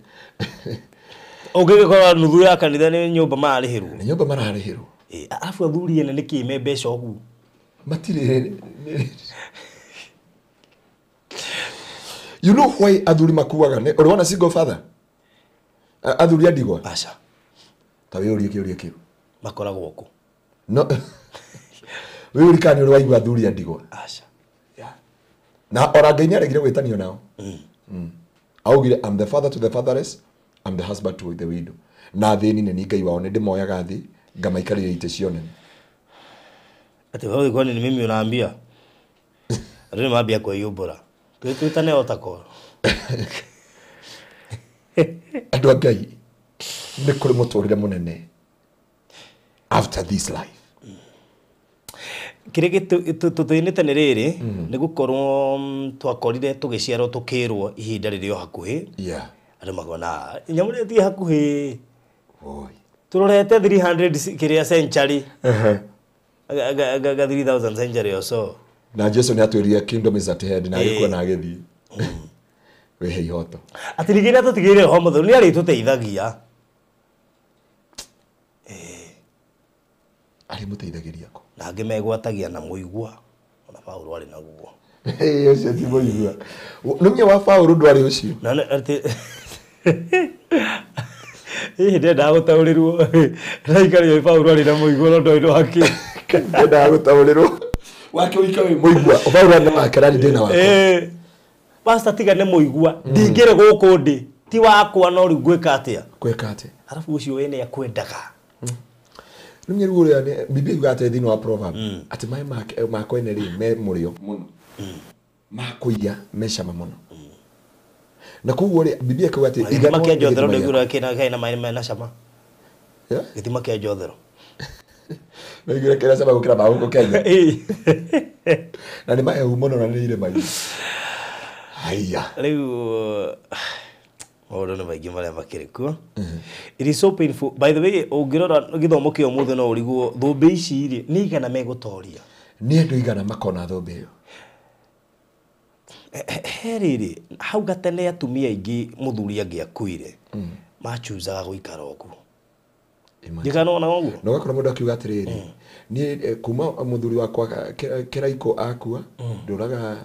Ũngĩgĩkorwo nuthu ya kanitha nĩ nyũmba mararĩhĩrwo. Nĩ nyũmba mararĩhĩrwo. Ĩĩ, arabu athuri ene nĩkĩ me mbeca ũguo? Matirĩ. You know why athuri makuaga? Nĩ ũrĩ wona single father? Athuri a ndigwa? Aca. Ta wĩyũrie kĩũria kĩu. Makoragwo kũ? No. Wĩyũrie kana nĩ ũrĩ waigua athuri a ndigwa? Aca. Yeah. Na ora Ngai nĩaregire gwĩtanio nao. Augire I'm the father to the fatherless, I'm the husband to the widow. Na athĩni nĩ niĩ Ngai wao nĩ ndĩmoyaga thĩ ngamaikarĩria itĩ cio nene. Atĩ wewe kwani ni mimi unaambia? Andũ nĩ mambia kwĩyumbũra. Twĩtane o ta koro. Andũ a Ngai nĩ kũrĩ mũtũrĩre mũnene after this life. Kĩrĩa tũthĩnĩte nĩ rĩrĩ nĩ gũkorwo twakorire tũgĩciarwo tũkĩrwo ihinda rĩrĩ o hakuhĩ. Yeah. Andũ makona nyamũ ĩrĩa ti hakuhĩ. Oi. Tũrorete 300 kĩrĩa century. Ga 3000 century or so. Na Jesu nĩ atwĩrire kingdom is at hand na agĩkua na agĩthiĩ. Wĩhe ihoto. Atĩ ningĩ nĩ atũtigĩire roho mũtheru nĩ arĩtũteithagia. Arĩmũteithagĩria kũ? Na angĩ megwatagia na mũigua. Ona Paũlũ arĩ naguo. Ũcio ti mũigua. Nĩmenya wa Paũlũ ndwarĩ ũcio. Na atĩ hihi ndendaga gũtaũrĩrwo. Ndaikarire Paũlũ arĩ na mũigua no ndoĩ wake. Ndendaga gũtaũrĩrwo. Wake wika wĩ mũigua. Paũlũ arĩ na wake na niĩ ndĩ na wakwa. Pastor tiga nĩ mũigua. Ndingĩrĩ gũkũ ndĩ. Ti wakwa no rĩu ngwĩka atĩa? Gwĩka atĩa? Arabu ũcio we nĩ akwendaga. Nĩ rĩu ũrĩa Biblia yugaga atĩ thĩinĩ wa Proverb atĩ maĩ makwa ene rĩ me mũrĩo mũno. Ma kũiya me cama mũno. Na koguo rĩ Biblia ĩkauga atĩ gĩthima kĩa Njothero ndĩguo kĩna kĩna maĩ mena cama. Gĩthima kĩa Njothero. Na igũrũ kĩna cama gũkĩra ma gũkũ Kenya. Na nĩ mahehu mũno na nĩ irĩma-inĩ. Haiya. Rĩu maũndũ nĩ maingĩ marĩa makĩrĩ kuo. It is so painful. By the way, ũngĩrora gĩthomo kĩa ũmũthĩ no ũrigwo thũmbĩ ici rĩ nĩ igana megũtoria. Nĩ andũ igana makona thũmbĩ ĩyo. He rĩrĩ hau gatene atumia aingĩ mũthuri angĩakuire machuzaga gũikara ũguo. Ndikana ona ũguo. Na ũgakora mũndũ akiuga atĩrĩrĩ niĩ kuma mũthuri wakwa kĩraikũ akua ndũraga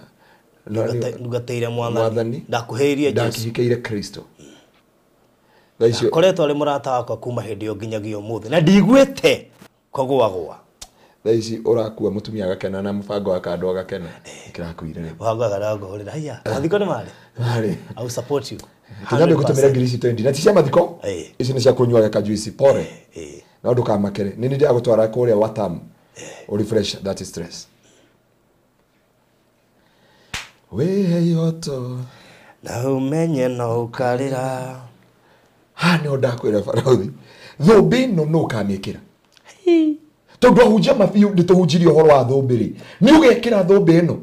ndungatĩire mwathani ndakuhĩirie Jesu ndakihikĩire Kristo. Thaa icio Koretwo arĩ mũrata wakwa kuma hĩndĩ ĩyo nginyagia ũmũthĩ na ndiguĩte kũgũagũa. Thaa ici ũrakua mũtumia agakena na mũbango wa kando agakena. Kĩrakuire rĩ. Mũbango wa kando ngũhũrĩra haiya mathiko nĩ marĩ. Marĩ. I will support you. Tũnyambe gũtũmĩra ngiri ici 20 na ti cia mathiko. Ici nĩ cia kũnyuaga kajuici pore. No ndũkamakere. Nĩ nĩ ndĩragũtwara kũrĩa Watamu. O refresh that stress. Wĩhe ihoto. Na ũmenye no ũkarĩra. Ha nĩho ndakwĩra barũthi. Thũmbĩ ĩno nũ ũkamĩkĩra? Tondũ ahunjia mabiũ nĩ tũhunjirie ũhoro wa thũmbĩ rĩ. Nĩ ũgekĩra thũmbĩ ĩno.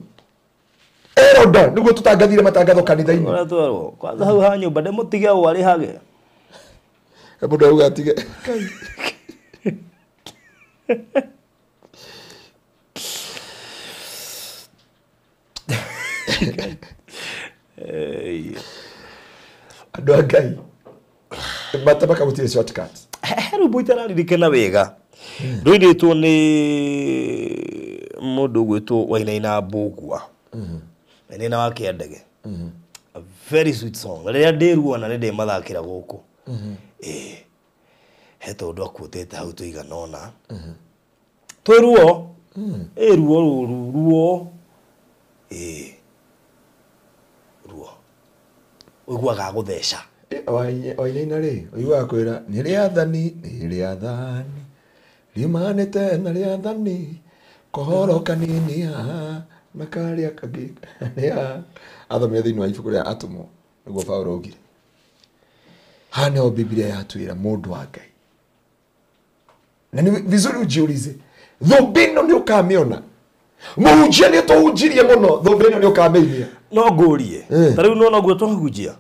Eroda nĩguo tũtangathire matangatho kanitha-inĩ. Ũratwarwo. Kwanza hau ha nyũmba ndĩmũtige ũũ arĩhage. Mũndũ auga atige. Andũ a Ngai matamaka gũtirĩ shortcut. He rwĩmbo itararirikana wega. Rũinĩtwo nĩ mũndũ ũgwĩtwo Wainaina Mbũgua. Wainaina wa Kĩandege. A very sweet song. Rĩrĩa ndĩruona nĩ ndĩmathakĩra gũkũ. He tondũ akuĩtĩte hau tũigana ũna. Twĩ ruo. Ruo rũru ruo. Ruo. Ũiguaga gũtheca. Wainaina rĩ, ũiguaga kwĩra nĩ rĩathani, nĩ rĩathani. Riumanĩte na rĩathani. Kohoro kanini haha na karĩa kangĩ nĩ athomire thĩinĩ wa ibuku rĩa Atũmwo nĩguo Paũlũ augire. Haha nĩho Biblia yatwĩra mũndũ wa Ngai. Na nĩ vizuri ujiulize, thũmbĩ ĩno nĩ ũkamĩona? Mũhunjia nĩ tũhunjirie mũno, thũmbĩ ĩno nĩ ũkamĩinia? No ngũrie. Ta rĩu nĩwona ũguo twahunjia.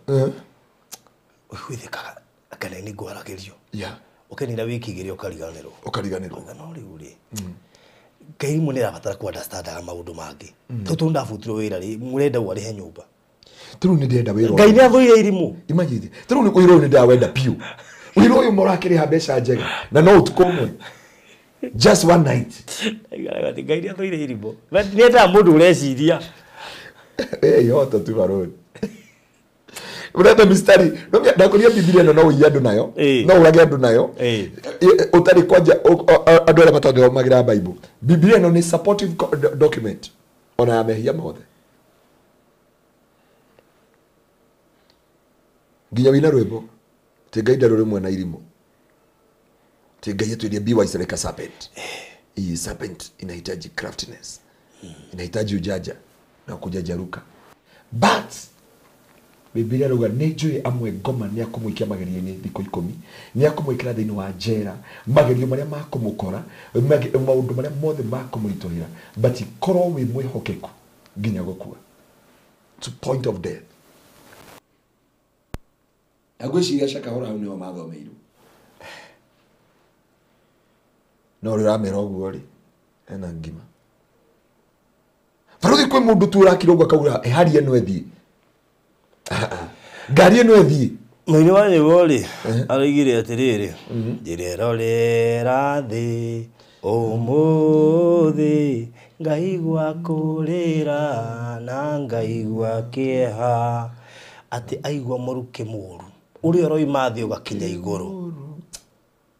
Ũiguithĩkaga kana nĩ ngwaragĩrio. Ũkenina wiki igĩrĩ ũkariganĩrwo. Ũkariganĩrwo. No rĩu rĩ, Ngai rĩmwe nĩ arabatara kũ understandaga maũndũ mangĩ. Tondũ ndabutirwo wĩra rĩ, mũrenda ũũ arĩhe nyũmba. Tũrĩu nĩ ndĩrenda wĩra. Ngai nĩ athũire irimũ. Imagine. Tũrĩu wĩra ũyũ nĩ ndĩrawenda biũ. Wĩra ũyũ mũrakĩrĩha mbeca njega na no ũtukũ ũmwe. Just one night. Ngai nĩ athũire irimũ. Nĩ endaga mũndũ ũreciria. Ihoto tu barũthi. Urenda mistari. Ndakũria Biblia ĩno no ũiye andũ nayo. No ũrage andũ nayo. Ũtarĩ kwanja andũ arĩa matathomagĩra Bible. Biblia ĩno nĩ supportive document ona ya mehia mothe. Nginya wĩna rwĩmbo. Ti Ngai ndarĩ rĩmwe na irimũ. Ti Ngai atwĩrie be wise like a serpent. Hii serpent inahitaji craftiness. Inahitaji ujanja na kujajaruka. But Biblia rauga nĩ njũĩ amwe ngoma nĩ akũmũikia magerio-inĩ thikũ 10, nĩ akũmwĩkĩra thĩinĩ wa njera, magerio marĩa makũmũkora, maũndũ marĩa mothe makũmũritũhĩra, but korwo wĩ mwĩhokeku nginya gũkua, to point of death. Na ngwĩciria Shakahola hau nĩho mathomeirwo. No rĩu ũramera ũguo rĩ, ena ngima. Barũthi kwĩ mũndũ tu ũrakira ũguo akauga hari ĩno ĩthiĩ. Ngari ĩno ĩthiĩ. Mũini wa nyĩmbo rĩ, aroigire atĩrĩrĩ, njĩrerorera thĩ ũmũthĩ ngaigua kũrĩra na ngaigua kĩeha, atĩ aigua mũrukĩ mũru ũrĩa ũroima thĩ ũgakinya igũrũ.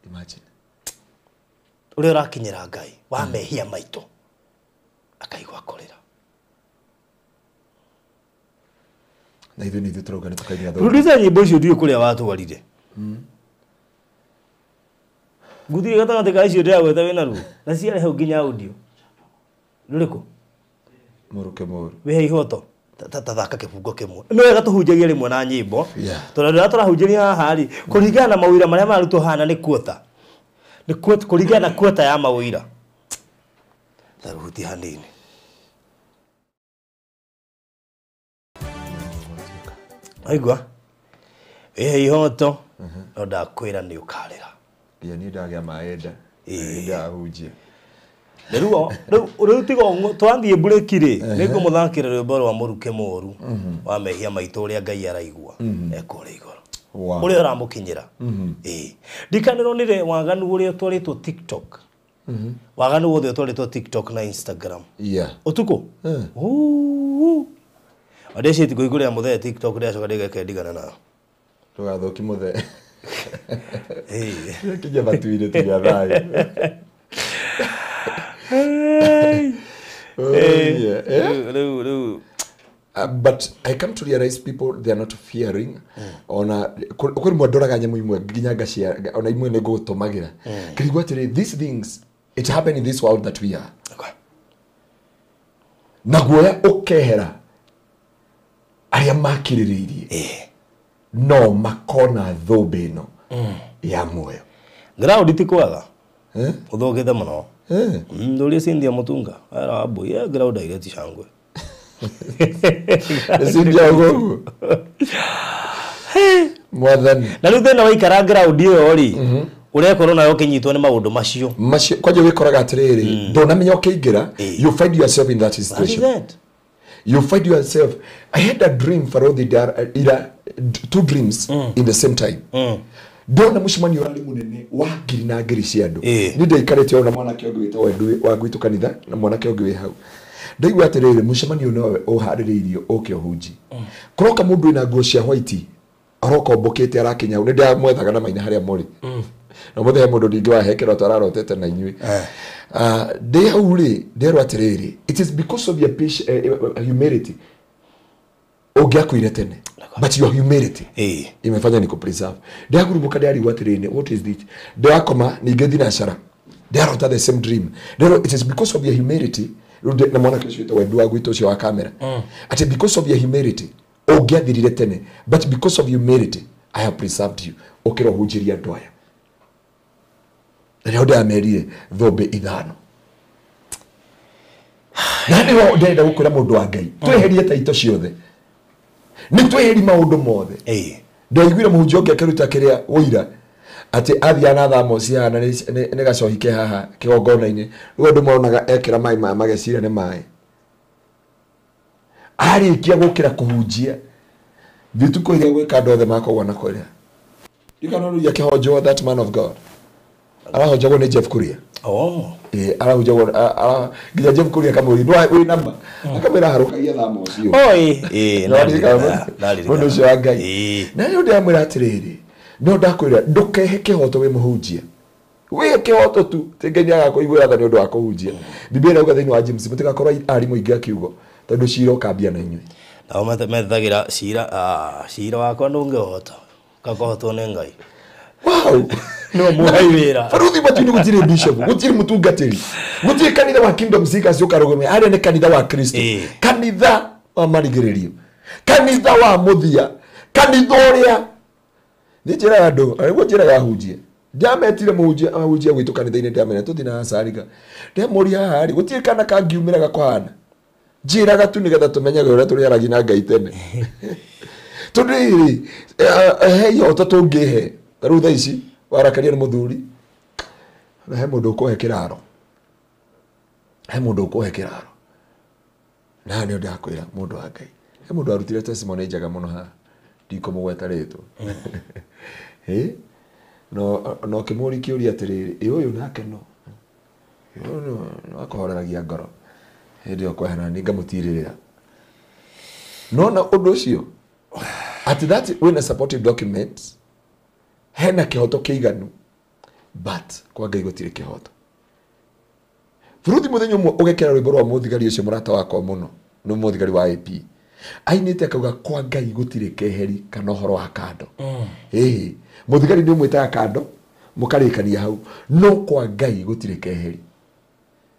Imagine. Ũrĩa ũrakinyĩra Ngai wa mehia maitũ akaigua kũrĩra. Na ithuĩ nĩ ithuĩ tũrauga nĩ tũkainia thũmbĩ. Producer nyĩmbo icio ndiũĩ kũrĩa watwarire. Ngũthiĩ gatagatĩ ka icio ndĩragweta wĩna ruo na ciarĩ hau nginya audio. Rũrĩkũ? Mũrukĩ mũru. Wĩhe ihoto. Tathaka kĩbungo kĩmwe. Nĩ wega tũhunjagie rĩmwe na nyĩmbo. Tondũ rĩrĩa tũrahunjĩria haha rĩ, kũringana na mawĩra marĩa mararutwo haha na nĩ quota. Nĩ quota, kũringana na quota ya mawĩra. Taruhuti hanini. Aigua? Wĩhe ihoto, no ndakwĩra nĩ ũkarĩra. Nginya niĩ ndagĩa maĩ nda. Ndahunjia. Rĩu rĩu tiga twathiĩ mburĩki rĩ, nĩngũmũthakĩra rwĩmbo rwa mũrukĩ mũru wa mehia maitũ ũrĩa Ngai araigua ekũrĩa igũrũ. Ũrĩa ũramũkinyĩra. Ndikanĩronire waganu ũrĩa ũtwarĩtwo TikTok. Waganu wothe ũtwarĩtwo TikTok na Instagram. Ũtukũ? Ndecĩtie kũhingũrĩra mũthee TikTok ndĩracoka ndĩgeke ndigana nayo. Ndũgathũkie mũthee. Kinya matu-inĩ tiga thayũ. Oh, yeah. Eh? Rĩu But I come to realize people, they are not fearing. Ona kwĩ rĩmwe ndoraga nyamũ imwe nginya ngacia ona imwe nĩ ngũgũtũmagĩra ngĩrigwo atĩrĩ, these things, it happen in this world that we are. Na guoya ũkehera arĩa makirĩrĩirie no makona thũmbĩ ĩno ya muoyo. Ground ti kwaga. Eh? Ũthũkĩte mũno. Eh. Ndũrie Cynthia Mutunga ara wambui ye ground aireti cangwe. Cynthia ũguo mwathani. Na rĩu thĩna waikara ground ĩyo rĩ, ũrekorwo nawe ũkĩnyitwo nĩ maũndũ macio. Macio kwanja wĩkoraga atĩrĩrĩ, ndũnamenya ũkĩingĩra, you find yourself in that That is situation. it. You find yourself. I had a dream, Farodhi, ira, two dreams in the same time. Ndona mũcemanio ũrarĩ mũnene wa ngiri na ngiri cia andũ. Niĩ ndaikarĩte ona mwanake ũngĩ wĩtagwo Edwin wa gwitũ kanitha na mwanake ũngĩ wĩ hau. Ndaigua atĩrĩrĩ, mũcemanio nowe ũharĩrĩirio ũke ũhunji. Kũroka mũndũ wĩna nguo cia white aroka ũmbũkĩte arakinya hau. Nĩ ndamwethaga na maina harĩa mũrĩ. Na mũthĩ he mũndũ ningĩ wahe kĩroto ararotete na inyuĩ. Ndĩ hau rĩ, nderwo atĩrĩrĩ, it is because of your humility ũngĩakuire tene, but your humility imefanya ni kupreserve. Ndagurumuka ndarigwo atĩrĩrĩ, what is this? Ndakoma ningĩ thinacara ndarota the same dream. Nderwo it is because of your humility. Rĩu na mwanake ũcio wĩtagwo Edu wa gwitũ ũcio wa kamera, atĩ because of your humility ũngĩathirire tene, but because of humility I have preserved you. Ũkĩra ũhunjĩrie andũ aya. Na nĩho ndĩramerire thũmbĩ ithano. Na nĩho ndĩrenda gũkwĩra mũndũ wa Ngai, tweherie taito ciothe, nĩ tweheri maũndũ mothe. Ndaiguire mũhunjia ũngĩ akĩruta kĩrĩa ũira atĩ athiaga na thamoci haha na nĩ gacohi ke haha kĩgongona-inĩ. Rĩu andũ monaga ekĩra maĩ maya mageciria nĩ maĩ. Arĩkia gũkĩra kũhunjia thitukũ iria gwĩka andũ othe makogwo na kũrĩa. Ndikanũria kĩhonjwo that man of God arahonjagwo nĩ Jeff Kuria. Oh. Arahunjagwo nginya Jeff Kuria akamũria ndwa wĩ namba, akamwĩra harũkagia thamoci ũyũ. Oi, ndaririkana. Mũndũ ũcio wa Ngai. Na rĩu ndĩramwĩra atĩrĩrĩ, no ndakwĩra ndũkehe kĩhoto wĩ mũhunjia. Wĩhe kĩhoto tu, ti Ngai nĩagakũiguĩra tha nĩ ũndũ wa kũhunjia. Biblia ĩrauga thĩinĩ wa James mũtigakorwo arimũ aingĩ a kiugo tondũ cira ũkambia na inyuĩ. Nao methagĩra cira, cira wakwa ndũngĩhota, ũkakohotwo nĩ Ngai. Wow. No mũhai wĩra. Baruthi matu-inĩ gũtirĩ bishop, gũtirĩ mũtungatĩri, gũtirĩ kanitha wa Kingdom Seekers ũkarũgamia. Harĩa nĩ kanitha wa Kristo, kanitha wa marigĩrĩrio, kanitha wa mũthia, kanitha ũrĩa nĩ njĩraga andũ, nĩguo njĩraga ahunjia. Ndiametire mũhunjia ahunjia gwitũ kanitha-inĩ, ndiamera tũthiĩ na acarika. Ndemũria haha rĩ, gũtirĩ kana kangiumĩra gakũhana. Njĩraga tu nĩgetha tũmenyage ũrĩa tũrĩaragia na Ngai tene. Tondũ rĩrĩ, he ihoto tũngĩhe. Ta rĩu thaa ici warakaria nĩ mũthuri, na he mũndũ ũkũhe kĩraro. He mũndũ ũkũhe kĩraro. Na haha nĩho ndĩrakwĩra mũndũ wa Ngai. He mũndũ arutire testimony njega mũno haha. Ndikũmũgweta rĩtwa. No no kĩmũri kĩũria atĩrĩrĩ, ĩ ũyũ nake no. Ũyũ no akũhoreragia ngoro. Hĩndĩ ĩyo kwehera niĩ ngamũtirĩrĩra. No na ũndũ ũcio atĩ that wĩna supportive documents, hena kĩhoto kĩiganu, but kwa Ngai gũtirĩ kĩhoto. Buruthi mũthenya ũmwe ũgekera rwĩmbo rwa mũthigari ũcio mũrata wakwa mũno, nĩ mũthigari wa AP. Ainĩte akauga kwa Ngai gũtirĩ keheri kana ũhoro wa kando. Mũthigari nĩ ũmwĩtaga kando, mũkarĩkania hau, no kwa Ngai gũtirĩ keheri.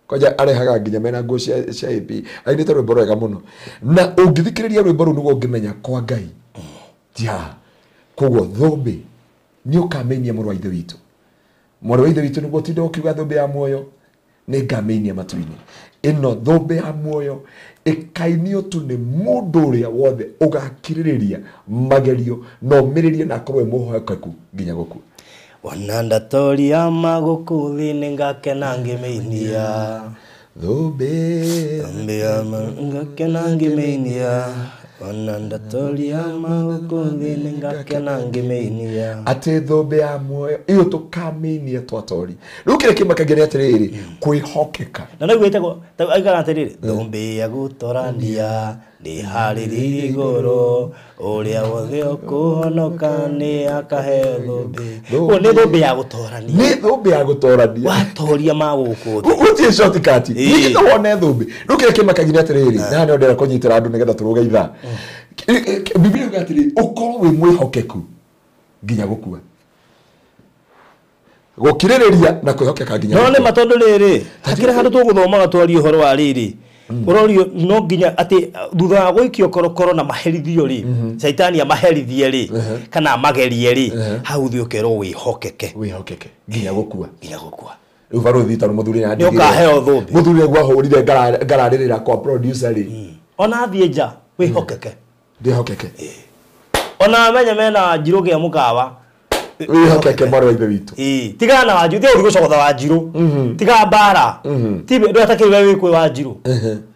Kwanja arehaga nginya mena nguo cia AP. Ainĩte rwĩmbo rwega mũno. Na ũngĩthikĩrĩria rwĩmbo rũu nĩguo ũngĩmenya kwa Ngai ti haha. Koguo thũmbĩ nĩ ũkamĩinia mũrũ wa ithe witũ. Mwarĩ wa ithe witũ nĩguo ũtinde ũkiuga thũmbĩ ya muoyo, nĩ ngamĩinia matu-inĩ. Ĩno thũmbĩ ya muoyo ĩkainio tu nĩ mũndũ ũrĩa wothe ũgakirĩrĩria magerio na ũmĩrĩrie na akorwo e mwĩhokeku nginya gũkua. Ona ndatoria magũkũ thĩ nĩngakena ngĩmĩinia. Thũmbĩ Thũmbĩ ya ngakena ngĩmĩinia. Ona ndatoria magũkũ thĩ nĩngakena ngĩmĩinia. Atĩ thũmbĩ ya muoyo iyo tũkamĩinia twatori. Rĩu kĩrĩa kĩmakagia nĩ atĩrĩrĩ, kwĩhokeka. Na rĩu ĩtagwo aigaga atĩrĩrĩ, thũmbĩ ya gũtorania nĩ harĩrĩirie igũrũ, ũrĩa wothe ũkũhonoka nĩ akaheo thũmbĩ. Ũguo nĩ thũmbĩ ya gũtorania. Nĩ thũmbĩ ya gũtorania. Watoria ma gũkũ thĩ. Gũtirĩ shortcut. Ningĩ no wone thũmbĩ. Rĩu kĩrĩa kĩmakagia nĩ atĩrĩrĩ, na haha nĩho ndĩrenda kũnyitĩra andũ nĩgetha tũrũge ithaa. Biblia yuga atĩrĩrĩ, ũkorwo wĩ mwĩhokeku nginya gũkua. Gũkirĩrĩria na kwĩhokeka nginya No nĩ gũkua. ma tondũ rĩrĩ, hakĩrĩ handũ tũgũthomaga twarie ũhoro wa rĩrĩ. Ũrorio no nginya atĩ thutha wa gũikio korokoro na maherithio rĩ, caitani amaherithie rĩ, kana amagerie rĩ, hau thĩ ũkerwo wĩhokeke Wĩhokeke nginya gũkua. Nginya gũkua. Rĩu barũthi tondũ mũthuri nĩ Nĩ ũkaheo thũmbĩ. Mũthuri nĩguo ahũrire ngararĩrĩra kwa producer rĩ. Ona athiĩ nja wĩhokeke. Ndĩhokeke. Ona amenye mena njirũ kĩa mũkawa. Wĩhokeke mwarĩ wa ithe witũ. Ĩĩ, tigana na wanjirũ, tiga gũthiĩ gũcogotha wanjirũ. Tiga mbara. Ti ndũgatakĩrĩ we wĩ kwĩ wanjirũ.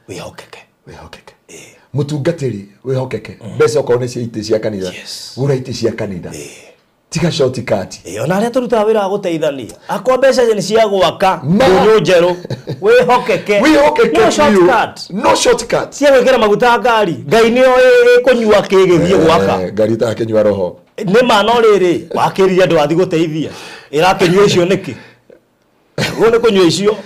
Wĩhokeke. Wĩhokeke. Mũtungatĩri wĩhokeke. Mbeca okorwo nĩ cia itĩ cia kanitha. Gũra itĩ cia kanitha. Tiga shortcut. Ĩĩ, ona arĩa tũrutaga wĩra wa gũteithania. Akwa mbeca nĩ cia gwaka ndũnyũ njerũ. Wĩhokeke. Wĩhokeke No biũ. shortcut. No shortcut. Cia gwĩkĩra maguta ngari. Ngai nĩyo ĩkũnyua kĩgĩthiĩ gwaka. Ngari ĩtakĩnyua roho. Nĩ ma no rĩrĩ, wakĩrire andũ wathiĩ gũteithia. Ĩrakĩnyua icio nĩkĩ? Ũguo nĩ kũnyua icio.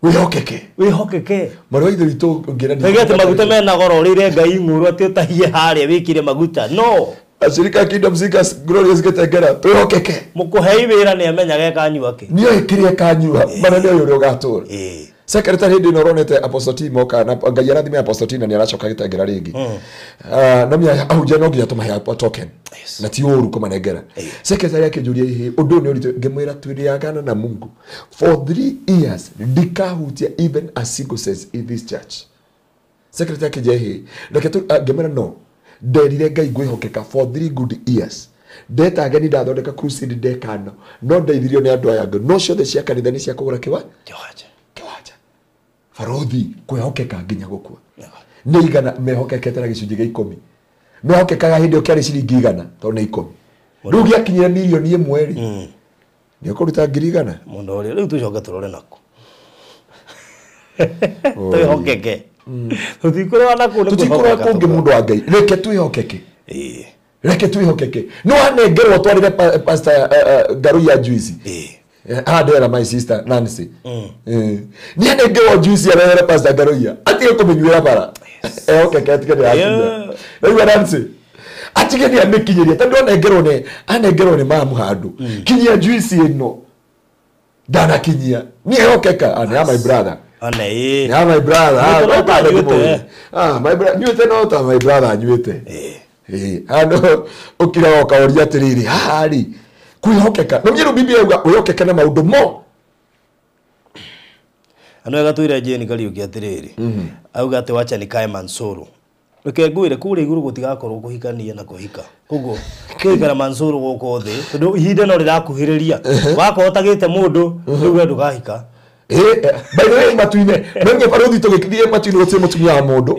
Wĩhokeke. Wĩhokeke. Mwarĩ wa ithe witũ ngĩra Ngai atĩ maguta mena goro ũrĩire Ngai ng'ũrũ atĩ ũtahie harĩa wĩkire maguta. No. Ashirika Kingdom Seekers Glorious Gĩtengera twĩhokeke. Mũkũhei wĩra nĩ amenyaga ekanyua kĩ. Nĩoĩ kĩrĩa kanyua, mana nĩoĩ ũrĩa ũgatũra. Secretary hĩndĩ ĩno ũronete Apostle T moka na Ngai arathime Apostle T na nĩ aracoka Gĩtengera rĩngĩ. No mĩa ahunjia no nginya tũmahe token. Na ti ũru kũmanengera. Secretary akĩnjũria hihi ũndũ ũyũ nĩ ũritũ, ngĩmwĩra twĩrĩagana na Mungu for 3 years ndikahutia even a single cent in this church. Secretary akĩnjia hihi reke ngĩmwĩra no nderire Ngai ngwĩhokeka for 3 good years. Ndeta ageni ndathondeka crusade ndekano no ndeithirio nĩ andũ aya angĩ no ciothe cia kanitha nĩ cia kũgũra Kĩwanja. Kĩwanja. Barothi kwĩhokeka nginya gũkua. Nĩ igana mehokekete na gĩcunjĩ gĩa 10. Mehokekaga hĩndĩ ĩyo kĩarĩ ciringi 100 tondũ nĩ 10. Rĩu gĩakinyire mirioni 1 rĩ. Nĩ ũkũruta ngiri 100. Mũndũ ũrĩa rĩu tũcoke tũrore naku. Twĩhokeke. Tũtikũrora nakũu nĩ Tũtikũrora kwĩhokeka kũngĩ mũndũ wa Ngai. Reke twĩhokeke. Reke twĩhokeke. Nĩ wanengerwo twarĩre pastor Ngaruiya juice. Handera my sister Nancy. Nĩ anengerwo juice arehere pastor Ngaruiya. Atige kũmĩnyuĩra bara. Ehokeke atige nĩ akinya. Rĩu Nancy atige nĩ amĩkinyĩria tondũ anengerwo nĩ mamu handũ. Kinyia juice ĩno. Ndanakinyia. Nĩ ehokeka. Nĩ my brother. Ona ĩĩ. Nĩ my brother. Nyuĩte no ta anyuĩte. My brother nyuĩte no ta my brother anyuĩte. Hano ũkiraga ũkaũria atĩrĩrĩ, haha rĩ kwĩhokeka. No mĩrũ Biblia yuga wĩhokeke na maũndũ mo. Ano wega twĩre Jane Kariũki atĩrĩrĩ. Auga atĩ wacha nikae Mansuru. Reke ngwĩre kũrĩa igũrũ gũtigakorwo kũhikania na kũhika. Koguo kĩikara Mansuru gũkũ thĩ tondũ ihinda no rĩrakuhĩrĩria. Wakorwo ũtagĩte mũndũ rĩu we ndũkahika. By the way matu-inĩ, no nginya barũthi tũgĩthiĩ matu-inĩ gũtirĩ mũtumia wa mũndũ.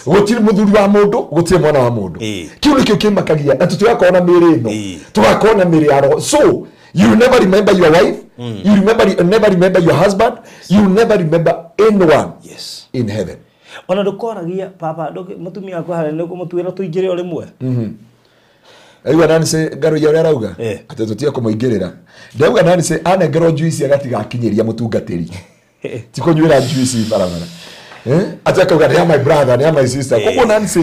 Gũtirĩ mũthuri wa mũndũ, gũtirĩ mwana wa mũndũ. Kĩu nĩkĩo kĩmakagia na tũtigakorwo na mĩĩrĩ ĩno. Tũgakorwo na mĩĩrĩ ya roho. So you never remember your wife, you never remember your husband, you never remember anyone in heaven. Ona ndũkoragia baba mũtumia wakwa harĩa nĩ ũkũmũtuĩra tũingĩre o rĩmwe. Aigua Nancy Ngaruiya ũrĩa arauga atĩ tũtige kũmũingĩrĩra. Ndauga Nancy anengerwo juice agatigakinyĩria mũtungatĩri. Ti kũnyuĩra juice barabara. Atĩ akauga nĩ ya my brother, nĩ ya my sister. Koguo Nancy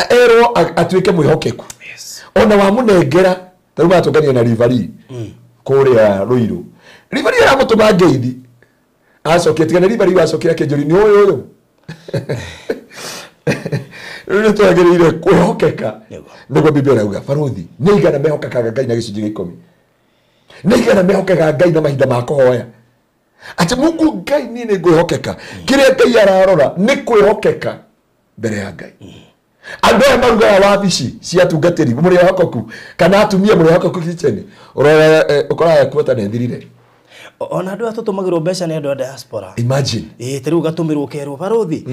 erwo atuĩke mwĩhokeku. Ona wamũnengera ta rĩu matũngania na Rivari kũrĩa Ruiru. Rivari aramũtũma ngeithi. Acokia tiga nĩ Rivari wacokire akĩnjũria nĩ ũyũ ũyũ. Rĩu nĩ twagĩrĩire kwĩhokeka. Nĩguo Biblia ĩrauga barũthi nĩ igana mehokekaga Ngai na gĩcunjĩ gĩa 10. Nĩ igana mehokekaga Ngai na mahinda ma kũhoya. Atĩ Mungu Ngai niĩ nĩ ngwĩhokeka. Kĩrĩa Ngai ararora nĩ kwĩhokeka mbere ya Ngai. Andũ aya marugaga wabici cia atungatĩri mũrĩ ehokeku kana atumia mũrĩ ehokeku kitchen. Ũrora ũkoraga kuota nĩ ĩthirire. Ona andũ aya tũtũmagĩrwo mbeca nĩ andũ a diaspora. Imagine. Ĩĩ ta rĩu ũgatũmĩrwo ũkerwo barũthi.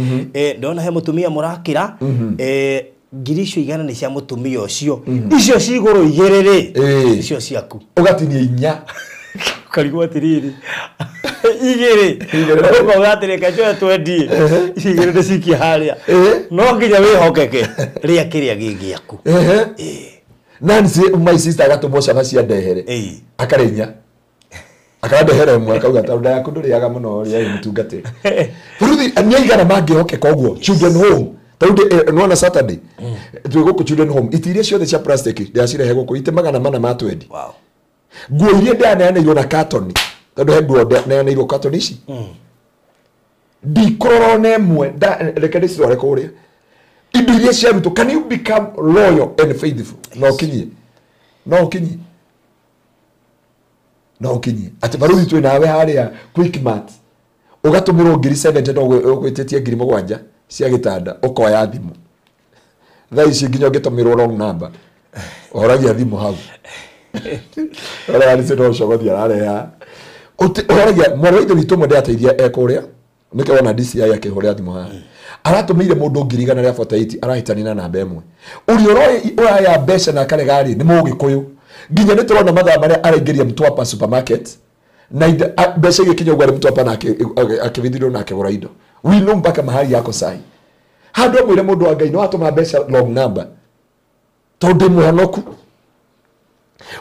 Ndona he mũtumia mũrakĩra. Ngiri icio 100 nĩ cia mũtumia ũcio. Icio cigũrũ igĩrĩ rĩ, icio ciaku. Ũgatinia inya. Ũkarigwo atĩrĩrĩ, igĩrĩ. Ũkauga atĩrĩ, reke njoe twendie. Icio igĩrĩ ndĩcikie harĩa. No nginya wĩhokeke rĩa kĩrĩa gĩ gĩaku. Nancy my sister agatũmwo cabaci andehere. Akarĩa inya. Akandehere ĩmwe akauga tondũ nda yaku ndũrĩaga mũno rĩa mũtungatĩri. Baruthi nĩ aigana mangĩhokeka ũguo children home. Tondũ nĩwona Saturday twĩ gũkũ children home itĩ iria ciothe cia plastic ndĩracirehe gũkũ itĩ 400 ma 20. Wow. Nguo iria ndaneanĩirwo na katoni tondũ he nguo ndaneanĩirwo katoni ici ndikũrora ona ĩmwe reke ndĩcitware kũrĩa. Indo iria ciarutwo, can you become loyal and faithful? No ũkinyie, no ũkinyie, no ũkinyie atĩ baruthi twĩ nawe harĩa Quickmart ũgatũmĩrwo ngiri 70 no ũgwĩtĩtie ngiri 7 cia gĩtanda ũkoya thimũ. Thaa ici nginya ũngĩtũmĩrwo wrong number ũhoragia thimũ hau. Ũrĩa arĩ no cogothi arareha. Ũhoragia mwarĩ wa ithe witũ ũmwe ndĩrateithia e kũrĩa nĩkĩo wona DCI akĩhũrĩra thimũ haha. Aratũmĩire mũndũ ngiri 148 arahĩtania na namba ĩmwe. Ũrĩa ũraya mbeca na akarega rĩ nĩ mũgĩkũyũ. Nginya nĩ tũrona mathaa marĩa araingĩria Mtwapa supermarket na mbeca igĩkinya ũguo arĩ Mtwapa na akĩvithirwo na akĩgũra indo. We know mpaka mahali yako sai. Handũ amwĩre mũndũ wa Ngai no atũma mbeca long number tondũ ndĩ mũhonoku.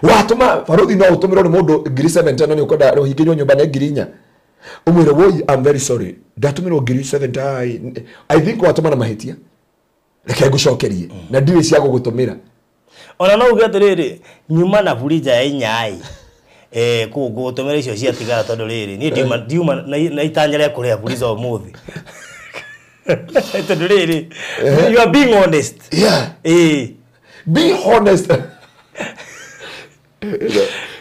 Watũma baruthi no ũtũmĩrwo nĩ mũndũ ngiri 70 na nĩ ũkwenda ũhingĩrio nyũmba nĩ ngiri 4. Ũmwĩre woi I'm very sorry ndatũmĩrwo ngiri 70 I think watũma na mahĩtia reke ngũcokerie na ndirĩ cia gũgũtũmĩra. Ona no uge atĩrĩrĩ nyuma na burija ya inyai kũu ngũgũtũmĩra icio ciatigara tondũ rĩrĩ niĩ ndiuma na itanya rĩa kũrĩha buriza ũmũthĩ. Tondũ rĩrĩ you are being honest. Yeah. Be honest.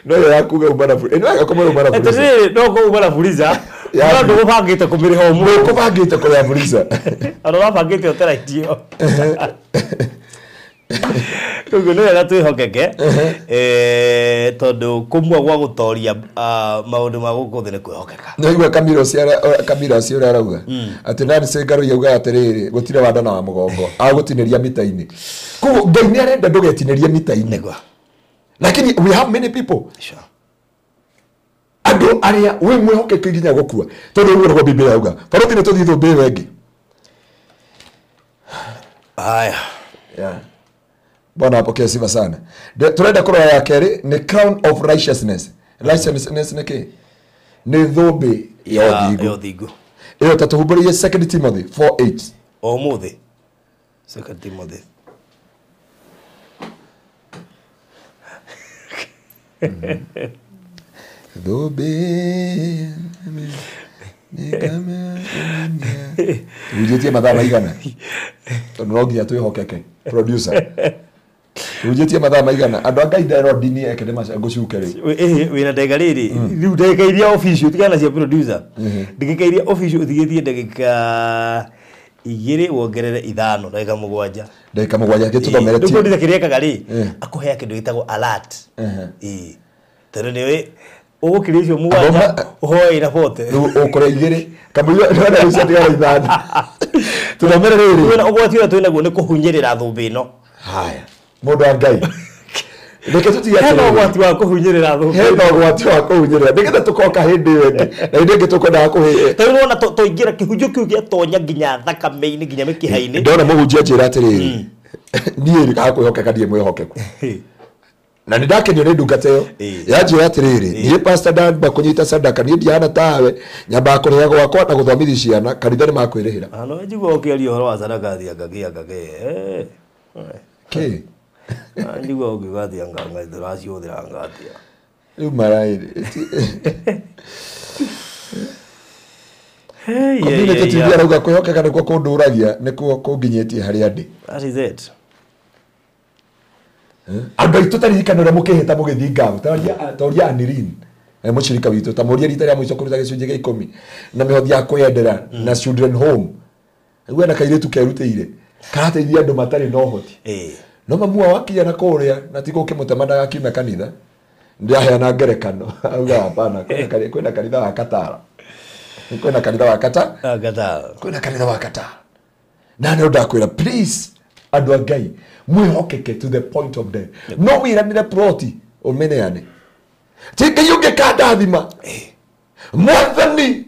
No ya kuga umana buriza. Ĩno yakomera umana buriza. Atĩrĩrĩ no kũ umana buriza. No ndũgũbangĩte kũmĩrĩha ũmũthĩ. Ndũkũbangĩte kũrĩha buriza. Ona ũrabangĩte ũtaraitio. Koguo nĩ wega twĩhokeke tondũ kũmwe gwa gũtoria maũndũ ma gũkũ thĩ nĩ kwĩhokeka. Nĩwaigua Kamira ũcio ũrĩa arauga atĩ Nancy Ngaruiya augaga atĩrĩrĩ gũtirĩ wa nda na wa mũgongo agũtinĩria mita-inĩ. Koguo Ngai nĩ arenda ndũgetinĩrie mita-inĩ. Nĩguo. Lakini we have many people. Sure. Andũ arĩa wĩ mwĩhokeku nginya gũkua tondũ ũguo nĩguo Biblia yauga. Baruthi nĩ tũthiĩ thũmbĩ ĩyo ĩngĩ. Haya. Yeah. Bwana apokee sifa sana. Turenda kũrora ya kerĩ nĩ crown of righteousness. Righteousness nĩ kĩ? Nĩ thũmbĩ ya ũthingu. Ĩyo ta tũhumbũrĩrie 2 Timothy 4:8. O ũmũthĩ. 2 Timothy. Thũmbĩ Tũhunjĩtie mathaa maigana tondũ no nginya twĩhokeke producer. Tũhunjĩtie mathaa maigana andũ a Ngai nderwo ndini eke nĩ ngũcuke rĩu. Wĩna ndagĩka rĩrĩ rĩu ndagĩka iria official tigana cia producer. Ndagĩka iria official ũtigĩtie ndagĩka 2 wongerere 5 ndagĩka 7. Ndagĩka 7 gĩtũthomere ti. Producer kĩrĩa ekaga rĩ akũhea kĩndũ gĩtagwo alert. Tondũ nĩwe ũgũkĩria icio 7 ũhoe ira bote. Rĩu ũkũrĩa 2 kamũira ndĩrona rĩu ciatigara 5. Tũthomere rĩrĩ. Twĩna ũgwati ũrĩa twĩnaguo nĩ kũhunyĩrĩra thũmbĩ ĩno. Haya. Mũndũ wa Ngai. Reke tũtige Hena atĩrĩrĩ. ũgwati wa kũhunyĩrĩra thũmbĩ. Hena ũgwati wa kũhunyĩrĩra. Nĩgetha tũkoka hĩndĩ ĩyo ĩngĩ. Na hĩndĩ ĩngĩ tũkwendaga kũhĩ. Tondũ nĩwona tũingĩra kĩhunjio kĩu gĩatonya nginya thakame-inĩ nginya mĩkiha-inĩ. Ndona mũhunjia anjĩra atĩrĩrĩ. Niĩ rĩ kwĩhokeka ndirĩ mwĩhokeku. Na nĩ ndakenio nĩ ndungata ĩyo. Yanjĩra atĩrĩrĩ, niĩ pastor ndamba kũnyita sadaka niĩ ndihana tawe nyambaga kũrĩha gwakwa na gũthomithia ciana kanitha nĩ makwĩrĩhĩra. No njigua ũkĩaria ũhoro wa sadaka thianga kĩanga kĩ. Kĩ? Njigua ũkiuga atĩa nganga tũracihũthĩra atĩa. Rĩu maraĩrĩ. Community TV arauga kwĩhokeka nĩkuo kũndũragia nĩkuo kũnginyĩtie harĩa ndĩ. That is it. Andũ aitũ taririkana ũrĩa mũkĩhĩta mũgĩthiĩ ngabu ta ũria Anirin mũcirika witũ ta mũria rita rĩa mũico kũruta gĩcunjĩ gĩa 10 na mĩhothi ya kwĩyendera na children home. Rĩu ena kairĩtu kerutĩire karateithia andũ matarĩ na ũhoti. No mamu wao akinya na kũrĩa na tiga ũkĩmũtema ndagakiume kanitha ndĩraheana ngerekano auga hapana kwĩna kanitha wa Katara. Kwĩna kanitha wa Katara. Katara. Kwĩna kanitha wa Katara. Na nĩ ndakwĩra please Andũ a Ngai mwĩhokeke to the point of death. No wĩranĩre ploti ũmĩneane. Ti Ngai ũngĩkandathima. Mwathani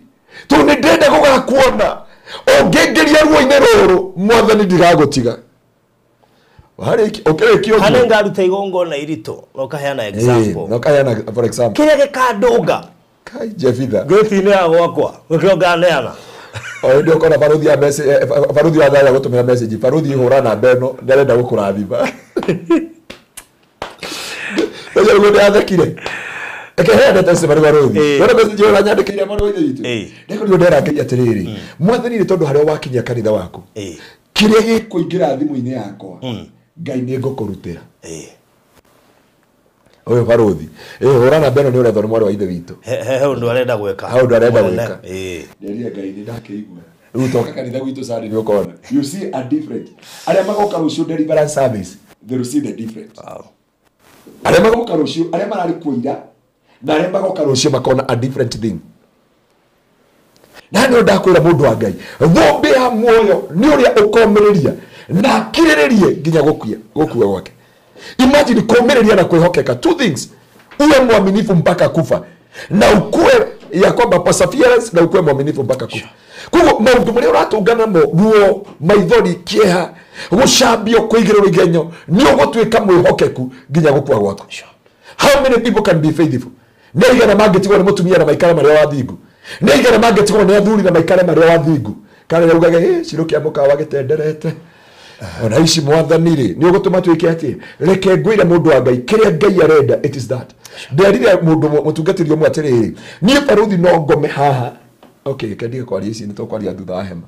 tondũ nĩ ndĩrenda gũgakuona. Ũngĩingĩria ruo-inĩ rũrũ mwathani ndigagũtiga. Warĩkia ũkĩrĩkia ũguo. Kana ngaruta igongona iritũ na ũkaheana example. Na ũkaheana for example. Kĩrĩa gĩkandũnga. Kai Jefitha. Ngĩti-inĩ ya gwakwa gĩkĩo nganeana. O hĩndĩ ũkona baruthi ya message, baruthi wa thaya gũtũmĩra message, baruthi hũra namba ĩno ndarenda gũkũrathima. Ũcio nĩguo ndĩrathekire. Reke heane testimony baruthi. Ndona message ĩyo ũranyandĩkĩire mwana wa ithe witũ. Ndĩkorirwo ndera Ngai atĩrĩrĩ, mwathani nĩ tondũ harĩa wakinyia kanitha waku. Kĩrĩa gĩkũingĩra thimũ-inĩ yakwa, Ngai nĩ ngũkũrutĩra. Ũyũ baruthi. Hũra namba ĩno nĩ ũrethwo nĩ mwarĩ wa ithe witũ. He ũndũ arenda gwĩka. He ũndũ arenda gwĩka. Nderia Ngai nĩ ndakĩigua. Rĩu toka kanitha gwitũ Sunday nĩ ũkona. You see a different. Arĩa magoka rũciũ deliverance service, they will see the difference. Arĩa magoka rũciũ, arĩa mararĩ kuo ira, na arĩa magoka rũciũ makona a different thing. Na nĩ ndakwĩra mũndũ wa Ngai, thũmbĩ ya muoyo nĩ ũrĩa ũkomĩrĩria na akirĩrĩrie nginya gũkua gwake. Imagine kuumiria na kwĩhokeka, two things. Uwe mwaminifu mpaka kufa na ukue ya kwamba perseverance na ukue mwaminifu mpaka kufa. Koguo maũndũ marĩa ũratũngana namo, ruo, maithori, kĩeha, gũcambio, kũigĩrĩrwo igenyo, nĩ ũgũtuĩka mwĩhokeku nginya gũkua gwaku. How many people can be faithful? Nĩ aigana mangĩtigwo nĩ mũtumia na maikare marĩa wa thingu. Nĩ aigana mangĩtigwo nĩ athuri na maikare marĩa wa thingu. Kana rĩu ugaga, ciro kĩa mũkawa gĩtenderete. Ona ici mwathani rĩ, nĩ ũgũtũma twĩke atĩa? Reke ngwĩre mũndũ wa Ngai, kĩrĩa Ngai arenda, it is that. Nderire mũndũ mũtungatĩri ũmwe atĩrĩrĩ, niĩ baruthi no ngome haha. Okay, reke ndige kwaria ici, nĩ tũkwaria thutha wa hema.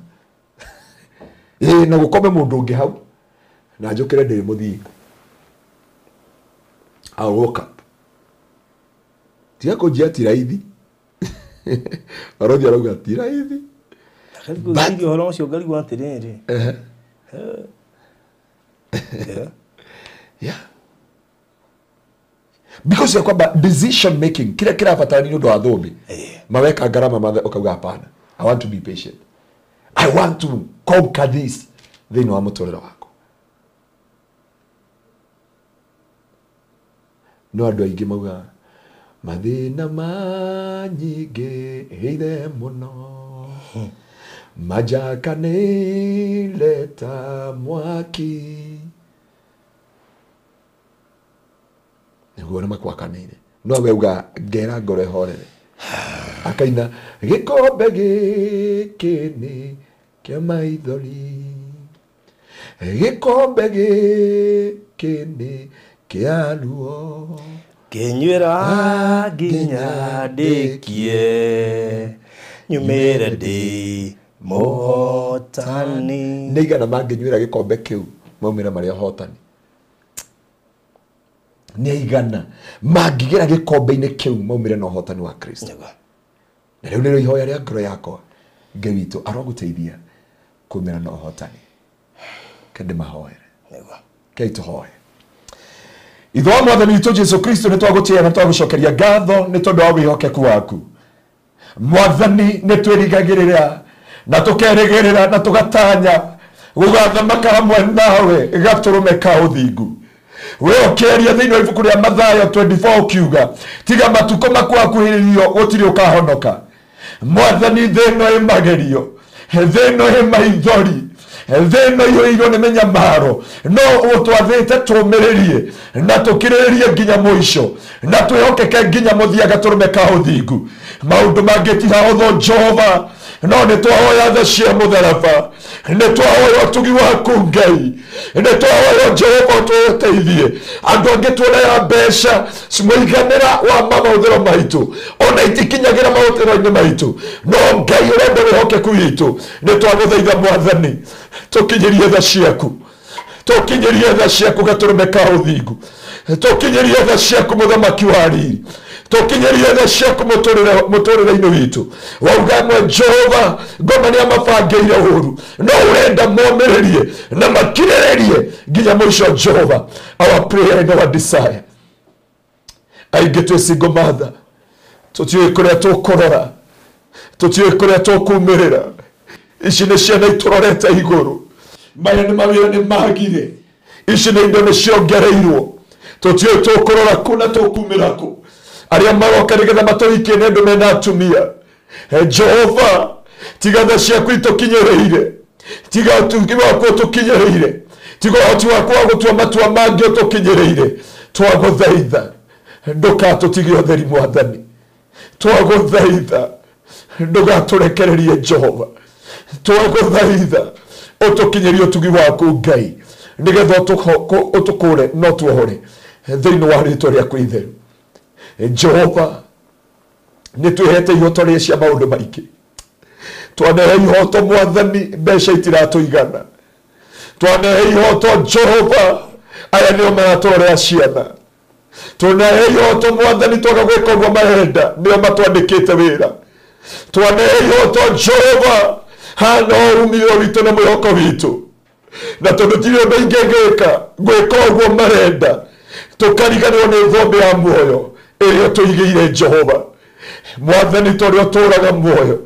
Na gũkome mũndũ ũngĩ hau, na njũkĩre ndĩ mũthingu. I'll woke up. Tiga kũnjia ti raithi. Baruthi arauga ti raithi. Ngwĩciria ũhoro ũcio ngarigwo atĩrĩrĩ. Yeah. Because ya kwamba decision making kile kirabatara ni ũndũ wa thũmbĩ. Maweka ngarama mathe ũkauga hapana. I want to be patient. I want to conquer this thĩinĩ wa mũtũrĩre wakwa. No andũ aingĩ maugaga mathĩna manyingĩhĩire mũno. Majakanĩire ta mwaki. Nĩguo nĩ makwakanĩire. No we uga ngera ngoro ĩhorere. Akaina gĩkombe gĩkĩ nĩ kĩa maithori. Gĩkombe gĩkĩ nĩ kĩa ruo. Kĩnyuĩra nginya ndĩkie. Nyumĩre ndĩ mũhotani. Nĩ igana mangĩnyuĩra gĩkombe kĩu maumĩre marĩ ahotani. Nĩ aigana mangĩgera gĩkombe-inĩ kĩu maumĩre na ũhotani wa Kristo. Na rĩu nĩrĩo ihoya rĩa ngoro yakwa, Ngai witũ arogũteithia kumĩra na ũhotani. Ke ndĩmahoere. Kei tũhoe. Ithe wa Mwathani witũ Jesu Kristo, nĩ twagũtĩĩa na twagũcokeria ngatho nĩ tondũ wa wĩhokeku waku. Mwathani nĩ twĩrigagĩrĩra na tũkerĩgĩrĩra na tũgatanya gũgathamaka hamwe nawe gatũrũme ka ũthingu. We ũkĩaria thĩinĩ wa ibuku rĩa Mathayo 24 ũkiuga tiga matukũ makuhakuhĩrĩrio gũtirĩ ũkahonoka. Mwathani thĩ ĩno ĩ magerio, thĩ ĩno ĩ maithori, thĩ ĩno iyũirwo nĩ mĩnyamaro, no ũtwathĩte tũũmĩrĩrie na tũkirĩrĩrie nginya mũico na twĩhokeke nginya mũthia gatũrũme ka ũthingu. Maũndũ mangĩ ti hahũthũ Jehova, no nĩ twahoya tha cia mũtharaba, nĩ twahoya ũtugi waku Ngai, nĩ twahoya Jehova ũtũteithie. Andũ angĩ tuonaga mbeca mũiganĩra wa mahũthĩro maitũ, ona itikinyagĩra mahũthĩro-inĩ maitũ, no Ngai ũrenda wĩhokeku witũ. Nĩ twagũthaitha Mwathani, tũkinyĩrie tha ciaku, tũkinyĩrie tha ciaku gatũrũme ka ũthingu, tũkinyĩrie tha ciaku mũthamaki wa riri, tũkinyĩrie tha ciaku mũtũrĩre-inĩ witũ. Wauga mwe Jehova, ngoma nĩ amabangĩire ũũru, no ũrenda momĩrĩrie na makirĩrĩrie nginya mũico. Jehova, our prayer and our desire. Aingĩ twĩ single mother, tũtiũĩ kũrĩa tũkũrora, tũtiũĩ kũrĩa tũkumĩrĩra. Ici nĩ ciana itũrorete igũrũ. Maya nĩ mawĩra nĩ magire. Ici nĩ indo nĩ ciongereirwo. Tũtiũĩ tũkũrora kũ na tũkumĩra kũ. Arĩa maroka nĩgetha matũhikie nĩ andũ mena atumia. Jehova, tiga tha ciaku itũkinyĩrĩire. Tiga ũtugi waku ũtũkinyĩrĩire. Tiga ũhoti waku wa gũtua matua mangĩ ũtũkinyĩrĩire. Twagũthaitha ndũgatũtige ũtheri Mwathani. Twagũthaitha ndũgatũrekererie Jehova. Twagũthaitha ũtũkinyĩrie ũtugi waku Ngai, nĩgetha ũtũkũre no tuohore thĩinĩ wa rĩtwa rĩaku itheru. Jehova, nĩ twĩhete ihoto rĩa cia maũndũ maingĩ. Twanehe ihoto Mwathani, mbeca itiratũigana. Twanehe ihoto Jehova, aya nĩo maratũrorera ciana. Twanehe ihoto Mwathani, twaga gwĩka ũguo marenda, nĩo matwandĩkĩte wĩra. Twanehe ihoto Jehova, haha no umithio witũ na mwĩhoko witũ. Na tondũ tirĩ ũndũ ingĩgĩka gwĩka ũguo marenda, tũkariganĩrwo nĩ thũmbĩ ya muoyo ĩrĩa tũigĩire Jehova. Mwathani, tũrĩa ũtũũraga muoyo,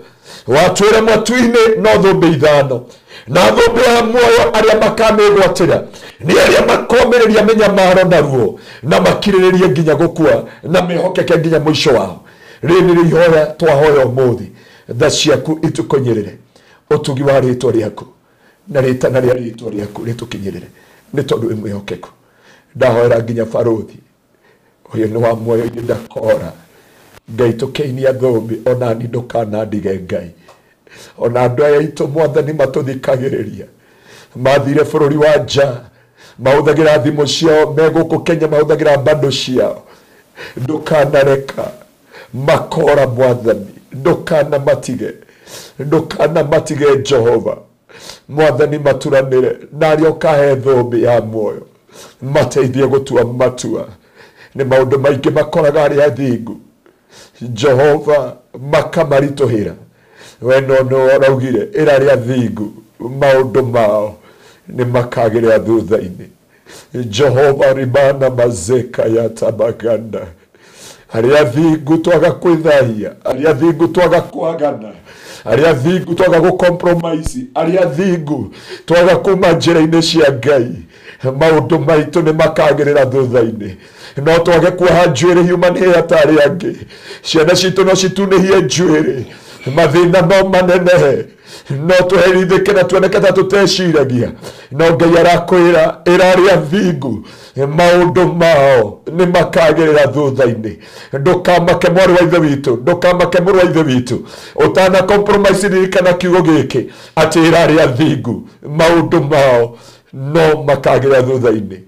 watwĩra matu-inĩ no thũmbĩ ithano, na thũmbĩ ya muoyo arĩa makamĩgwatĩra nĩ arĩa makomĩrĩria mĩnyamaro na ruo, na makirĩrĩrie nginya gũkua, na mehokeke nginya mũico wao. Rĩrĩ nĩrĩo ihoya twahoya ũmũthĩ, tha ciaku itũkinyĩrĩre, ũtugi wa rĩtwa rĩaku na rĩtana rĩa rĩtwa rĩaku rĩtũkinyĩrĩre, nĩ tondũ wĩ mwĩhokeku. Ndahoera nginya barũthi ũyũ nĩ wa muoyo-inĩ ndakora. Ngai tũkĩinia thũmbĩ, ona ni ndũkanandige Ngai. Ona andũ aya aitũ Mwathani matũthikagĩrĩria, mathire bũrũri wa nja, mahũthagĩra thimũ ciao, me gũkũ Kenya mahũthagĩra bando ciao. Ndũkanareka makora Mwathani, ndũkanamatige, ndũkanamatige Jehova. Mwathani, maturanĩre na arĩa ũkahe thũmbĩ ya muoyo, mateithie gũtua matua. Nĩ maũndũ maingĩ makoraga arĩa athingu, Jehova makamaritũhĩra. We no nĩwe ũraugire ĩra arĩa athingu maũndũ mao nĩ makagĩrĩra thutha-inĩ. Jehova rimana mazeka ya tabaganda. Arĩa athingu twaga kwĩthahia, arĩa athingu twaga kwagana, arĩa athingu twaga gũcompromise, arĩa athingu twaga kuma njĩra-inĩ cia Ngai, maũndũ maitũ nĩ makagĩrĩra thutha-inĩ. No twage kuoha njuĩrĩ human hair ta arĩa angĩ, ciana citũ no citunĩhie njuĩrĩ, mathĩna no manenehe, no tũherithĩke na tuoneke ta tũteciragia. No Ngai arakwĩra ĩra arĩa athingu maũndũ mao nĩ makagĩrĩra thutha-inĩ. Ndũkamake mwarĩ wa ithe witũ, ndũkamake mũrũ wa ithe witũ, ũtana compromise ririkana kiugo gĩkĩ atĩ ĩra arĩa athingu maũndũ mao no makagĩrĩra thutha-inĩ.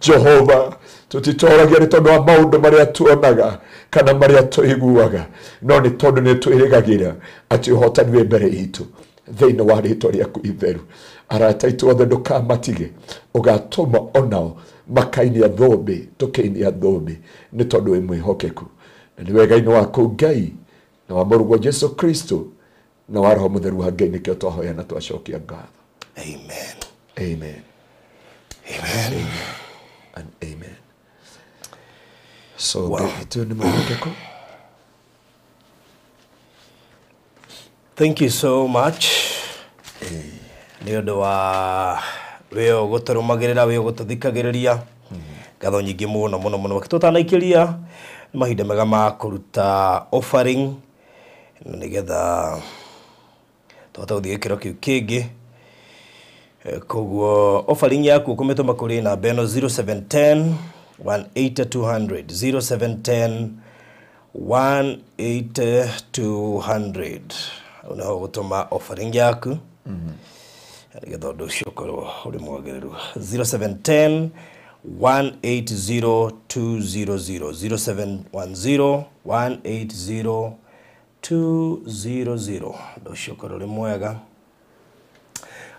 Jehova, tũtitoragia nĩ tondũ wa maũndũ marĩa tuonaga kana marĩa tũiguaga, no nĩ tondũ nĩ twĩrĩgagĩra atĩ ũhotani wĩ mbere itũ thĩinĩ wa rĩtwa rĩaku itheru. Arata aitũ othe ndũkamatige, ũgatũma onao makainia thũmbĩ, tũkĩinia thũmbĩ, nĩ tondũ wĩ mwĩhokeku. Na nĩ wega-inĩ waku Ngai, na wa mũrũguo Jesu Kristo, na wa Roho Mũtheru wa Ngai, nĩkĩo twahoya na twacokia ngatho. Amen. Amen. Amen. And amen. So, wow. Nĩ mwĩhokeku. Thank you so much. Nĩ ũndũ wa wĩ ũgũtũrũmagĩrĩra, wĩ ũgũtũthikagĩrĩria. Ngatho nyingĩ mũno mũno mũno. Tũtanaikĩria nĩ mahinda mega ma kũruta offering, na nĩgetha tũhote gũthiĩ gĩkĩro kĩu kĩngĩ. Koguo offering yaku ũkũmĩtũma kũrĩ namba ĩno 0710 18200, 0710 18200. Hau nĩho ũgũtũma offering yaku, nĩgetha ũndũ ũcio ũkorwo ũrĩ mwagĩrĩru. 0710 180 200, 0710 180 200. Ũndũ ũcio ũkorwo ũrĩ mwega.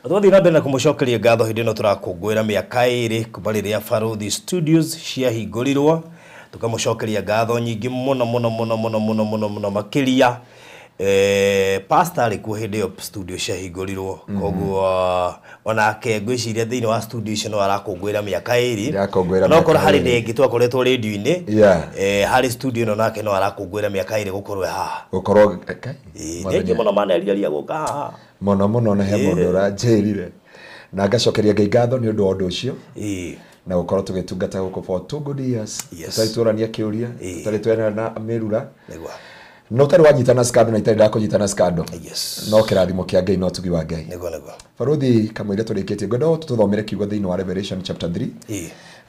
Twathiĩ na mbere na kũmũcokeria ngatho hĩndĩ ĩno tũrakũngũĩra mĩaka 2 kuma rĩrĩa Barũthi Studios ciahingũrirwo. Tũkamũcokeria ngatho nyingĩ mũno mũno mũno mũno mũno mũno mũno makĩria. Pastor arĩ kuo hĩndĩ ĩyo studio ciahingũrirwo, koguo onake ngwĩciria thĩinĩ wa studio icio no arakũngũĩra mĩaka 2. Nĩarakũngũĩra No korwo mĩaka harĩ ĩrĩ. na ĩngĩ twakoretwo radio-inĩ, Yeah. harĩ studio ĩno nake no arakũngũĩra mĩaka 2 gũkorwo e haha. Gũkorwo Ngai, Ĩĩ, Mwathani nĩ aingĩ mũno manerirĩria gũka haha. Mũno mũno, na he mũndũ ũranjĩrire Na ngacokeria Ngai ngatho nĩ ũndũ wa ũndũ ũcio. Na gũkorwo tũgĩtungata gũkũ for 2 good years. Tũtarĩ tũrania kĩũria, tũtarĩ twena na mĩrura. No ũtarĩ wanyitana scandal na itarĩ ndakũnyitana scandal. No kĩrathimo kĩa Ngai no tugi wa Ngai. Baruthi kamũira tũrĩkĩtie ngwenda tũthomere kiugo thĩinĩ wa Revelation chapter 3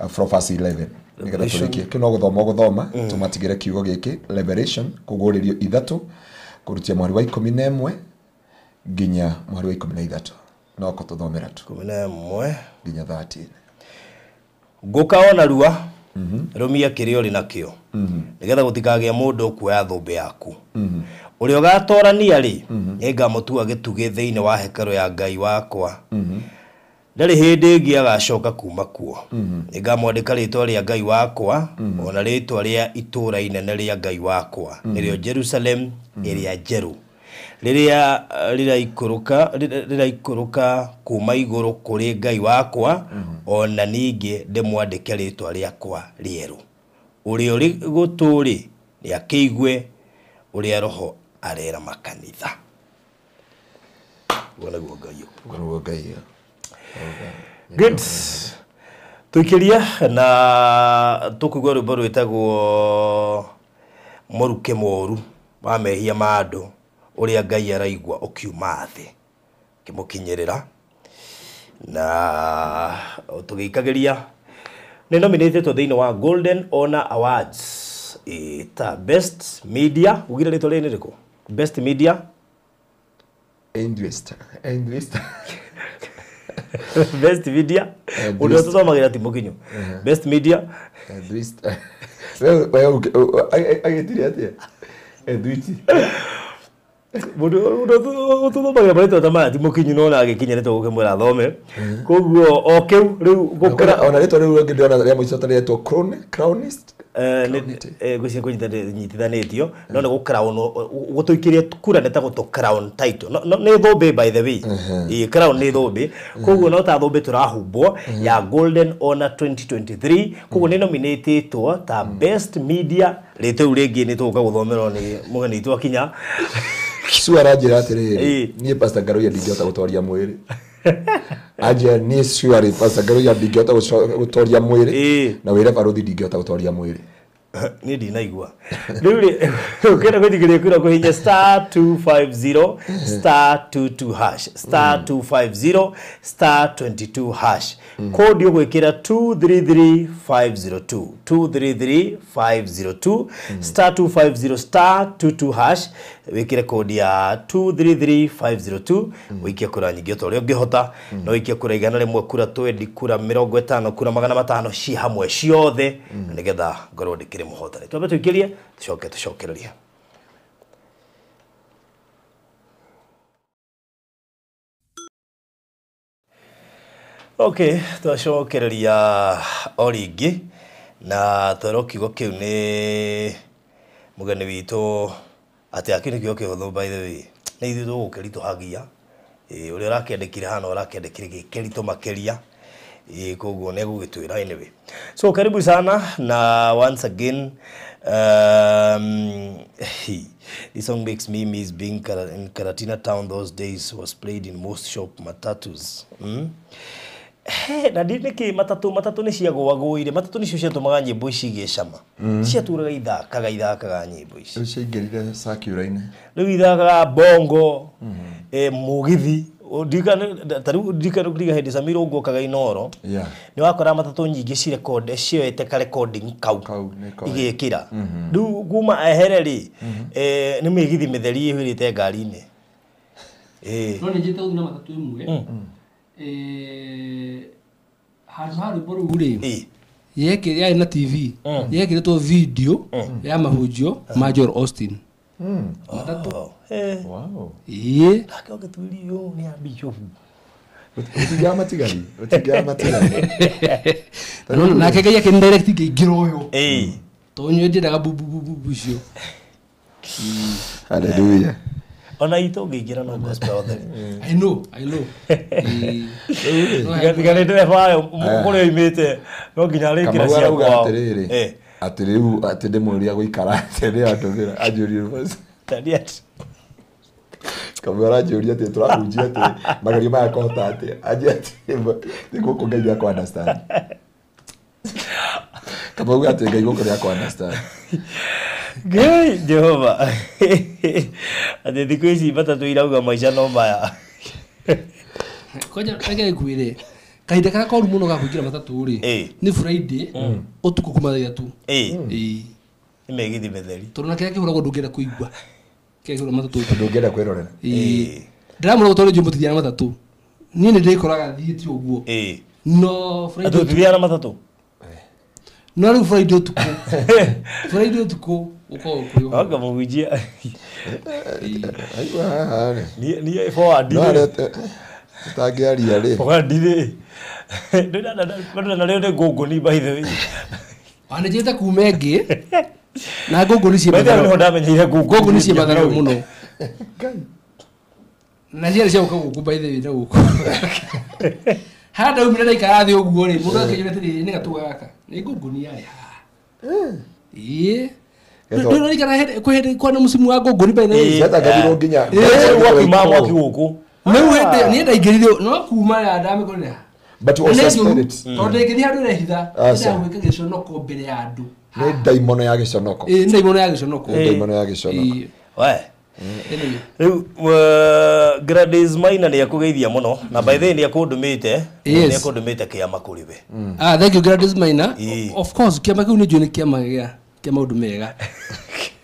from verse 11. Nĩgetha tũrĩkie. Kĩu no gũthoma gũthoma tũmatigĩre kiugo gĩkĩ Revelation kũgũrĩrio 3 kũrutia mweri wa 11 nginya mweri wa 13. No kũtũthomera tu. 11 nginya 13. Ngũka ona rua rũmia kĩrĩa ũrĩ nakĩo nĩgetha gũtikagĩe mũndũ ũkuoya thũmbĩ yaku. Ũrĩa ũgatorania rĩ, nĩngamũtua gĩtugĩ thĩinĩ wa hekarũ ya Ngai wakwa. Ndarĩ hĩndĩ ĩngĩ agacoka kuma kuo. Nĩngamwandĩka rĩtwa rĩa Ngai wakwa ona rĩtwa rĩa itũũra inene rĩa Ngai wakwa, nĩrĩo Jerusalem ĩrĩa njerũ, rĩrĩa rĩraikũrũka kuma igũrũ kũrĩ Ngai wakwa, ona ningĩ ndĩmwandĩke rĩtwa rĩakwa rĩerũ. Ũrĩa ũrĩ gũtũ rĩ, nĩakĩigue ũrĩa Roho arera makanitha. Ũguo nĩguo Ngai Ũguo nĩguo Ngai. Good. Tũikĩria na tũkũigua rwĩmbo rwĩtagwo mũrukĩ mũru wa mehia ma andũ ũrĩa Ngai araigua ũkiuma thĩ kĩmũkinyĩrĩra na tũgĩikagĩria nĩ nominated thĩinĩ wa Golden Honor Awards ta Best Media. Ugire rĩtwa rĩrĩ nĩ rĩrĩkũ? Best Media Interest. Best Media ũndũ tũthomagĩra ti mũkinyu. Best Media Interest. Wewe agĩtire atĩa? Edwiti. Mũndũ ũtũthomagira marĩtwa ta maya ti mũkinyu no ona agĩkinya nĩ tũgũkĩmwĩra athome. Koguo o kĩu rĩu gũkĩra ona rĩtwa rĩu rĩngĩ ndĩrona rĩa mũico ta rĩetwo crownist. Ngwĩciria kũnyitithanĩtio no nĩ gũ-crown gũtũikĩria kura nĩ ta gũtũ crown title. Nĩ thũmbĩ by the way. Ĩĩ crown nĩ thũmbĩ. Koguo no ta thũmbĩ tũrahumbwo ya Golden Honor 2023. Koguo nĩ nominatetwo ta Best Media. Rĩtwa rĩu rĩngĩ nĩ tũgũka gũthomerwo nĩ mũgeni witũ akinya. Su aranjĩra atĩrĩrĩ, niĩ Pastor Ngaruiya ndingĩhota gũtoria mwĩrĩ. Anjĩra niĩ surely Pastor Ngaruiya ndingĩhota gũtoria mwĩrĩ na wĩre Baruthi ndingĩhota gũtoria mwĩrĩ. Niĩ ndinaigua. Rĩu rĩ, ũkĩenda gwĩtĩkĩria kura kũhihinya star 250 star 22 hash star 250 star 22 hash. Kodi ũgwĩkĩra 233502 233502 star 250 star 22 hash wĩkĩre kodi ya 233502 ũikie kura nyingĩ o ta ũrĩa ũngĩhota. No ũikie kura 100 kura 20 kura 50 kura 500 ci hamwe ciothe nĩgetha ngorwo ndĩkĩrĩ mũhotani. Twambe tũikĩrie tũcoke tũcokererie. Okay, twacokereria o rĩngĩ na twerwo kiugo kĩu nĩ mũgeni witũ atĩ akĩ nĩ kiugo kĩhũthũ by the way. Nĩ ithuĩ tũgũkĩritũhagia. Ũrĩa ũrakĩandĩkire hana ũrakĩandĩkire gĩkĩritũ makĩria. Koguo nĩ egũgĩtwĩra anyway. So karibu sana na once again this song makes me miss being in Karatina town those days, was played in most shop matatus. Na nĩkĩ matatũ nĩ ciagũagũire. Matatũ nĩcio ciatũmaga nyĩmbo ici igĩe cama. Ciatũraga ithakaga nyĩmbo ici. Rĩu ciaingĩrire circular-inĩ. Rĩu ithakaga bongo, mũgithi. Tarĩu ndirikana hĩndĩ Samir ũguo Inooro. Nĩ wakora matatũ nyingĩ cirekonde cioete ka recording kau igĩkĩra. Rĩu kuma ehere rĩ, nĩ mĩgithi mĩtheri ĩihũrĩte ngari-inĩ. No nĩ njĩte gũthiĩ na matatũ ĩmwe. Handũ ha rwĩmbo rũu rĩ, yarĩ na TV, yekĩrĩtwo video ya mahunjio ma Joel Austin. Matatũ. Wow. Ĩĩ. Nake ũgĩtuirio nĩ a bishop. Ũtingiaga matigari, ũtingiaga matigari. Nake Ngai akĩndirect ngĩingĩra ũyũ. Tondũ nyue ndiendaga bubububu icio. Hallelujah. Ona itũ ũngĩingĩra no gospel othere. I know, I know. Tiga nĩ ndereba wayo kũrĩa oimĩte no nginya arĩkĩra Kamau cia arauga kwao. atĩrĩrĩ, atĩ rĩu atĩ ndĩmũria gũikara atĩ nĩ andũmĩra anjũrie Tania. Kamwe aranjũria atĩ tũrahunjia atĩ magerio maya kũhota atĩ anjia atĩ nĩ gũkũ Ngai nĩakũ understand. Kamwe auga atĩ Ngai gũkũ nĩakũ understand. Ngai Jehova. Atĩ thikũ ici matatũ irauga maica no maya. Kwanja reke ngwĩre kahinda karĩa koru mũno ga kũingĩra matatũ rĩ nĩ Friday ũtukũ kuma thaa 3. Ĩĩ. Nĩ megithi metheri. Tondũ na kĩrĩa kĩhũragwo ndũngĩenda kũigua. Kĩrĩa kĩhũragwo matatũ ndũngĩenda kwĩrorera. Ĩĩ. Ndĩramũra tondũ njũĩ mũtithiaga na matatũ. Niĩ nĩ ndĩkoraga thiĩte ũguo. No Friday Atĩ ũtithiaga na matatũ? No rĩu Friday ũtukũ. Friday ũtukũ ũkoragwo kwĩ ũhoro. Anga mũhunjia. Aigua haha rĩ. Niĩ forward No rĩ. arĩa tũtangĩaria rĩ. Forward rĩ. Ndũrona rĩo nĩ ngũngũni by the way. Wanĩnjĩte kuma ĩngĩ na ngũngũni ciĩ By the way, matharũ. nĩho ndamenyeire ngũngũni. Ngũngũni ciĩ matharũ mũno. Na ciarĩ cia gũka gũkũ by the way na gũkũ. Haha ndaumire ndaikara thĩ ũguo rĩ, mũndũ akĩnjũria atĩrĩrĩ, nĩ gatũ gaka. Nĩ ngũngũni yarĩ haha. Ĩĩ. Ndũririkana hĩndĩ kwĩ hĩndĩ kwana mũcimu wa ngũngũni by the way. Ciatangathirwo nginya. Gwakiuma mwaki gũkũ. Rĩu hĩndĩ niĩ ndaingĩrire no kuma ya ndamĩkorire haha. But was a spirit. Tondũ ndĩngĩthiĩ handũ ĩrehitha, Aca. ndagwĩka gĩconoko mbere ya andũ. Nĩ ndaimono ya gĩconoko. Ĩĩ, nĩ ndaimono ya gĩconoko. Nĩ ndaimono ya gĩconoko. Ĩĩ. We. Anyway. Rĩu Gladys Maina nĩ akũgeithia mũno na by the way nĩ akũndũmĩte. Yes. Nĩ akũndũmĩte kĩama kũrĩ we. Ah, thank you Gladys Maina. Ĩĩ. Of course, kĩama kĩu nĩ njũĩ nĩ kĩama kĩa maũndũ mega.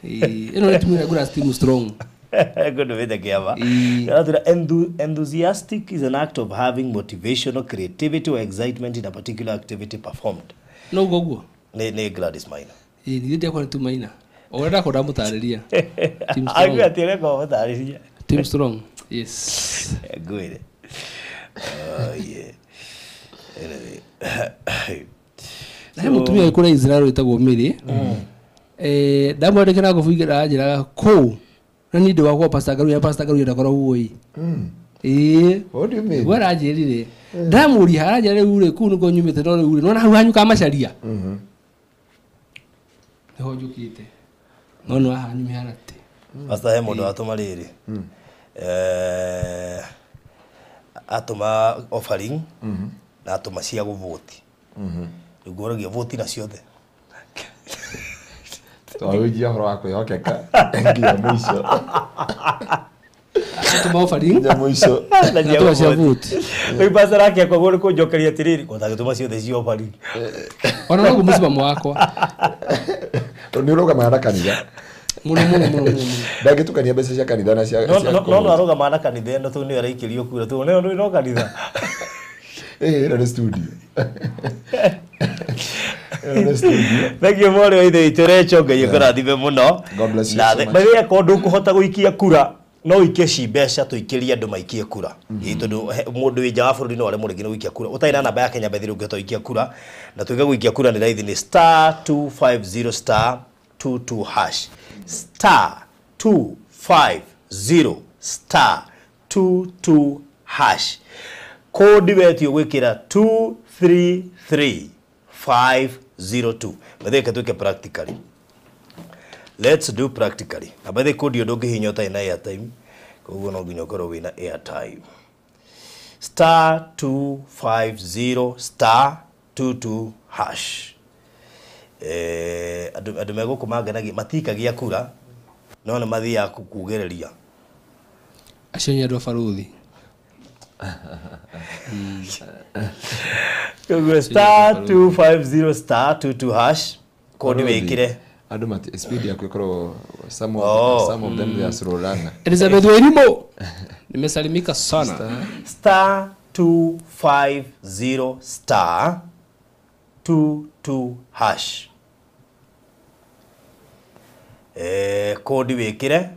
Ĩĩ, ĩno nĩ timu ĩrĩa ngũra team strong. Akũndũmĩte kĩama. Aratwĩra enthusiastic is an act of having motivational creativity or excitement in a particular activity performed. No ũguo ũguo. Nĩ Gladys Maina. Ĩĩ, nĩ ndiakwa nĩ tu Maina. O ũrĩa ndakorwo ndamũtarĩria. Team Aigua strong. atĩ ũreka ũmũtarĩria. Team strong. Yes. Ngwĩre. Oh, yeah. Anyway. Na he mũtumia wĩ kũrĩa Israel wĩtagwo Mary. Ndamwandĩkĩra ngobu igĩrĩ aranjĩraga kũu na niĩ ndĩ wakwa Pastor Ngaruiya, Pastor Ngaruiya ndakoragwo ĩ. Ĩĩ. What do you mean? Nĩguo aranjĩrire. Ndamũria aranjĩra rĩu rĩ kũu nĩkuo nyumĩte no rĩu rĩ nĩwona hau hanyu ka Macharia. Nĩho njũkĩte. No nĩ wahanyu mĩharatĩ. Pastor he mũndũ watũma rĩrĩ. Atũma offering na atũma cia gũvoti. Rĩu ngũragia voti na ciothe. Twahunjia ũhoro wa kwĩhokeka nginya mũico. Atũma offering Nginya mũico. Na na atũma cia vote. Rĩu pastor ake akwa nĩ kũnjokeria atĩrĩrĩ, ũtagĩtũma ciothe cia offering. Ona noguo mũcimamo wakwa. Nĩ ũrũgamaga na kanitha. Mũno mũno mũno mũno. Ndangĩtukania mbeca cia kanitha na cia No cia no kũhunjia. arũgamaga na kanitha ĩno tondũ nĩyo araikĩrio kura tondũ nĩyo no kanitha. Ĩĩ, ĩno nĩ studio. Ĩno nĩ studio. Thank you mwarĩ wa ithe witũ Rachel, Ngai akũrathime mũno. God bless you Na so much. by the way akorwo ndũkũhota gũikia kura no ũikie ci mbeca tũikĩrie andũ maikie kura. Ĩĩ tondũ mũndũ wĩ nja wa bũrũri no aremwo rĩngĩ nĩ gũikia kura. Ũtarĩ na namba ya Kenya by the way ũngĩhota gũikia kura na tuge gũikia kura nĩ raithi nĩ star 250 star 22 hash. Star 250 star 22 hash. Kodi wetio gwĩkĩra 233502. By the way twĩke practically. Let's do practically. Na by the way kodi ĩyo ndũngĩhihinya ũtarĩ na airtime, koguo no nginya ũkorwo wĩna airtime. Star 250 star 22 hash. Andũ megũkũ mangenagia matikagia kura no nĩ mathiaga kugĩrĩria. Acio nĩ andũ a barũthi. Koguo star 250 star 22 hash kodi wĩkĩre. Andũ mati speed yaku ĩkoragwo some of, Oh. some of them they are slow learner. Elizabeth Wairimu. Nimesalimika sana. Star 250 star 22 hash. Kodi wĩkĩre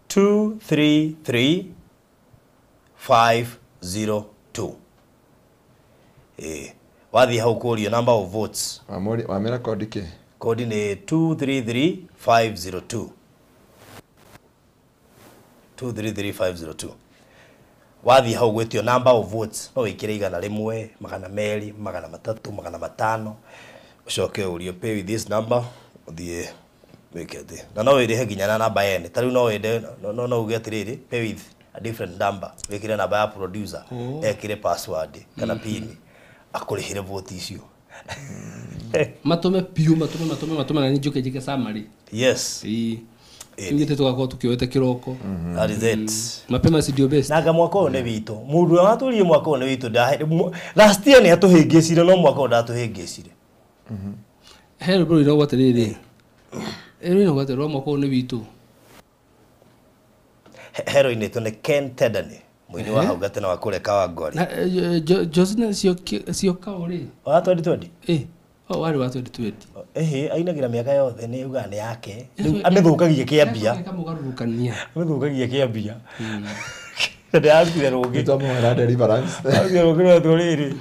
233502. Wathiĩ hau kũrio number of votes. Wamĩra kodi kĩ? Kodi nĩ 233502. 233502. Wathiĩ hau gwĩtio number of votes no wĩkĩre 100, 200, 300, 500 ũcoke ũrio pay with this number ũthiĩ wĩke atĩ na no wĩrĩhe nginya na namba ene ta rĩu no wende no uge atĩrĩrĩ pay with a different number wĩkĩre namba ya producer ekĩre password kana pin akũrĩhĩre vote icio. Matũme piũ matũme matũme matũme na nĩ njũke njĩke summary. Yes. Ĩĩ. Tugĩte tũgakorwo tũkĩoete kĩroko. That is it. Mapema si ndio best. Nanga mwaka ũyũ nĩ witũ. Mũndũ ũrĩa watũririe mwaka ũyũ nĩ witũ. Last year nĩ atũhĩngĩcire no mwaka ũyũ ndatũhĩngĩcire. He rwĩmbo rũinagwo atĩrĩrĩ. Rũinagwo atĩ rwa mwaka ũyũ nĩ witũ. Heroin ĩtũ nĩ Ken Tedani mũini wa hau gatene wa kũrĩa Kawangware. Na Josina Syokau rĩ. Wa 2020? Ĩ, warĩ wa 2020. Ĩhĩ, ainagĩra mĩaka yothe nĩ ugaga nĩ yake. Rĩu amĩthũkagia kĩambia. Ĩkamũgarũrũkania. Amĩthũkagia kĩambia. Ndĩrarutire rũngĩ. Nĩtwamũhoera deliverance. Arutire rũngĩ rwa rĩrĩ.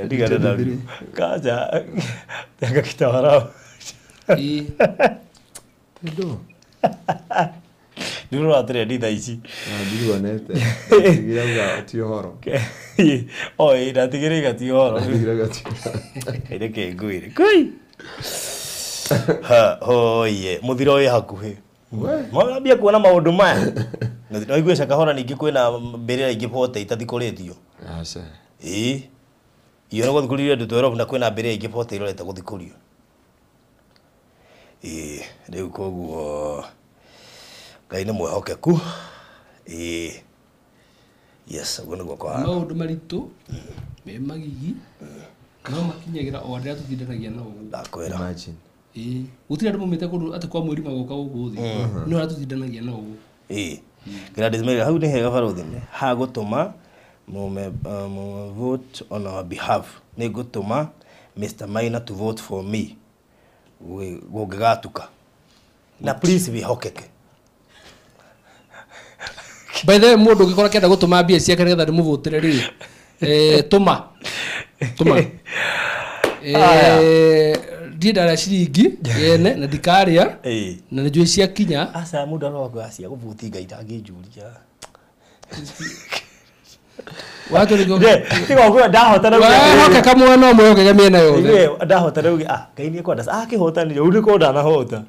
Ndigane naruo. Kaja. Tenga kitawara. Ĩ. Ndo. Nĩ ũratrendi thaa ici. Ndirionete. Ndigirauga ti ũhoro. Oi, ndatigĩrĩga ti ũhoro. Ndigirauga ti. Reke ngwĩre. Kũi. Ha, hoye, mũthiro wĩ hakuhĩ. Mwambia kuona maũndũ maya. No igue Shakahola ningĩ kwĩna mbĩrĩra ingĩ bote itathikũrĩtio. Aca. Ĩĩ. Iyo nĩ gũthikũrĩrio andũ 12 na kwĩna mbĩrĩra ingĩ bote irorete gũthikũrio. Ĩĩ, rĩu koguo Ngai nĩ mwĩhokeku. Ĩĩ. Yes, ũguo nĩguo kwahana. Maũndũ maritũ me magigi no makinyagĩra o arĩa tũtindanagia nao gũkũ. Ndakwĩra. Imagine. Ĩĩ. Gũtirĩ andũ maumĩte kũndũ atĩ kwa mweri magoka gũkũ thĩ. No arĩa tũtindanagia nao gũkũ. Ĩĩ. Gladys Mary hau nĩ hega barũthi ha gũtũma mume vote on our behalf. Nĩ ngũtũma Mr. Maina to vote for me. Gũngĩgatuka. Na please wĩhokeke. By the way, mũndũ ũngĩkorwo akĩenda gũtũma mbia ciake nĩgetha ndĩmũvũtĩre rĩ, tũma. Tũma. Ndiĩ ndarĩa ciringi yene na ndikarĩa na nĩ njũĩ ciakinya. Aca mũndũ aroga cia gũbuti Ngai ndangĩnjũria. Wehokeka mwana mwehokeke mĩena yothe. Ndahota rĩu Ngai nĩ ekwenda akĩhotanire rĩu nĩkorwo ndanahota.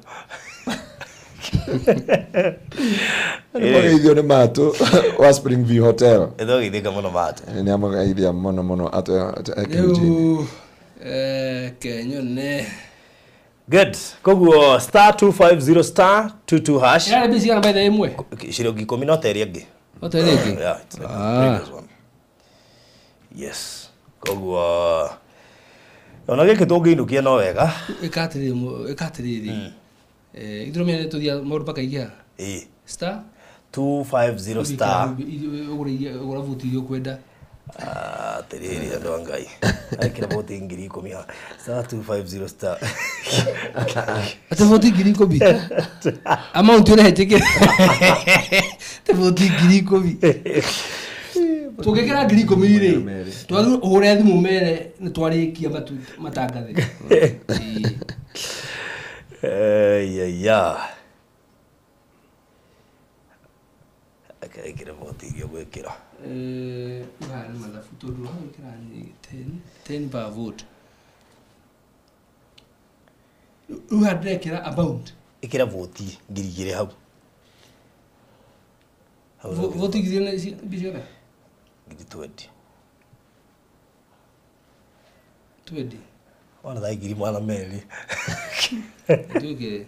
Nĩmũgeithio nĩ Matũ wa Springview Hotel. Nĩtwageithĩka mũno Matũ. Nĩ amũgeithia mũno mũno atĩ Kenyone. Good. Koguo star 250 star 22 hash. Yarĩ mbia cigana by the ĩmwe? Ciringi 10 no ta ĩrĩa ĩngĩ. No ta ĩrĩa ĩngĩ? Yeah, it's like the previous one. Yes. Koguo ona gĩkĩ tũngĩinũkia no wega. Ĩka atĩrĩrĩ. Ithuĩ mene tũthia maũndũ mpaka igĩa. Ĩĩ. Star 250 star. Ũgũra vuti iria ũkwenda. Atĩrĩrĩ andũ a Ngai. Ekĩra voti 10,000 haha. Star 250 star. Atĩ voti 10,000. Amount ũrĩa njĩkĩre. Atĩ voti 10,000. Tũngĩkĩra 10,000 rĩ, twagĩrĩirwo ũhũre thimũ mere nĩ twarĩkia matangathe. Ya. Ekĩra voti iria ũgwĩkĩra. Haha nĩ mathabu tondũ haha wĩkĩraga nĩ 10 per vote. Rĩu haha ndĩrekĩra amount. Ĩkĩra voti 2,000 hau. Voti 2,000 nĩ mbia cigana? 20,000. 20. Ona thaa 200,000. Tuge.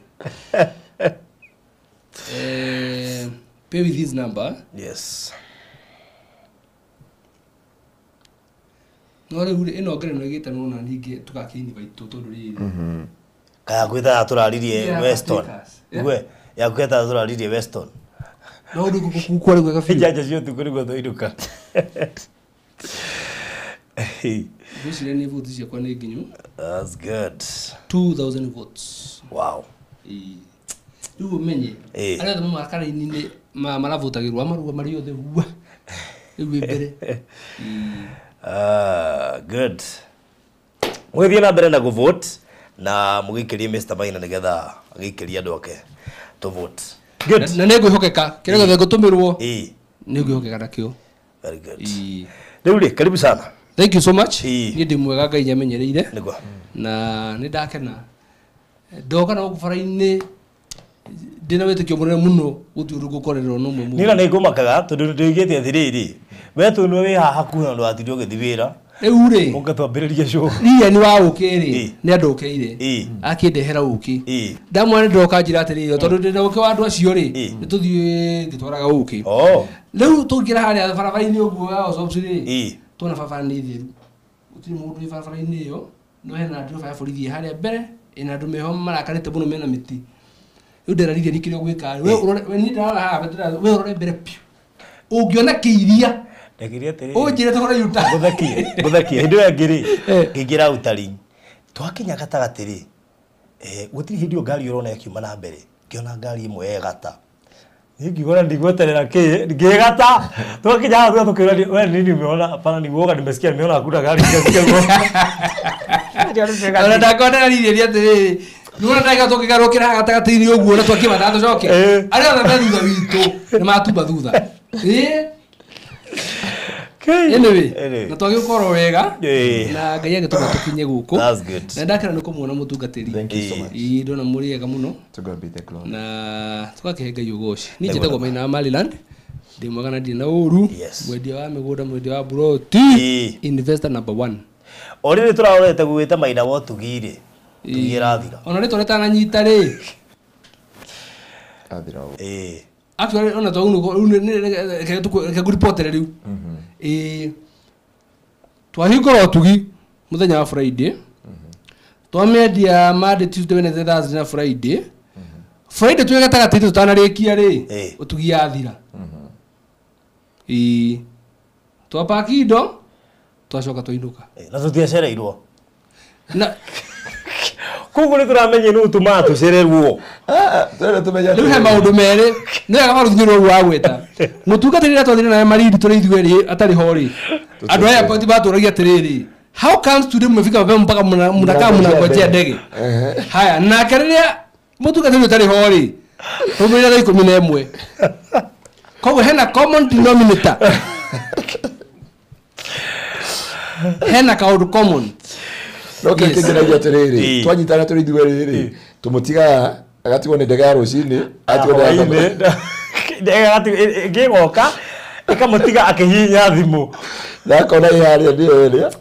Pay with this number. Yes. No rĩu rĩ ĩno ngerenwa ĩgĩtanwo na ningĩ tũgakĩ-invite tondũ rĩrĩ. Kaya gwĩthaa tũraririe Weston. Gwe, ya gwĩthaa tũraririe Weston. No ũndũ gũkũ kwega biũ. Njanja cia ũtukũ nĩguo twainũka. Ngwĩciria nĩ votes ciakwa nĩ nginyu. That's good. 2000 votes. Wow. Rĩu ũmenye arĩa othe maumaga karaini-inĩ maravotagĩrwo amarũga marĩ othe wa rĩu wĩ mbere. Good. Mũgĩthiĩ na mbere na gũvote na mũgĩikĩrie Mr. Maina nĩgetha agĩikĩrie andũ ake to vote. Good. Na nĩ ngwĩhokeka kĩrĩa gĩothe ngũtũmĩrwo nĩ ngwĩhokeka nakĩo. Very good. Rĩu rĩ karibu sana. Thank you so much. Niĩ ndĩ mwega Ngai nĩamenyereire. Nĩguo. Na nĩ ndakena. Ndoka na gũkũ bara-inĩ Ndĩna wĩtĩkio mũnene mũno gũtirĩ ũndũ ngũkorererwo no ũmwe Nĩ na nĩ ngũmakaga tondũ ndĩigĩte atĩrĩrĩ we tondũ nĩwe wĩ haha hakuhĩ na ndũgatinda ũgĩthiĩ wĩra Rĩu rĩ ũngatwambĩrĩria show. Ria wa ũkĩ rĩ Ĩ. nĩ andũkĩire Ĩ. akĩndehera ũkĩ Ĩ. ndamwona nĩndoka njĩra atĩrĩrĩ tondũ ndĩna ũkĩ wa andũ acio rĩ Ĩ. nĩ tũthiĩ ngĩtwaraga ũkĩ Oh. rĩu tũngĩra harĩa barabara-inĩ ũguo ya Osops rĩ Ĩ. tuona barabara nĩ theru gũtirĩ mũndũ wĩ barabara-inĩ ĩyo no hena ndirũba ya borithi ĩ harĩa mbere ĩna andũ meho marakarĩte mũno mena mĩtĩ rĩu nderarire nĩ kĩrĩa ũgwĩka we ũrore we niĩ ndarora haha we ũrore mbere piũ ũngĩona kĩiria Ndekire atĩrĩrĩ. ũnjĩre tũhore yuta Ngũthekie, ngũthekie. Hĩndĩ ĩyo ĩngĩ rĩ, Eh. ngĩingĩra utari. Twakinya gatagatĩ rĩ, gũtirĩ hĩndĩ ĩyo ngari ũrona ĩkiuma na mbere. Ngĩona ngari ĩmwe yegata. Niĩ ngiuga ndigweterera kĩ, ngĩgata. Twakinya haha thutha tũkĩũrania, we nini umeona? Hapana, ni uoga nimesikia nimeona hakuna gari. Nikasikia uoga. Ona ndakwa ndaraririria atĩrĩrĩ nĩwona ndagĩka tũkĩgarũkĩra haha gatagatĩ-inĩ ũguo na twakĩmata tũcoke Eh. arĩa othe me thutha witũ nĩ matumba thutha Ĩ. Anyway, Anyway. na twagĩkorwo wega Ĩ. na Ngai agĩtũma tũkinye gũkũ That's good. na ndakena nĩ kũmuona mũtungatĩri Thank you so much. Ĩ, ndona mũrĩ ega mũno To God be the glory. na tũgakĩhe Ngai ũgoci niĩ njĩtagwo Maina wa Maryland ndĩ mwega na ndirĩ na ũru Yes. mwendia wa mĩgũnda mwendia wa buroti Ĩ. investor number one O rĩrĩ tũrarorete gwĩta Maina wa ũtugi rĩ, ũtugi ĩrathira. ona rĩtwa rĩtananyita rĩ Athira ũguo. Ĩ. actually ona twaunũka rĩu reke ngũripotere rĩu ĩ twahingũra ũtugi mũthenya wa Friday twamĩendia Monday Tuesday Wednesday Thursday na Friday Friday twĩ gatagatĩ-inĩ tũtanarĩkia rĩ Ĩ. ũtugi yathira ĩ twapaki indo twacoka twainũka Na tũtiacereirwo. na Koguo nĩ tũramenye nũ ũtũmaga tũcererwo. Ah, tũrenda tũmenye rĩu he atĩrĩrĩ. maũndũ merĩ nĩ wega maruthi nĩ ũguo wagwĩta mũtungatĩri rĩrĩa twathire naye Malindi tũrĩ ithuĩ erĩ atarĩ ho rĩ andũ aya poti matũragia atĩrĩrĩ how comes today mmefika mapema mpaka mnakaa mnangojea ndege haya nake rĩrĩa mũtungatĩri ũtarĩ ho rĩ tũmwĩra thaa 11 koguo hena common denominator hena kaũndũ common No kĩrĩa Yes. kĩngenagia atĩrĩrĩ Ĩ. twanyitana tũrĩ ithuĩ erĩ rĩ tũmũtigaga agatigwo nĩ ndege ya rũcinĩ atigwo nĩ ya Hwaĩ-inĩ. Ĩngĩgoka ĩkamũtiga akĩhihinya thimũ. na akona ĩ harĩa nĩyo ĩrĩa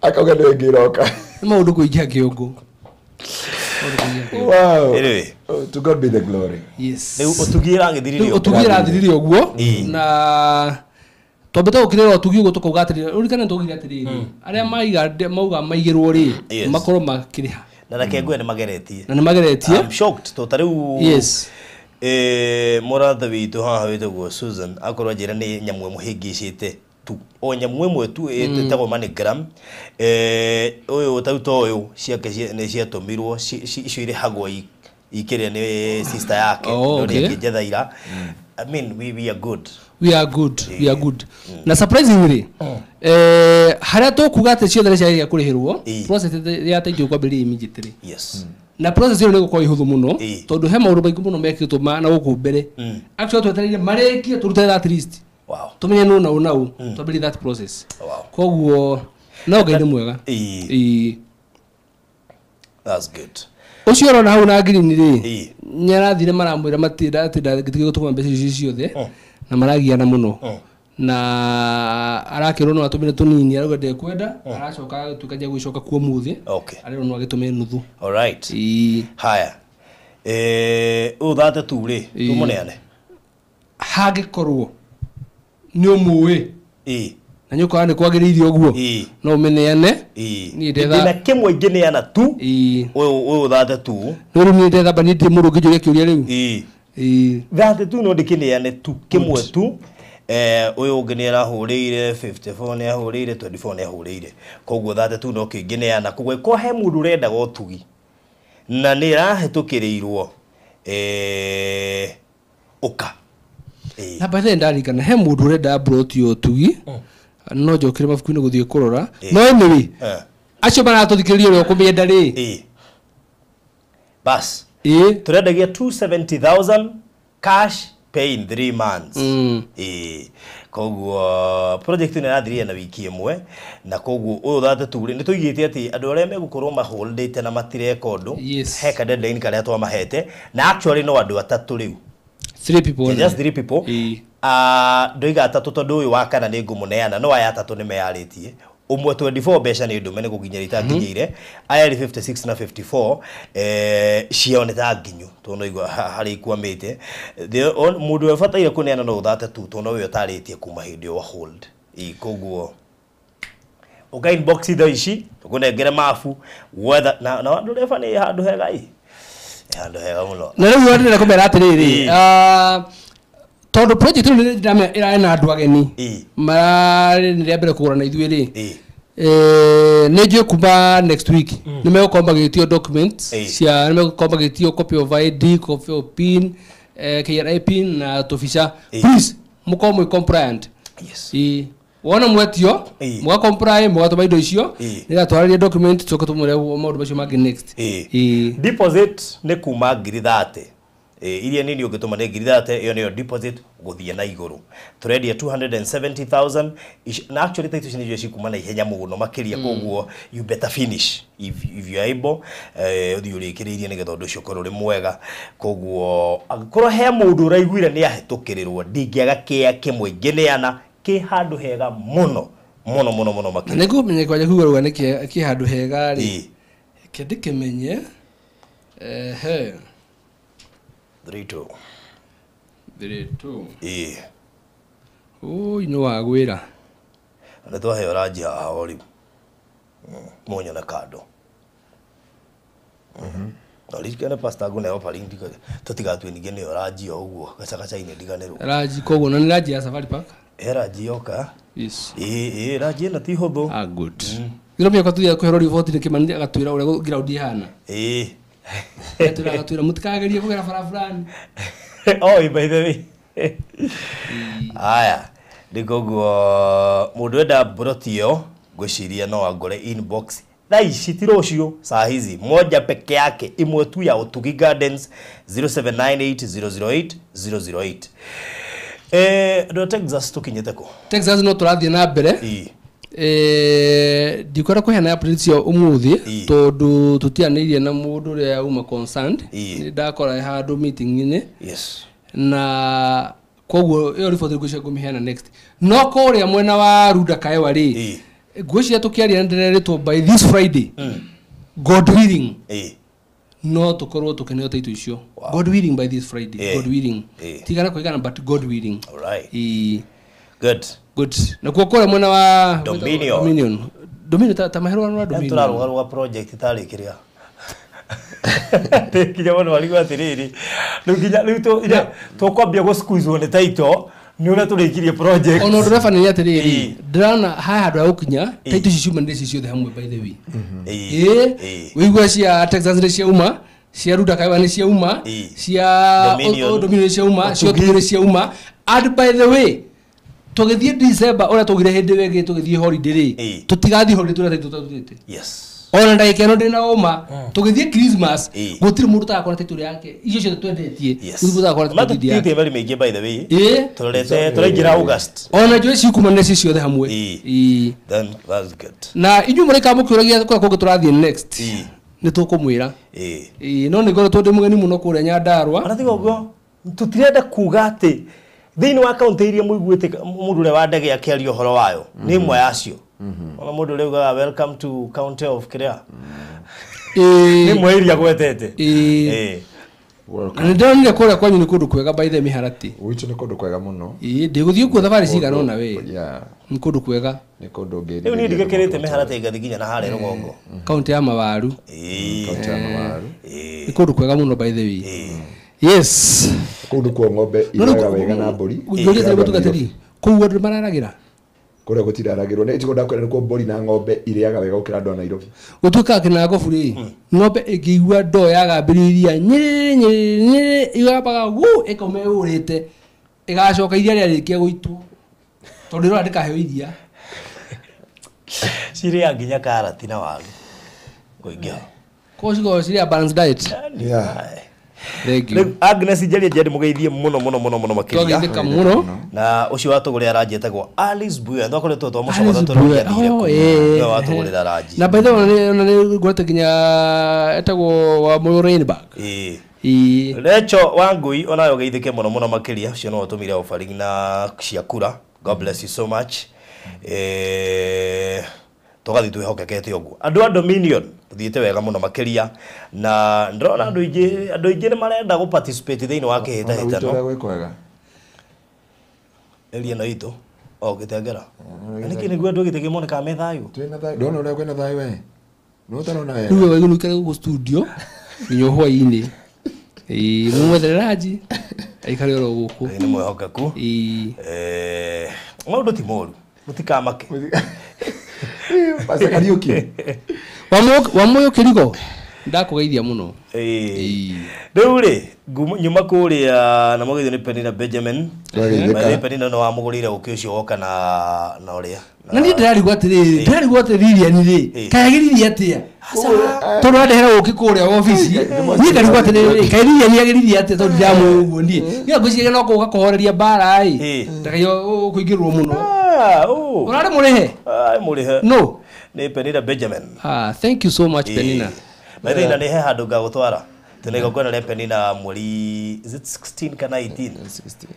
akauga nĩyo ĩngĩ ĩroka. nĩ maũndũ kũingĩha kĩongo Maũndũ kũingĩha kĩongo. Wow. Anyway. Oh, to God be the glory. Yes. Rĩu ũtugi ĩragĩthirire Rĩu ũtugi ĩrathirire ũguo Ĩ. na twambĩte gũkĩrĩra ũtugi ũguo tũkauga atĩrĩrĩ ũririkane twaugire atĩrĩrĩ arĩa maiga mauga maigĩrwo rĩ Yes. makorwo makĩrĩha Na reke ngwĩre nĩ mageretie. na nĩ mageretie I'm shocked to ta rĩu Yes. Mũratha witũ haha wĩtagwo Susan akorwo anjĩra nĩ nyamũ ĩmũhĩngĩcĩte tu o nyamũ ĩmwe tu ĩtagwo MoneyGram ũyũ ta rĩu ta ũyũ ciake nĩ ciatũmirwo icio irĩhagwo ikĩrĩa nĩ sister yake Oh, no okay. nĩ akĩnjetha ira. I mean we are good. We are good, we are good. Na surprisingly harĩa tũkuga atĩ ciothe nĩ ciagĩrĩire kũrĩhĩrwo Ĩ. process ya title kwambĩrĩria immediately Yes. na process ĩyo nĩ ĩgũkorwo ĩhũthũ mũno Ĩ. tondũ he maũndũ maingĩ mũno mekĩtwo na gũkũ mbere actually twetereire marĩkie tũrute that list Wow. tũmenye nũ na ũ na ũ twambĩrĩrie that process Wow. koguo no Ngai nĩ mwega Ĩ. Ĩ. That's good. Ũcio ũrona hau na ngirini rĩ Ĩ. nĩarathire maramwĩra matinda atĩ ndangĩtiga gũtũma mbeca icio ciothe na maragiana mũno na arakĩrwo no atũmĩre tũnini arauga ndekwenda aracoka agĩtuĩka nĩegũgĩcoka kuo mũthĩ Okay. arerwo no agĩtũme nuthu. All right. Ĩ. Haya. Ũyũ thate tu rĩ Ĩ. tũmũneane. Hangĩkorwo nĩ ũmũĩ Ĩ. na nĩ ũkora nĩ kwagĩrĩire ũguo Ĩ. no ũmĩneane Ĩ. Niĩ ndetha- Ndĩna kĩmwe ingĩneana tu Ĩ. ũyũ thate tu. No rĩu niĩ ndethamba niĩ ndirĩ mũndũ ũngĩnjũria kĩũria rĩu. Ĩ. Ĩ. Thate tu no ndĩkĩneane tu kĩmwe tu. Ũyũ ũngĩ nĩ arahũrĩire 54 nĩ ahũrĩire 24 nĩ ahũrĩire koguo thate tu no kĩngĩneana koguo ko he mũndũ ũrendaga ũtugi na nĩ ĩrahĩtũkĩrĩirwo ũka. Ĩ. Na by the way ndarikana he mũndũ ũrenda mburoti ya ũtugi no njokere mabuku-inĩ gũthiĩ kũrora no anyway acio maratũthikĩrĩria ũrĩa ũkũmĩenda rĩ Ĩ. Bas ĩ tũrendagia 270,000 cash Pay in 3 months. Koguo project ĩno ĩrathirire na wiki ĩmwe na koguo ũyũ 32 rĩ nĩ tũigĩte atĩ andũ arĩa megũkorwo maholdĩte na matireka ũndũ Yes. he ka deadline karĩa twamahete na actually no andũ atatũ rĩu. 3 people. Yeah, just 3 people. Ndoiga atatũ tondũ ũyũ wa kana nĩ ngũmũneana no aya atatũ nĩ meyarĩtie. Ũmwe 24 mbeca nĩ ndũme nĩ gũkinyĩra itanginyĩire, aya erĩ 56 na 54 ciao nĩ ta nginyu tondũ no igua harĩa ikwamĩte. Mũndũ ũrĩa ũbataire kũneana no 32 tondũ nowe ũtarĩtie kuma hĩndĩ ĩyo hold. Koguo ũka inbox thaa ici tũkũnengere mabu wetha na andũ reba nĩ handũ hega ĩ handũ hega mũno. Na rĩu ndĩrenda kũmera atĩrĩrĩ, tondũ project ĩno nĩ ĩrarĩ na andũ ageni mararĩ nĩ rĩa mbere kũgũra na ithuĩ rĩ, nĩ njũĩ kuma next week nĩ megũkorwo magĩtio documents cia nĩ megũkorwo magĩtio copy of ID, copy of PIN, KRA PIN na tũbica. Please mũkorwo mwĩ compliant. Yes. Wona mwetio mũga comply mũgatũma indo icio nĩgetha twarĩrie document tũcoke tũmwĩre maũndũ macio mangĩ next. Deposit nĩ kuma 30,000. Iria nini ũngĩtũma nĩ 30,000 ĩyo nĩyo deposit gũthiĩ na igũrũ. Tũrendia 270,000 na actually title ici nĩcio cikuma na ihenya mũno makĩria koguo you better finish if you are able ũthiĩ ũrĩkĩrĩirie nĩgetha ũndũ ũcio ũkorwo ũrĩ mwega. Koguo angĩkorwo he mũndũ ũraiguire nĩ ahĩtũkĩrĩrwo ndingĩaga kĩa kĩmwe ingĩneana kĩ handũ hega mũno mũno mũno mũno makĩria. Nĩ ngũmenya kwanja kuga rũga nĩ kĩ handũ hega rĩ. Reke ndĩkĩmenye. Ehe. 3-2. 3-2. Oi no wagwĩra. Na twaheo ranji haha o rĩu. Mũnyone kando. Na ririkane pastor ngũneo pari tũtigatue ningĩ nĩyo ranji o ũguo gacagaca-inĩ ndiganĩrwo. Ranji koguo na nĩ ranji ya Safari Park. Ranji yoka. Yes. Ranji ĩno ti hũthũ. Ah good. Ngĩromia kwa tuthiaga kũheo riboti nĩ Kĩmani agatwĩra ũrĩa ground ihana. Agatwĩra mũtikagerie kũgera bara fulani. Oh, by the way. Aya, nĩ koguo mũndũ wenda broti ĩyo ngwĩciria no angore inbox thaa ici ti rũciũ saa hizi moja peke yake imwe tu ya Utugi Gardens 0798 008 008. Andũ a Texas tũkinyĩte kũ? Texas no tũrathiĩ na mbere. Ndikwenda kũheana update cio ũmũthĩ tondũ tũtianĩirie na mũndũ ũrĩa uma concerned. Nĩ ndakora handũ meeting-inĩ. Yes. Na koguo ĩyo report ngwĩciria ngũmĩheana next. No kũrĩa mwena wa Runda Kaewa rĩ, ngwĩciria tũkĩaria nĩndĩrerĩtwo by this Friday, God willing, no tũkorwo tũkĩneo title icio. God willing by this Friday. God willing. Tigana kũigana but God willing. All right. Good. Good. Na kuo kũrĩa mwena wa Dominion. Dominion. Dominion ta maherwa wa Dominion. Tũrarũgarũga project itarĩ kĩrĩa. Kinya mũndũ arigwo atĩrĩrĩ. Rĩu nginya rĩu tũkwambia gũ squeeze nĩ title nĩ ũrĩa tũrĩkirie project. Ona ũndũ ũrĩa nĩ atĩrĩrĩ, ndĩrona haha handũ ha gũkinya title ici ciuma nĩ ciothe hamwe by the way. Wĩigue cia Texas nĩ ciauma, cia Runda Kaewa nĩ ciauma, cia Dominion nĩ ciauma, cia Utugi nĩ ciauma. And by the way, tũgĩthiĩ December ũrĩa tũgire hĩndĩ ĩyo ĩngĩ tũgĩthiĩ holiday rĩ, tũtigathiĩ holiday tũrĩa title tũtũrĩte. Yes. Ona ndagĩka ĩno ndĩna ũma tũgĩthiĩ Christmas gũtirĩ mũndũ ũtagakorwo na title yake icio ciothe twendetie gũtirĩ mũndũ ũtagakorwo na title yake. Matũtĩte mĩeri mĩingĩ by the way. Tũrorete tũraingĩra August. Ona njũĩ cikuma nĩ icio ciothe hamwe. Then that's good. Na inyuĩ mũrĩkaga mũkĩũragia kũrĩa kũngĩ tũrathiĩ next nĩ tũkũmwĩra. No nĩ ngoretwo ndĩ mũgeni mũno kũrĩa Nyandarua. Ona tiga ũguo tũtirenda kuga atĩ thĩinĩ wa kaunti iria mũiguĩte mũndũ ũrĩa wa ndege akĩaria ũhoro wayo nĩ ĩmwe yacio. Ona mũndũ ũrĩa ugaga welcome to county of Kiria. Nĩ ĩmwe iria gwetete. Na nĩndĩronire kũrĩa kwanyu nĩ kũndũ kwega by the mĩharatĩ. Gwitũ nĩ kũndũ kwega mũno. Ndĩgũthiĩ kuo thabarĩ cigana ũna we. Nĩ kũndũ kwega. Nĩ kũndũ ngĩrirĩria. Rĩu niĩ ndigĩkĩrĩte mĩharatĩ ngathiĩ nginya na harĩa rũgongo. Kaunti ya Mawaru. Kaunti ya Mawaru. Nĩ kũndũ kwega mũno by the way. Yes. Kũu nĩkuo ng'ombe irĩaga wega na mbũri. Ngũria mũtungatĩri, kũu andũ mararagĩra? Kũrĩa gũtiraragĩrwo. Nĩ tigo ndakwĩra nĩkuo mbũri na ng'ombe irĩaga wega gũkĩra andũ a Nairobi. Gũtuĩkaga kĩnangobu rĩ, ng'ombe ĩngĩigua ndoo yagambĩrĩria nyĩrĩ nyĩrĩ nyĩrĩ ĩgambaga gu ĩkauma ĩũrĩte ĩgacoka iria rĩarĩkia gũitwo tondũ ĩrora ndĩkaheo iria. Cirĩaga nginya karati na waru kũingĩha. Koguo cikoragwo cirĩa balanced diet. Yeah. Thank you. Rĩu Agnes Njeria Njeri mũgeithie mũno mũno mũno mũno makĩria. Twageithĩka mũno. Na ũcio watũgũrĩra ranji etagwo Alice Buya. Twakoretwo twamũcogotha Alice tondũ Buya. nĩathire Oh, kũu. eh. Nĩwe watũgũrĩra ranji. Na by the way, ona nĩ ngwete nginya etagwo wa Mũrũinberg. Ĩĩ. Ĩĩ. Recho Wangui onayo geithĩke mũno mũno makĩria ũcio no ũtũmire offering na cia kura. God bless you so much. Tũgathiĩ twĩhokekete ũguo. Andũ a Dominion tũthiĩte wega mũno makĩria na ndĩrona andũ aingĩ nĩ marenda gũ participate thĩinĩ wa Ona witũ kĩhĩtahĩtano. ũrĩa gwĩ kwega. Area ĩno itũ o gĩtengera. Na nĩkĩ nĩguo andũ gĩtĩ monekaga me thayũ? Twĩna thayũ. Ndona ũrĩa kwĩna thayũ we. Nĩ ũtarona wega. Rĩu we ũikare gũkũ studio nginya hwaĩ-inĩ. Ĩĩ, mũmwethere ranji aikare oro gũkũ. Ngai nĩ mwĩhokeku. Ĩĩ. Maũndũ ti moru, mũtikamake. Pastor Kariuki. Wamũyũ kĩrigo ndakũgeithia mũno. Ĩĩ. Rĩu rĩ nyuma kũrĩa na mũgeithio nĩ Penina Benjamin. Twageithĩka. By the way, Penina nĩ wamũgũrĩire ũkĩ ũcio woka na ũrĩa. Na niĩ ndĩrarigwo atĩrĩrĩ, ndĩrarigwo atĩ Lilian rĩ, Ĩĩ. kaĩ agĩririe atĩa? Tondũ andehera ũkĩ kũrĩa obici, niĩ ngarigwo atĩrĩrĩ, kaĩ Lilian agĩririe atĩa tondũ ndiramũĩ ũguo niĩ. Niĩ ngwĩciria no gũka kũhoreria mbara ĩ, Ĩĩ. ndakaigua ũkũingĩrwo mũno. Ah, oh. Ũrarĩ mũrĩhe? Ai, mũrĩhe. No. Nĩ Penina Benjamin. Ah, thank you so much Penina. By the way, na nĩ he handũ ngagũtwara. Tũna igongona rĩa Penina mweri, is it 16 kana 18? 16.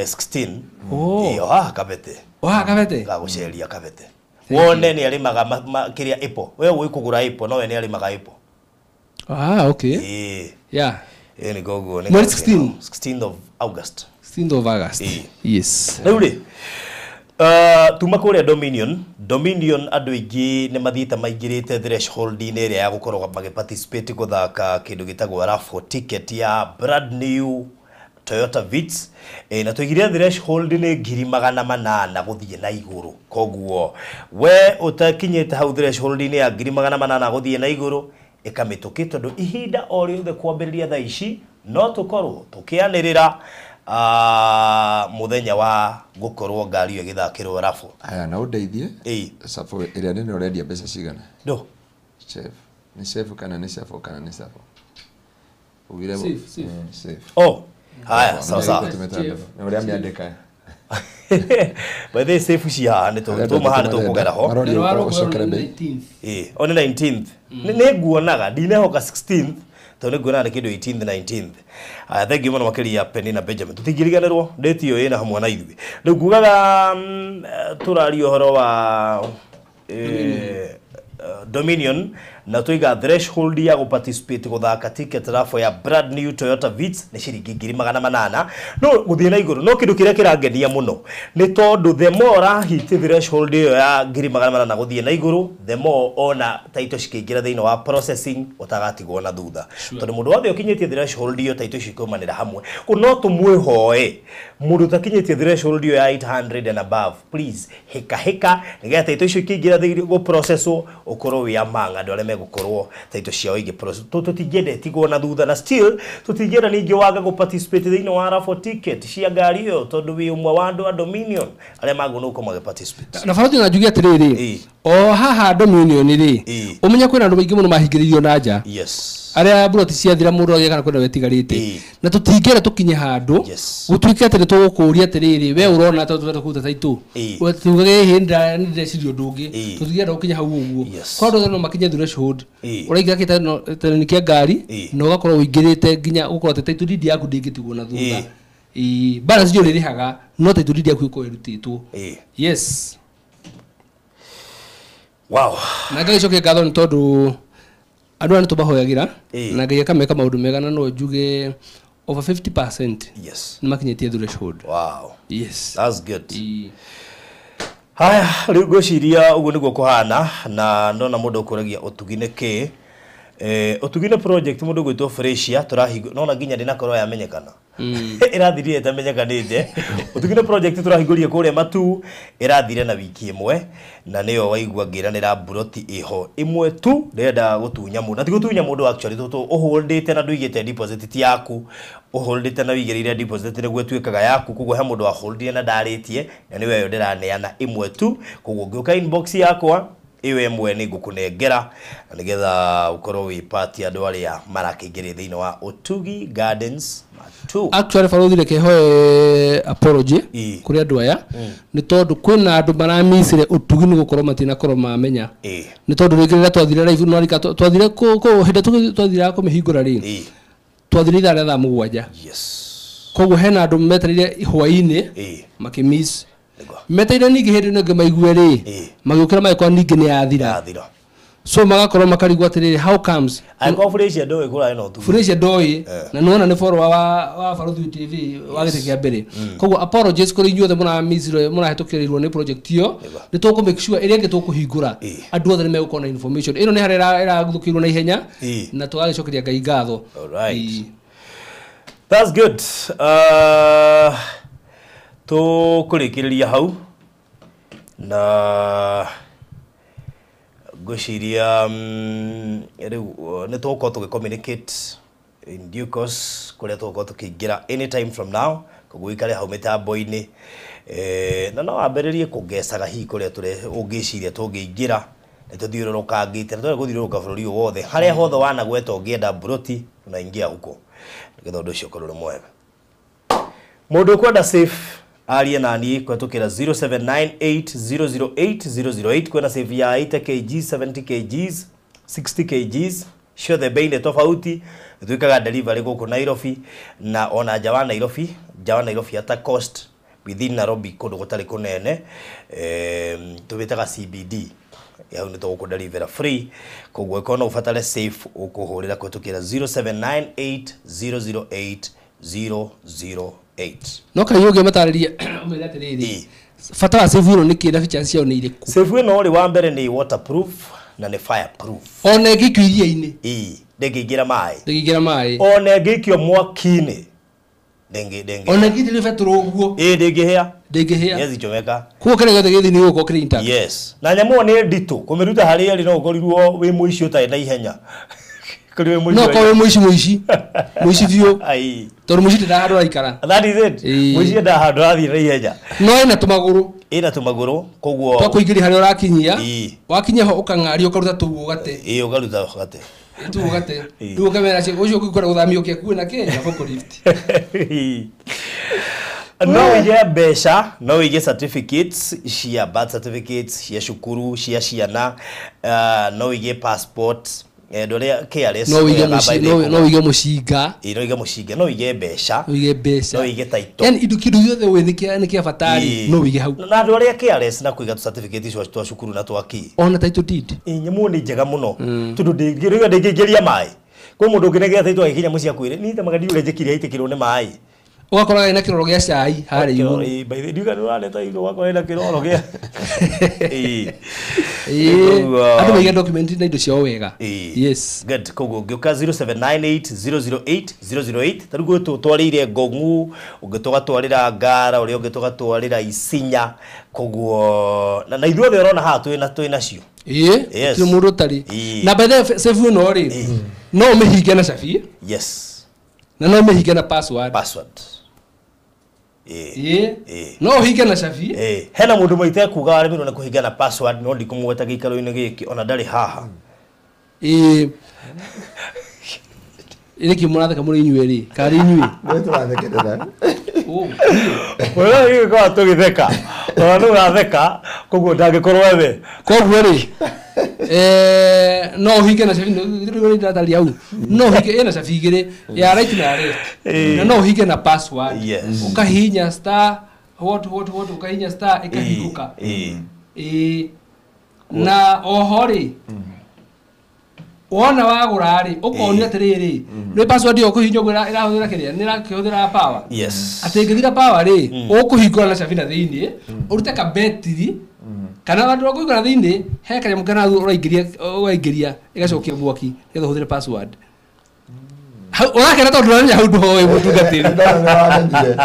16. Oh. Ĩĩ, o haha Kabete. O haha Kabete? Ngagũceria Kabete. Wone nĩ arĩmaga kĩrĩa apple. We ũĩ kũgũra apple, no we nĩ arĩmaga apple. Ah, okay. Ĩĩ. Yeah. Ĩĩ, nĩ koguo nĩ Mweri 16? 16th of August. 16th of August. Ĩĩ. Yes. Rĩu rĩ, tuma kũrĩa Dominion andũ aingĩ nĩ mathiĩte maingĩrĩte threshold-inĩ ĩrĩa ya gũkorwo magĩ-participate gũthaka kĩndũ gĩtagwo raffle ticket ya brand new Toyota Vitz. Na tũigire threshold nĩ 800,000 gũthiĩ na igũrũ. Koguo we ũtakinyĩte hau threshold-inĩ ya 800,000 gũthiĩ na igũrũ ĩkamĩtũkĩ tondũ ihinda o rĩothe kwambĩrĩria thaa ici no tũkorwo tũkĩanĩrĩra mũthenya wa gũkorwo ngari ĩyo ĩgĩthakĩrwo raffle. Aya, na ũndeithie. Ĩĩ. Safo ĩrĩa nene ũrendia mbeca cigana? Ndo. Chef. Nĩ chef kana nĩ safo kana nĩ safo? Ugire Safe, safe. Safe. Oh, haya, sawa sawa. Nĩ ũrĩa mĩandĩka. By the way, safe ci haha nĩ tũma haha nĩ tũkũgera ho. Maroria ũcokere bei. 19th. Ĩĩ, o nĩ 19th. Nĩ nguonaga, ndinehoka 16th tondũ nĩ nguonaga nĩ kĩndũ 18th 19th. Aya, thank you mũno makĩria Penina Benjamin. Tũtingĩriganĩrwo date ĩyo ĩna hamwe na ithuĩ. Rĩu ngugaga tũraria ũhoro wa Dominion na tũiga threshold ya gũ-participate gũthaka ticket raffle ya brand new Toyota Vitz nĩ ciringi 800,000 no gũthiĩ na igũrũ. No kĩndũ kĩrĩa kĩrangenia mũno nĩ tondũ the more ũrahit threshold ĩyo ya 800,000 gũthiĩ na igũrũ, the more ona title cikĩingĩra thĩinĩ wa processing ũtagatigwo na thutha. Tondũ mũndũ wothe ũkinyĩtie threshold ĩyo title icio ikaumanĩra hamwe. Kũ no tũmwĩhoe mũndũ ũtakinyĩtie threshold ĩyo ya 800 and above, please hĩka hĩka nĩgetha title icio ikĩingĩra thĩinĩ gũ processwo ũkorwo wĩ among andũ arĩa megũkorwo title ciao igĩ process. Tũtingĩenda itigwo na thutha na still tũtingĩenda ningĩ wage gũ participate thĩinĩ wa raffle ticket cia ngari ĩyo tondũ wĩ ũmwe wa andũ a Dominion arĩa magũrĩirwo gũkorwo magĩ participate. Na barũthi na njuge atĩrĩrĩ, Ĩĩ. o haha Dominion rĩ, Ĩĩ. ũmenye kwĩna andũ maingĩ mũno mahingĩrĩirio na nja. Yes. Arĩa mburoti ciathira mũndũ agĩa kana kwĩna wetigarĩte. Ĩĩ. Na tũtingĩenda tũkinye handũ Yes. gũtuĩke atĩ nĩ tũgũkũria atĩrĩrĩ, we ũrona atĩ tũrenda kũruta title. Ĩĩ. Tugage hĩ nĩ ndĩreciria ũndũ ũngĩ. Ĩĩ. Tũtingĩenda gũkinya hau ũguo. Yes. Kwa andũ othe no makinye threshold. Ĩĩ. Ũraingĩra kĩhĩtahĩtano kĩa ngari Ĩĩ. na ũgakorwo ũingĩrĩte nginya gũkorwo atĩ title deed yaku ndĩngĩtigwo na thutha. Ĩĩ. Ĩĩ, balance nĩ ũrĩrĩhaga no title deed yaku ĩkorwo ĩrutĩtwo. Ĩĩ. Yes. Wow. Na ngagĩcokia ngatho nĩ tondũ andũ aya nĩ tũmahoyagĩra Ĩĩ. na Ngai akameka maũndũ mega na no njuge over 50% Yes. nĩ makinyĩtie threshold. Wow. Yes. That's good. Ĩĩ. Haya, rĩu ngwĩciria ũguo nĩguo kũhana na ndona mũndũ ũkũragia ũtugi nĩ kĩ. Ũtugi nĩ project mũndũ ũgwĩtwo Fresia tũrahingo nona nginya ndĩnakorwo yamenyekana. Ĩrathirire ĩtamenyekanĩte. Ũtugi nĩ project tũrahingũrire kũrĩa Matu ĩrathire na wiki ĩmwe na nĩyo waigua ngĩranĩra mburoti ĩho ĩmwe tu ndĩrenda gũtunya mũndũ na ti gũtunya mũndũ actually tũtũ ũholdĩte na ndũigĩte deposit ti yaku ũholdĩte na wĩigĩrĩire deposit nĩguo ĩtuĩkaga yaku koguo he mũndũ waholdire na ndarĩtie na nĩwe ĩyo ndĩraneana ĩmwe tu koguo ũngĩũka inbox yakwa Ĩyo ĩmwe nĩ ngũkũnengera na nĩgetha ũkorwo wĩ part ya andũ arĩa marakĩingĩria thĩinĩ wa Utugi Gardens Matu. Actually barothi reke hoe apology Ĩ. kũrĩ andũ aya nĩ tondũ kwĩna andũ maramicire ũtugi nĩ gũkorwo matinakorwo mamenya Ĩ. nĩ tondũ rĩngĩ rĩrĩa twathire live no rika twathire hĩndĩ twathire kũmĩhingũra rĩ Ĩ. twathire ithaa rĩa thaa 7. Yes. Koguo hena andũ metereire hwaĩ-inĩ Ĩ. makĩmiss Nĩguo. metereire ningĩ hĩndĩ ĩno ĩngĩ maigue rĩ Ĩ. magĩũkĩra magĩkora ningĩ nĩ yathira. Yathira. So magakorwo makarigwo atĩrĩrĩ, how comes Angĩkorwo Felicia ndũĩ kũrarĩ na ũtugi. Felicia ndũĩ na nĩwona nĩ follower wa Barothi TV wa gĩtĩ kĩa mbere. Koguo apologies kũrĩ inyuothe mũramicire mũrahĩtũkĩrĩirwo nĩ project ĩyo. Nĩ tũkũ make sure ĩrĩa ĩngĩ tũkũhingũra Ĩ. andũ othe nĩ megũkorwo na information ĩno nĩ harĩa ĩraguthũkĩirwo na ihenya Ĩ. na tũgagĩcokeria Ngai ngatho. Alright. Ĩ. That's good. Tũkũrĩkĩrĩria hau na ngwĩciria rĩu nĩ tũgũkorwo tũgĩ communicate in due course kũrĩa tũgũkorwo tũkĩingĩra anytime from now, koguo ũikare hau mĩtambo-inĩ na no wambĩrĩrie kũngecaga hihi kũrĩa ũngĩciria tũngĩingĩra. Nĩ tũthiũrũrũkangĩte na tũrenda gũthiũrũrũka bũrũri ũyũ wothe harĩa hothe wanagweta ũngĩenda mburoti unaingia huko nĩgetha ũndũ ũcio ũkorwo ũrĩ mwega. Mũndũ ũkwenda safe arie na niĩ kũhetũkĩra 0798008008. Kwĩna safe ya 80 kg, 70 kg, 60 kg, ciothe bei nĩ tofauti. Twĩkaga delivery gũkũ Nairobi na ona nja wa Nairobi, nja wa Nairobi at a cost within Nairobi kũndũ gũtarĩ kũnene, tũwĩtaga CBD hau nĩ tũgũkũ deliver free. Koguo ĩkorwo no ũbatare safe ũkũhũrĩra kũhetũkĩra 0798008008. No kai ũngĩ matarĩrie ũmere atĩrĩrĩ Ĩ. bata wa safe ĩno nĩ kĩ na features ciayo nĩ irĩkũ? Safe ĩno rĩ, wa mbere nĩ waterproof na nĩ fireproof. Ona ĩngĩikio iria-inĩ? Ĩ, ndĩngĩingĩra maĩ. Ndĩngĩingĩra maĩ. Ona ĩngĩikio mwaki-inĩ ndĩngĩ Ona ĩngĩitĩrĩrio betũrũ ũguo? Ĩ, ndĩngĩhĩa. Ndĩngĩhĩa. Yes, chomeka. Koguo kĩrĩa gĩothe gĩ thĩinĩ gĩgũkorwo kĩrĩ intact. Yes, na nyamũ ĩyo nĩ nditũ kũmĩruta harĩa ĩrĩ, no ũkorirwo wĩ mũici ũtarĩ na ihenya kũrĩ wĩ mũici. No korwo wĩ mũici mũici mũici biũ. Ai. Tondũ mũici ndendaga handũ araikara. That is it. Ĩ. Mũici endaga handũ arathiĩ na ihenya. No ĩna tũmagũrũ Ĩna tũmagũrũ koguo twa kũingĩria harĩa ũrakinyia. Ĩ. Wakinyia ho ũkang'aria ũkaruta tũu ũgate. Ĩ, ũkaruta ũgate. Tũu ũgate. Ĩ. Rĩu ũkamera ũcio ũngĩkwenda gũthamia ũke akuue na kĩ na forklift. No ũige mbeca, no ũige certificates cia birth certificates cia cukuru cia ciana, no ũige passport, andũ arĩa KRS No ũige oyaga by the no ũige mũcinga. Ĩ, no ũige mũcinga, no ũige mbeca. No ũige mbeca. No ũige title. Yani indo kĩndũ gĩothe ũĩ nĩ kĩa bata rĩ, Ĩ. no ũige hau. Na andũ arĩa KRS na kũiga certificate icio twa cukuru na twa kĩ. Ona title deed. Ĩ, nyamũ nĩ njega mũno tondũ ndĩngĩ ndĩngĩingĩria maĩ. Kwĩ mũndũ ũngĩnengera title agĩkinya mũciĩ akwĩre niĩ tamaga ndiũrĩa njĩkire aitĩkĩrwo nĩ maĩ. Ũgakora ĩna kĩroro gĩa cai harĩa igũrũ. Ĩ, by the way, ndiuga nĩũrareta igũrũ ũgakora ĩna kĩroro gĩa Ĩ. Ĩ, Koguo- andũ maige document na indo ciao wega. Ĩ. Yes. Good. Koguo ũngĩũka 0798008008 ta rĩu gwĩ tũtwarĩire ngong'u, ũngĩ tũgatwarĩra ngara, ũrĩa ũngĩ tũgatwarĩra isinya, koguo na ithuothe ũrona haha twĩ nacio. Ĩ, Yes. gũtirĩ mũndũ ũtarĩ. Ĩ. Na by the way safe ĩno rĩ no ũmĩhinge na cabi Yes. na no ũmĩhinge na password. Password. Ĩ. Ĩ. Ĩ. No ũhinge na cabi. Ĩ, hena mũndũ maite kuga waremirwo nĩ kũhinga na password, no ndikũmũgweta gĩikaro-inĩ gĩkĩ ona ndarĩ haha. Ĩ. Ĩ, nĩkĩ mũratheka mũrĩ inyuĩ rĩ karĩ inyuĩ? Nĩ tũrathekerera. Oh, Wewe gĩkorwo tũgĩtheka ona nĩ ũratheka koguo ndangĩkorwo ewe. Koguo rĩ no ũhinge na cabi ndĩratarĩria hau no ũhinge ĩna cabi igĩrĩ ya right na ya left. Ĩ. Na no ũhinge na password. Yes. Ũkahihinya star what what what, ũkahihinya star ĩkahingũka. Ĩ. Ĩ, na oho rĩ wona wagũra rĩ ũkonio atĩrĩrĩ nĩ password ĩyo ũkũhihinya ũguo ĩrahũthĩra kĩrĩa nĩ ĩrakĩhũthĩra power. Yes. Atĩ ĩngĩthira power rĩ ũkũhingũra na cabi na thĩinĩ ũrute kabetiri kana handũ ha kũhingũra thĩinĩ he kanyamũ kana ũraingĩria ũraingĩria ĩgacokia mwaki nĩgetha ũhũthĩre password. Hau ũrakena tondũ ũramenya hau ndũhoe mũtungatĩri. Ndona nĩ wamenyire.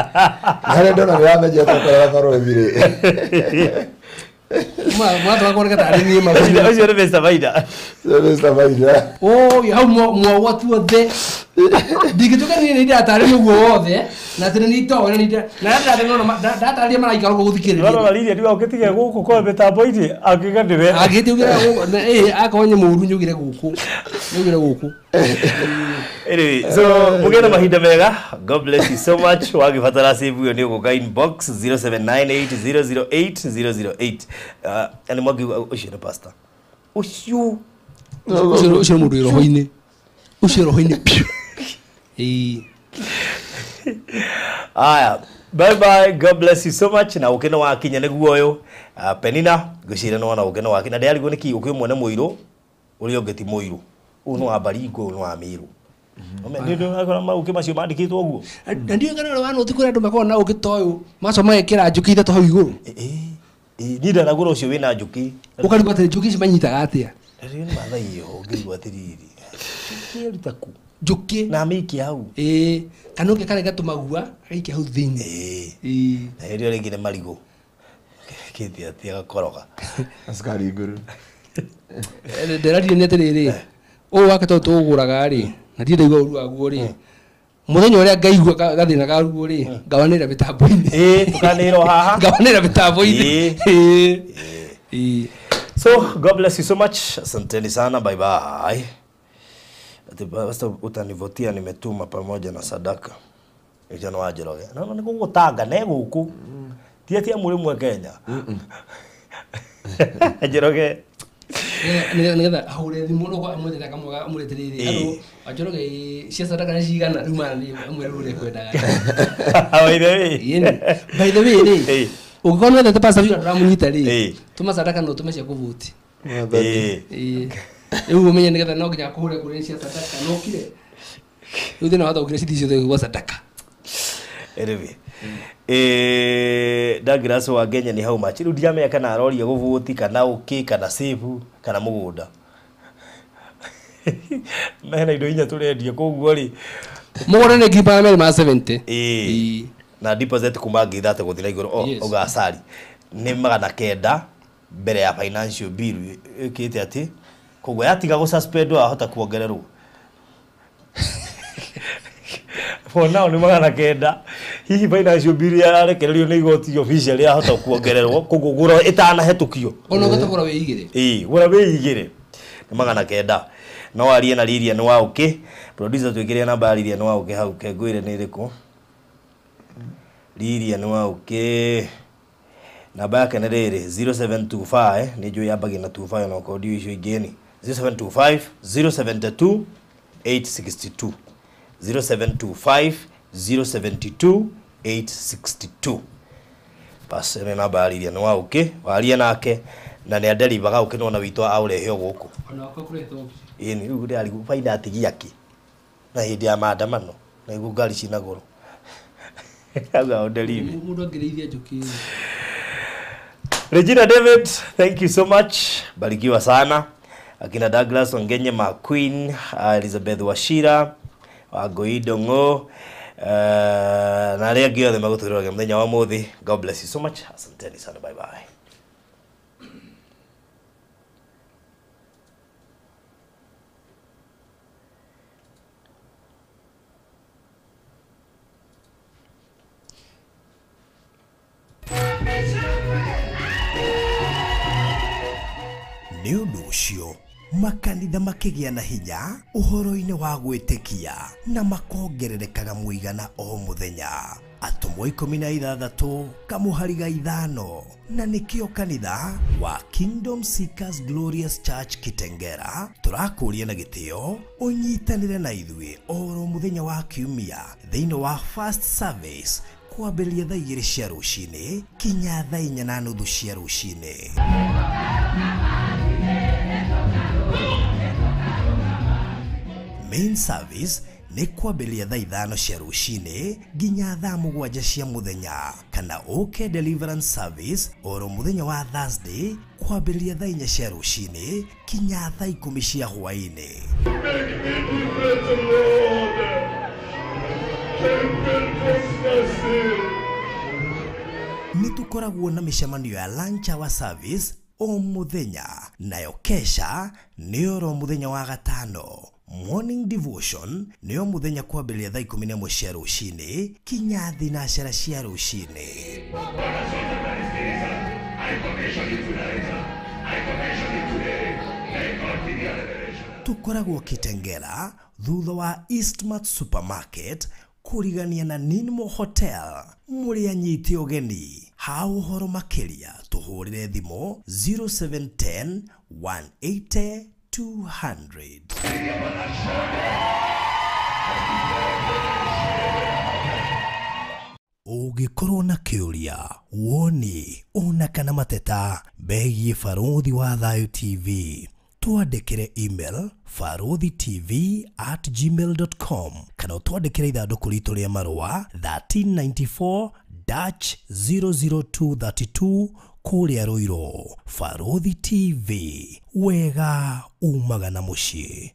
Harĩa ndona nĩ wamenyire tũkorera barũthi rĩ. Mwatho wakwa tarĩ niĩ maũndũ ũcio nĩ Mr. Maina. Mr. Maina. Oh, hau mwawatu othe. Ndingĩtuĩka niĩ nĩ ndatarĩ ũguo wothe na atĩ nĩ itoĩ na nĩ na ndatarĩria maraikara ũguo gũthikĩrĩria. Rora Lilia ndiga ũkĩtige gũkũ kwa mĩtambo-inĩ angiuga nĩwe. Angĩte ugire akorwo nĩ mũũru nyugire gũkũ. Nyugire gũkũ. Anyway, so mũgĩe na mahinda mega. God bless you so much. Wagĩbatara save ĩyo nĩ ũgũka inbox 0798 008 008. Nĩ mwangiuga ũcio nĩ pastor. Ũcio ũcio mũndũ wĩ roho-inĩ. Ũcio roho-inĩ piũ. Aya, bye bye. God bless you so much. Na ũkeno wakinya nĩguo ũyũ. Penina ngwĩciria nĩ wona ũkeno wakinya. Ndĩrarigwo nĩkĩ ũkĩ ũmwe nĩ mũirũ ũrĩa ũngĩ ti mũirũ. Ũyũ nĩ wa Baringo, ũyũ nĩ wa Mĩrũ. Nĩ ndĩ maũkĩ macio mandĩkĩtwo ũguo. Na ndiũĩ kana wa nũti kũrĩ andũ makoragwo na ũkĩ ta ũyũ macoka magekĩra njũkĩ ithatũ hau igũrũ. Niĩ ndanagũra ũcio wĩna njũkĩ. Ũkarigwo atĩrĩ njũkĩ ici manyitaga atĩa? Rĩu nĩ Maathai ĩyo ũngĩigua atĩrĩrĩ. Njũkĩ ĩruta kũ? Njũkĩ na amĩikia hau. Kana ũngĩ akarenga tũmagua agaikia hau thĩinĩ. Na hĩndĩ ĩyo rĩngĩ nĩ marigũ. Kĩte atĩ agakoroga. Askari igũrũ. Ndĩrarire nĩ atĩrĩrĩ ũyũ wake tondũ tũgũraga rĩ na ndirĩ ndaigua ũru waguo rĩ mũthenya ũrĩa ngaigua gathĩna karuo rĩ ngawanĩra mĩtambo-inĩ. Tũkanĩrwo haha. Ngawanĩra mĩtambo-inĩ. So God bless you so much. Asanteni sana, bye bye. Ati utanivotia nimetuma pamoja na sadaka. Ijana wa Njoroge. No no nĩgũgũtanga ne gũkũ. Ti ati mũrĩmwe Kenya. Njoroge. Nĩgetha ahũre thimũ no amwethere akamwega amwĩre atĩrĩrĩ andũ Njoroge cia sadaka nĩ cigana rĩu mana nĩ amwĩre ũrĩa ekwendaga. By the way. By the way rĩ ũngĩkorwo nĩ wendete pastor Victor ndũramũnyita rĩ tũma sadaka no ũtũme cia kũvũti. Rĩu ũmenye nĩgetha no nginya akũhũre kũrĩ cia sadaka no ũkire. Rĩu thĩna wathũkire cithi ciothe gwa sadaka. Anyway. Douglas wa Kenya ni how much? Rĩu ndiramenya kana aroria gũvũti kana ũkĩ kana save kana mũgũnda. Mena indo inya tũrendia koguo rĩ. Mũgũnda nĩ 270. Na deposit kuma 30 gũthiĩ na igũrũ o acari nĩ 900 mbere ya financial bill ĩkĩte atĩ koguo yatiga gũ suspend wahota kuongererwo. For now nĩ 900 hihi financial bill yarekererio nĩ igoti official yahota kuongererwo koguo gũra ĩtanahetũkio. Ona ũgĩtagũra wĩigĩre. Gũra wĩigĩre nĩ 900. No arie na Lilia nĩ wa ũkĩ producer twĩkĩre namba ya Lilia nĩ wa ũkĩ hau kengwĩre nĩ ĩrĩkũ. Lilia nĩ wa ũkĩ namba yake nĩ rĩrĩ 0725 nĩ njũĩ yambagia na 25 na okorwo ndiũĩ icio ingĩ nĩ 0725 072 862 0725 072 862. Bas ĩno namba ya Lilia nĩ wa ũkĩ warie nake na nĩ adelivaga ũkĩ nona witũ aũrehe gũkũ. Ona wakwa kũrehe Ĩni rĩu ndĩrarigwo baida atigia kĩ na hĩndĩ ya maandamano na iguo ngari cina goro. Auga deliver. Mũndũ angĩrĩithia njũkĩ. Regina David, thank you so much. Barikiwa sana. Akina Douglas Ongenye ma Queen, Elizabeth Washira, Wagoido Ngo, na arĩa angĩ othe magũtũrĩraga mũthenya wa mũthĩ. God bless you so much. Asanteni sana. Bye bye. Nĩ ũndũ ũcio makanitha makĩgĩa na hinya ũhoro-inĩ wa gwĩtĩkia na makongererekaga mũigana o mũthenya. Atũmwo 16 kamũhari ga 5 na nĩkĩo kanitha wa Kingdom Seekers Glorious Church Kitengera tũrakũria na gĩtĩo ũnyitanĩre na ithuĩ oro mũthenya wa kiumia thĩinĩ wa first service kwambĩrĩria thaa 2 cia rũcinĩ kinya thaa 4:30 cia rũcinĩ. Main service nĩ kwambĩrĩria thaa 5 cia rũcinĩ nginya thaa 7 cia mũthenya kana ũke deliverance service oro mũthenya wa Thursday kwambĩrĩria thaa 4 cia rũcinĩ kinya thaa 10 cia hwaĩ-inĩ. Nĩ Tũkoragwo na mĩcemanio ya lunch hour service o mũthenya, nayo kesha nĩ oro mũthenya wa gatano. Morning devotion nĩyo mũthenya kwambĩrĩria thaa 11 cia rũcinĩ kinya 9 cia rũcinĩ. Tũkoragwo Kitengela thutha wa Eastmart Supermarket kũrigania na Ninmo Hotel. Mũrĩ anyite ũgeni. Ha ũhoro makĩria tũhũrĩre thimũ 0710 180 200. Ũngĩkorwo na kĩũria, woni ona kana mateta megiĩ Barũthi wa Thayũ TV, twandĩkĩre email baruthitv@gmail.com kana ũtwandĩkĩre ithandũkũ ritũ rĩa marũa 1394 00232 kũrĩa Ruiru. Barũthi TV, wega umaga na mũciĩ.